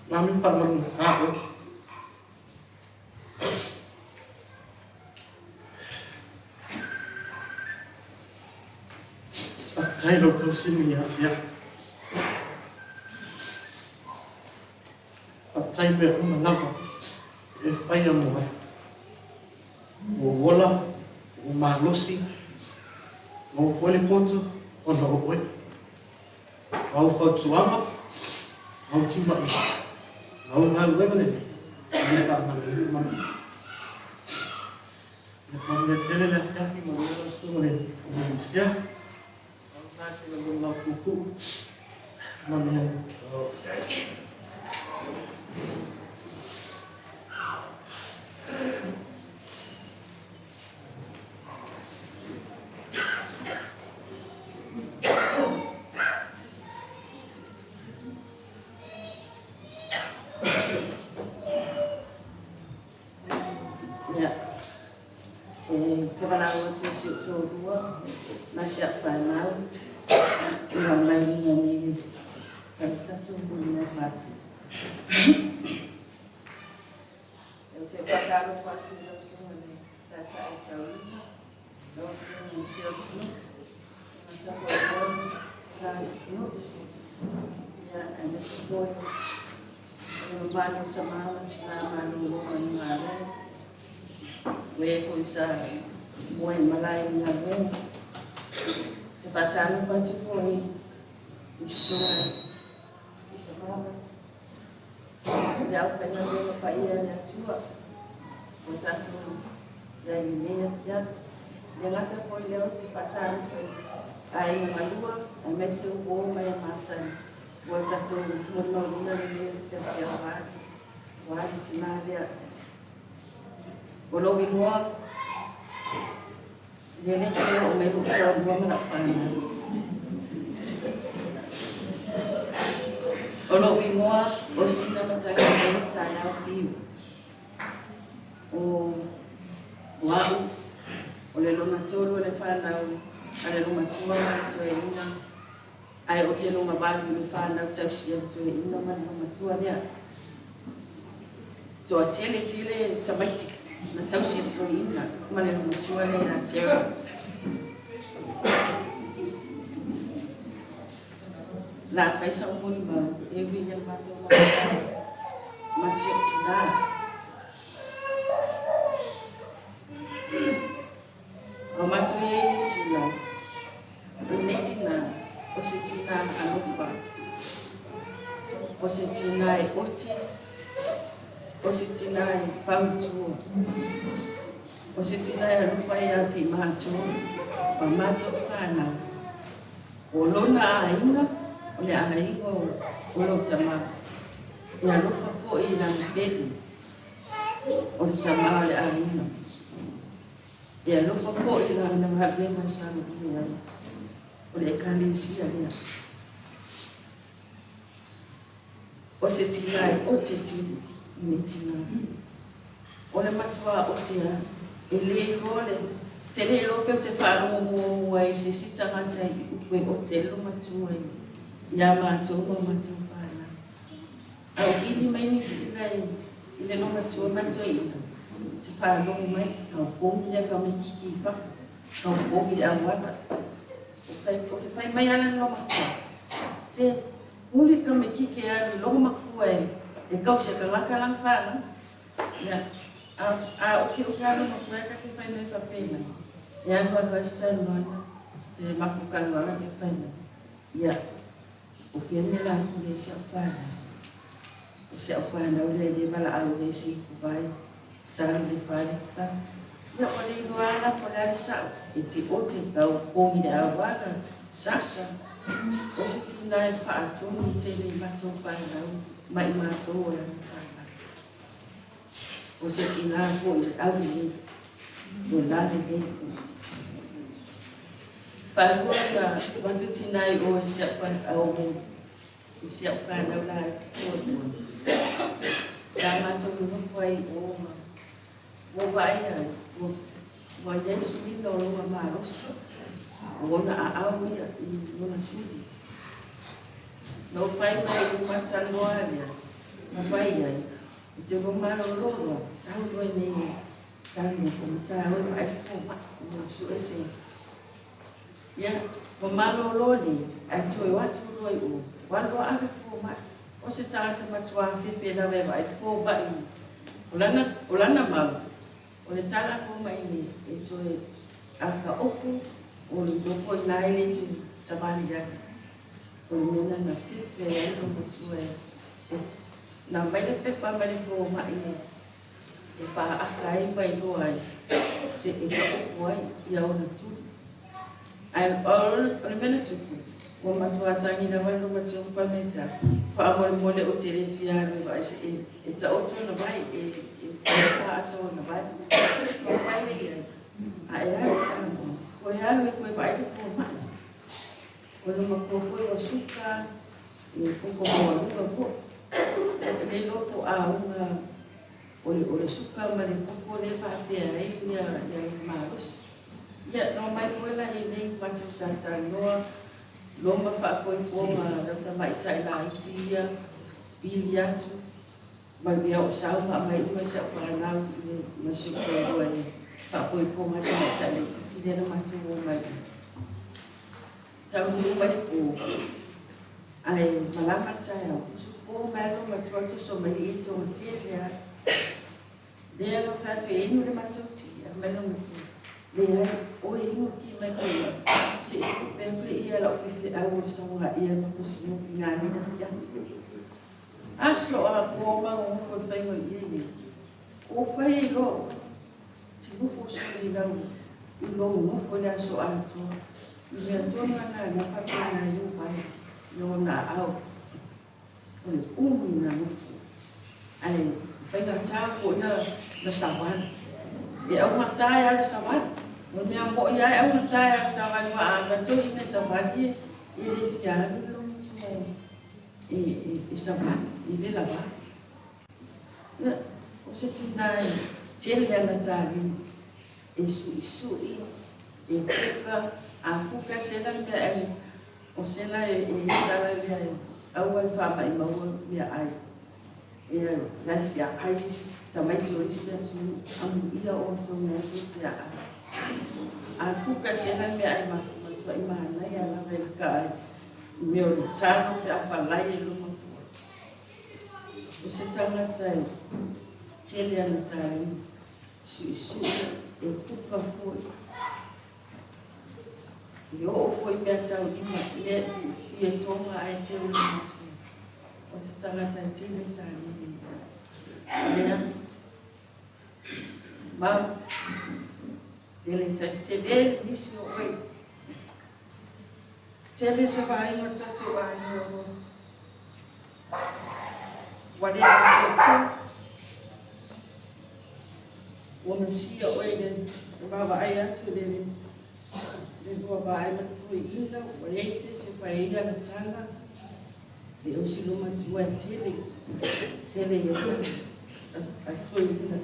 Mami whaamarunga a oe. Faafetai lo outou sini ia te au. Faafetai mea uma lava e faia mo au. Ua ou ola, ua ou malosi, maua foi le poto ona o oe. O au fautuaga, o au timaiga, o au galuega lelei, e le faagaloina manuia. Ia manuia tele le afiafi, manuia lau susuga i le Minisia. Au na se galuega lau kuukuu. Manuia. Ia, e te valaau atu i si ou toalua ma si au fanau i lau mai luga nei le tatou molimau faatasi. Ou te faatalofa atu i lau Susuga i le Taitai o Sauiga, lau Afioga Michelle Snoot, le Matafa o Moe, Tina Snoot, ia, aemaise foi o le mamalu o tama ma tina malolo mai le Malo, o e foi sa moe malae i galuega. Ou te faatalofa atu foi i susuga i tama ma le aufaigaluega paia a le Atua ua tatou i ai i lenei afiafi. E le gata foi i lea ou te faatalofa i aiga malua aemaise o uo ma e masani ua tatou molimauina lenei afiafi aoga ua le tina lea. O lou igoa le le toe oo mai lou toalua ma lau fanau. O lou igoa o Sina Matagi Taeao Fiu. O au, o le lona tolu o le fanau a le loomatua ma le toeaina, ae o te lona valu i le fanau tausi a le toeaina ma le loomatua lea. Toatele tele tamaiti na tausi e le toeaina ma le loomatua lea ia Sarah. La fai sa'u molimau e ui i le matou mafutaga ma si ou tinā. A o matou i ai i Niu Sila, o lenei tinā, o se tinā alofa, o se tinā e ote, o se tinā e fautua, o se tinā e alofa ia te matou ma matou fanau. O lona aiga, o le aiga o lou tama, e alofa foi i lana pele, o le tama o le aiga. E alofa foi i lana galuega sa galue ai, o le ekalesia lea. O se tinā e ote tele lenei tinā. O le matua ote a, e le iloa le, te le iloa pe ou te faalogo muamua i se isi tagata i upu e ote ai le loomatua ia matou ma matou fanau. A o kini mai Niu Sila i le loomatua ma le toeaina, te faalogo mai, taupogi lea tamaititi i fafo, taupogi le auala. O te fai mai ala le loomatua, se huli le tamaititi e alu i loomatua e tausi e tagata lana fanau. Ia, A okeoke lava lou matua e ta te fai mai faapena, e alualu ai se talanoaga, se matou talanoaga pe fai mai, Ia, o fea le mea latou lea i si au fanau? O si au fanau lea e le valaau i le isi ituvai, sa alu i le fale, Ia, ua le iloa lava la po o le a le sa'o, e te ote tau pogi i le auala, sasa, o se tina e faatonu tele i matou fanau ma i matou o lana fanau. O se tina foi e au lelei, ua la lelei foi. Faalua ona avatu tina i o i si au fanau, i si au fanau laiti tuatua. Sa matou nonofo ai i o ma ua vaai ai, ua i ai suiga o lona malosi, o ona aao ia i lona tuli. Na ou fai mai i le matalanoa lea, ma fai ai, E te lua malolo loa, sau loa i nei tali nofo ma taua e vaai le fomai, ua sue se Ia, ua malolo nei, ae toe o atu loa i o, ua alu loa ave le fomai. O se tagata matua fefe lava e vaai le fomai. O lana, o lana mau, o le tala a fomai nei, e toe aka opu, o le loko i ina e le toe savali ai. O le mea lena na fefe ai lou matua e na aumai le pepa mai le fomai e faaata ai ma iloa ai se e taoto ai ia ona tuli. Ae o le mea na tupu, ua matua tagi lava le matua ma fai mai ia te au, faamolemole ou te le fia alu e vaai se e taoto ona vai, e faaata ona vai. Ua fai le i ai, a e alu i Samoa, toe alu e toe vaai le fomai. O le matua foi ua suka, e koko maualuga foi. E le iloa po o auga o le suka ma le koko lea e faapea ai ia le malosi. Ia, na omai foi la i inei matou talatalanoa, loma faapoipoga lau tamaitai laiti ia, pili atu, manuia o sau ma aumai uma si au fanau ma si ou toalua i le faapoipoga a le tamaitai laitiiti lea na matou omai ai. Taunuu mai le po, ae malama le taeao, usu po mai lou matua toso mai le ie togatele lava. Lea na fai atu e inu le matou ti, aumai lou matua. Leai, oe inu ki mai koe ia. Se i tupe aku le ia lau faifeau o le sauaia ma kosinoki ngā nina kia. Aso a ko mango ko le faiga o le ie nei. O fai e lo, te nofo sui i lau, i lou nofo i le aso atoa. I mea tonu ana na faapena ai o vai, i ona aao. O le umi na nofo. Ae faigata foi na savali. E augata e alu savali. O le mea mo'i lava e augata e alu savali aua a alu atu ina savali e le fia alu le matua e savali, e le lava. Ia, o se tina e tele ana taliu e su'isu'i, e kuka, a kuka e sela le mea'ai, o sela e tala lea e aua le faama'imaua mea'ai. E la e fia'ai isi tamaiti o isi atunuu, amuia outou mea tou te a'ai. A kuka e sela le mea'ai matua'i manaia lava e laka ai i mea o le talo pe a falai e lou matua. O se tagata e tele ana taliu, su'isu'i, e kuka foi. E oo foi i meataulima, mea i e toga ae teu le matua. O se tagata e tele taliu lea. Mau, tele tele nisi o oe. Tele se vaaiga o le tatou aiga ua le atoatoa. Ua masia oe i le vaavaai atu i le lua vaai ma le toeaina, ua leai se isi e fai ai ana tala. E o si lou matua e tele, tele ia tala a toeaina.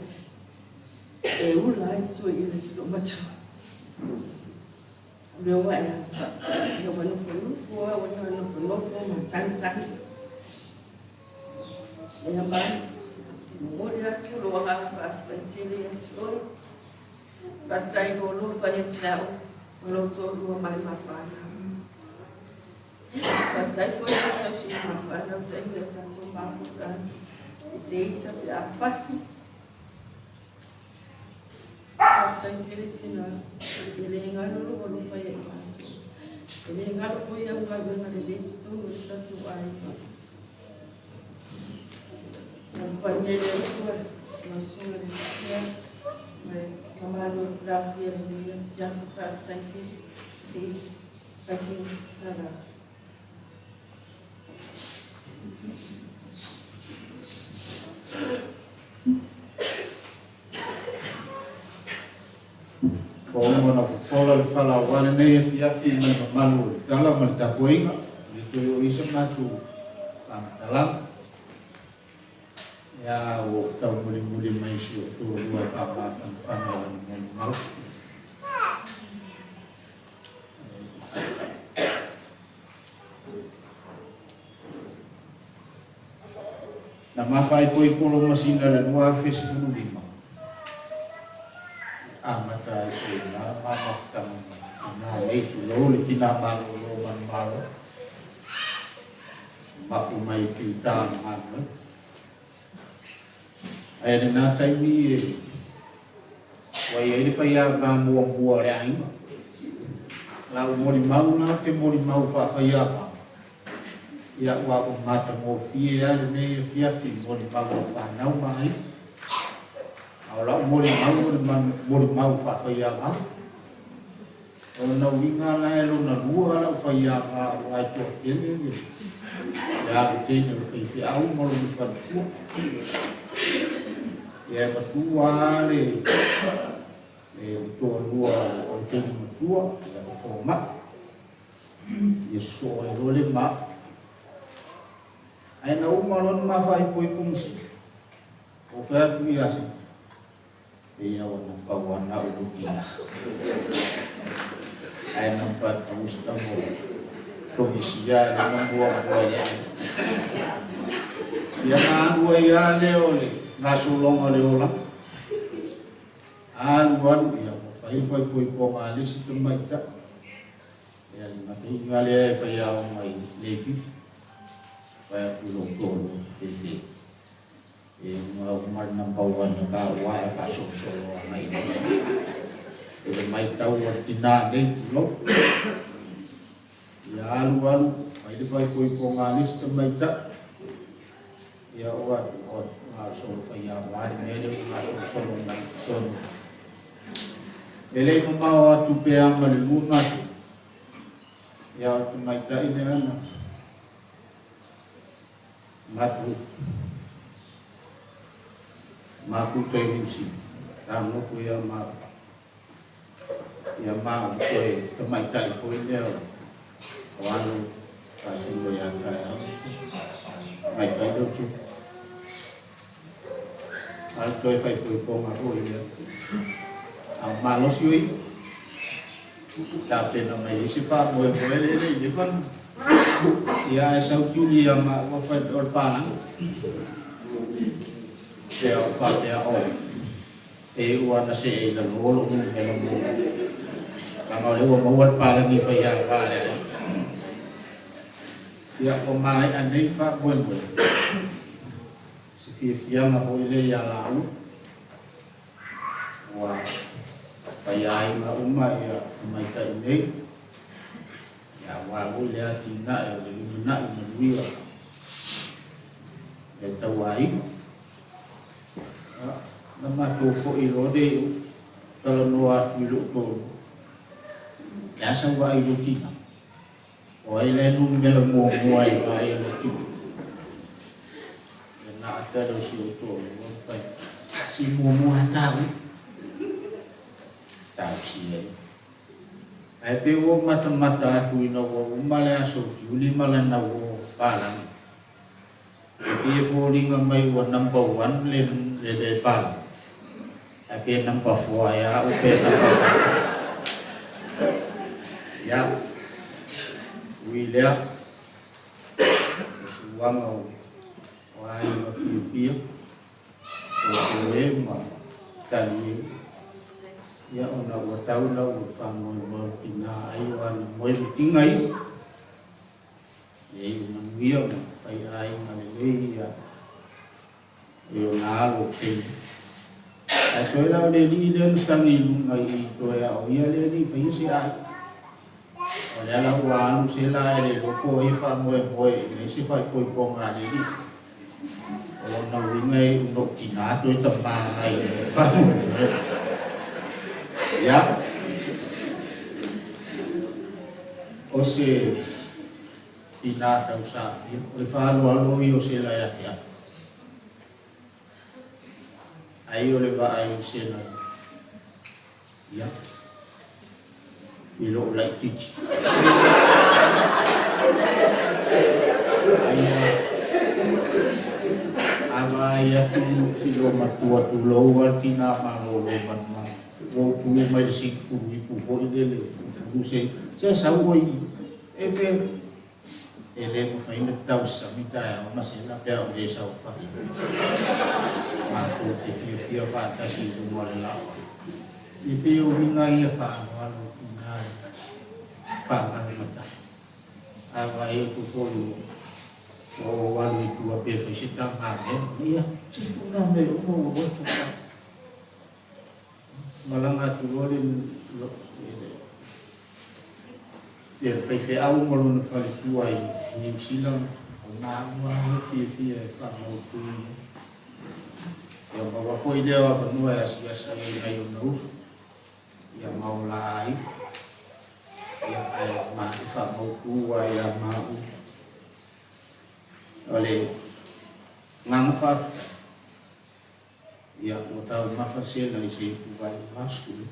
E ula ai toeaina si lou matua. O lea ua e ia ua nofonofo lava, ua nofonofo ma tagitagi. Lea mai, momoli atu lou agaga faafetai tele ia te oe. Faafetai i lou alofa ia te au ma lou toalua ma le mafanau. Faafetai foi i le tausi mafanau taimi o tatou mafuta i te ita pe a fasi. Faafetai tele tinā, e le galo lou alofa ia i matou. E le galo foi au galuega lelei i totonu o le tatou aiga. Alofagia e le Atua lau Susuga i le Mesia ma le mamalu o le Lafia i lenei afiafi. Faafetai tele. Se i fai se tala. Ua uma ona fofola le fala aua lenei afiafi ma le mamalu o le tala ma le tapuaiga. E le toe oo i ai sa matou faamatalaga. Ia, ua ou taumulimuli mai si ou toalua e faamafanafana i lana molimau. Na mafaaipoipo Lomasina i le 2015, e amata ai foi i ina ma mafutaga ma le tina nei, tulou le tina malolo manumalo, mapu mai fita o le galuega. Ae lena taimi e ua i ai le faiava muamua o le aiga. Lau molimau la ou te molimau faafaiava, ia ua ua matagofie lava lenei afiafi i molimau a fanau ma aiga. A o lau molimau o le molimau faafaiava. O lona uiga la e lona lua lau faiava aua e toatele le alu teine o le faifeau ma lona faletua. Ia e matua lava le toalua o le teine matua, ia o fomai. Ia sosoo ai loa le ma. Ae na uma loa ona ma faaipoipo ma sili. Ua fai atu ia se Pei ua number one au i tina. Ae number two si tama o Komisia e lona muamua i le aiga. Ia na alu ai lava lea o le gasologa o le olaga. Alu alu, ia ua fai le faaipoipoga a le isi tamaitai. Ia le mataiga lea e faiaoga i Leififi. Fai atu i lou toalua, fefe. E uma uma le number one o taua e faasolosolo agai i luga. I le maitau a le tinā nei, tulou. Ia alu alu, fai le faaipoipoga a le isi tamaitai. Ia ua ua gasolo faiava le mea lea ua gasolosolo mai i totonu. E le i mamao atu pe a ma le lua masina, ia o le tamaitai lea na Matou mafuta i Niu Sila, sa nofo ia ma ia ma o toe tamaitai foi lea o alo faasino ia taeao. Tamaitai lea o Tupu. A o le toe faaipoipoga foi lea. A o malosi o ia. Tapena mai ai se faamoemoe lea le i leva ona ia ae sau tiuli ia maua fai mai o le palagi. Pea o faapea o e iu ana see i lalo o lou numera muamua. Leaga o lea ua maua le palagi faiava a le aiga. Ia ua maea nei faamoemoe. Se fiafiaga foi lea ia laua. Ua fai aiga uma ia tamaitai nei, ia aua foi le atinae o le lumanai manuia o le tauaiga. Na matou foi loa lea i o, talanoa atu i lou toalua, le a sau vaai i lou tina? O ai la e numera muamua i vaai a lou tina? Ia na ata lea o si ou toalua ma fai, Si muamua lava taua. Talosia ia. Ae pei ua ou matamata atu ina ua uma le aso Tiuli ma lana uo palagi. E pei e foliga mai ua number one le le palagi. Ae pe number four ea au pe number five. Ia, ui lea, o suaga o aiga fiafia. O e ma tali e. Ia ona ua tau la ua faamoemoe o tinā ai o ana moe ma tiga ia. Ia iu manuia ma fai aiga lelei ia i ona alo o teine. Ae toe la o le alii lea na tagi i luga i i toe aoia le alii faia se aiga. O lea la ua alu sela ae le iloa po o ai e faamoemoe i ai se faaipoipoga a le alii. O lona uiga e iu ina ou tinā toe tamā ai i le faamoemoe. Ia, o se tinā tausaafia, o le faaaloalo ia o sela ia te au. Ai o le vaai o sela ia, i lou laitiiti. Ai a vaai atu i lou matua tulou lava le tinā malolo manumanu, ua ou tu mai le situfulu ipu foi lele ufulu se se sau oi e pe E le mafai ona tausami taeao ma sela pe a ou le saofai. Matou te fiafia faatasi i luga o le laoa. E pei o uiga ia faaaloalo i tina e faamalumatai. A vaai atu foi ua ou alu i tua pe fai se tagamea, ia, se tuu na mea uma ua oe tofa. Malaga atu loa le le faifeau ma lona faletua i Niu Sila, o maua lava fiafia e faamautu i ai. Ia maua foi lea o avanoa e asiasi ai nai ona uso, ia ma o la aiga, ia ae ma e faamautu lava ia maua. O le agaga faafetai, ia ua taumafa sela i se ipuvai 40.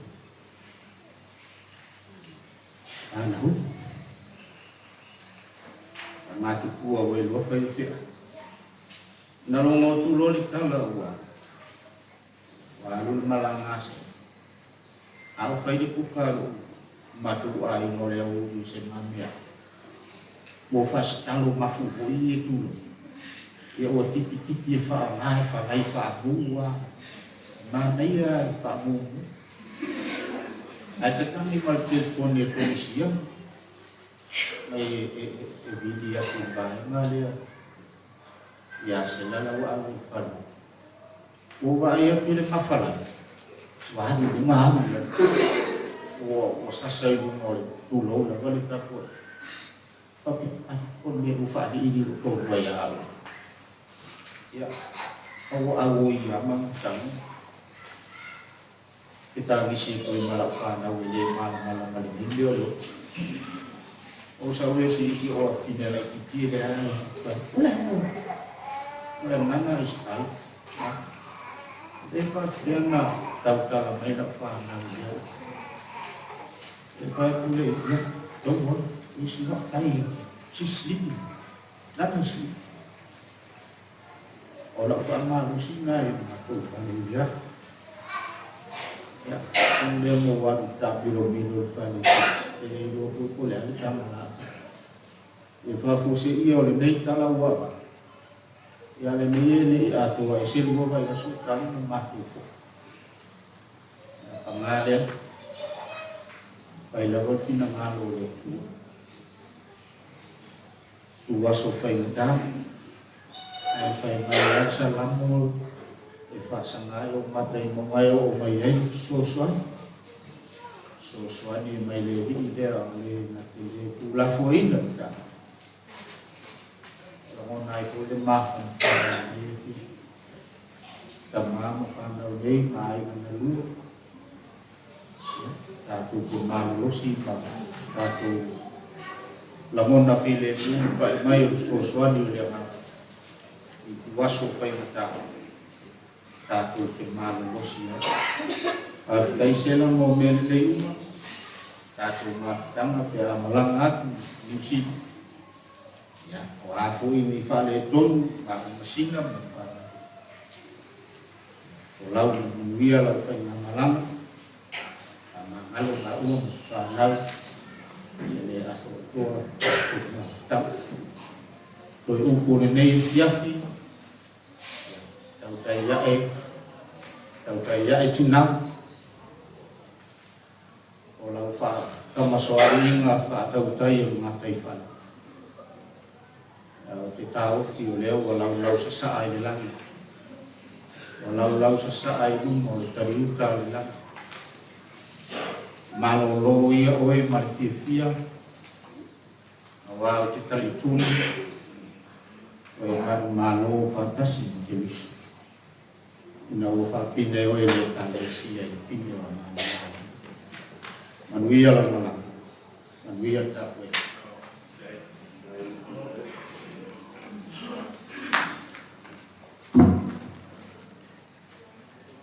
Anau. Matutua ua iloa fai fea. Na logo atu loa le tala ua ua alu le malaga a se. A o fai le puka a lou matou aiga o le aoauli o se mamea. Ua faasitalo mafu foi e tulou. Ia ua tipitipi e faaaoga e falai faamu a. Manaia le faamumu. Ae tatagi ma le telefoni a Tonisia mai e vili atu i le vaega lea ia Sela la ua ave i le fanua. Ua ou vaai atu i le mafalai, ua alu i luga alu i lalo. Ua sasa i luga o le tulou lava le tapuaiga. Faapea, ai, o le mea ua faaliili i lou tonu ai a au. Ia, a ua auoi lava ma tagi. Te tagisi atu ai ma lau fanau e le malamalama lenei mea o le oti. O sau le isi isi o afine laitiiti e leai fai, o le a o le agaga is ai. E faafefea na tautala mai lau fanau i lea. E fai atu le, yeah, don't worry, it's not dying, she's sleeping, not asleep. O lau faamalosi lena i le matou fale ia. Ia, o lea mo alu taamilomilo i le fale e le iloa foi po o le a le tama la. Ia faafuaseia o lenei tala ua avatu, ia lenei e le i atoa e se lua vaiaso talu ona matou foi. Ia paga lea, fai lava le finagalo o le Atua. Tu aso faigata, ae fai mai lava le Salamo e faasaga ai ou mata i mauga e oo mai ai le fesoasoani. Fesoasoani mai le Alii lea o le na te le tuulafoaina le tatou. Lagona ai foi le mafanafana i lenei afiafi. Tama ma fanau nei ma aiga na lua. Ia, tatou te malolosi ma tatou lagona filemu i le pai mai o le fesoasoani o le Agaga i ituaso faigata tatou te malolosi ai. Faafetai Sela mo mea lelei uma, tatou mafutaga pe a malaga atu i Niu Sila. Ia, o a foi ni faaletonu ma le masina ma le fanau. O lau manuia lau faigamalaga, faamagalo maua ma fanau, se le atoatoa tatou mafutaga. Toe upu o lenei afiafi, ia, tautai ae, tautai ae tina, o lau faatamasoaliiga faatautai o le gataifale. Ou te taofi o lea ua laulau sasaa i le lagi. Ua laulau sasaa i luga o le taliuta o le lagi. Malōlō ia oe ma le fiafia, auā ou te talitonu ua e manumalo faatasi ma Keriso, ina ua faapine oe e le Ekalesia i le pine o Agaga Paia. Manuia lau malaga, manuia le tapuaiga.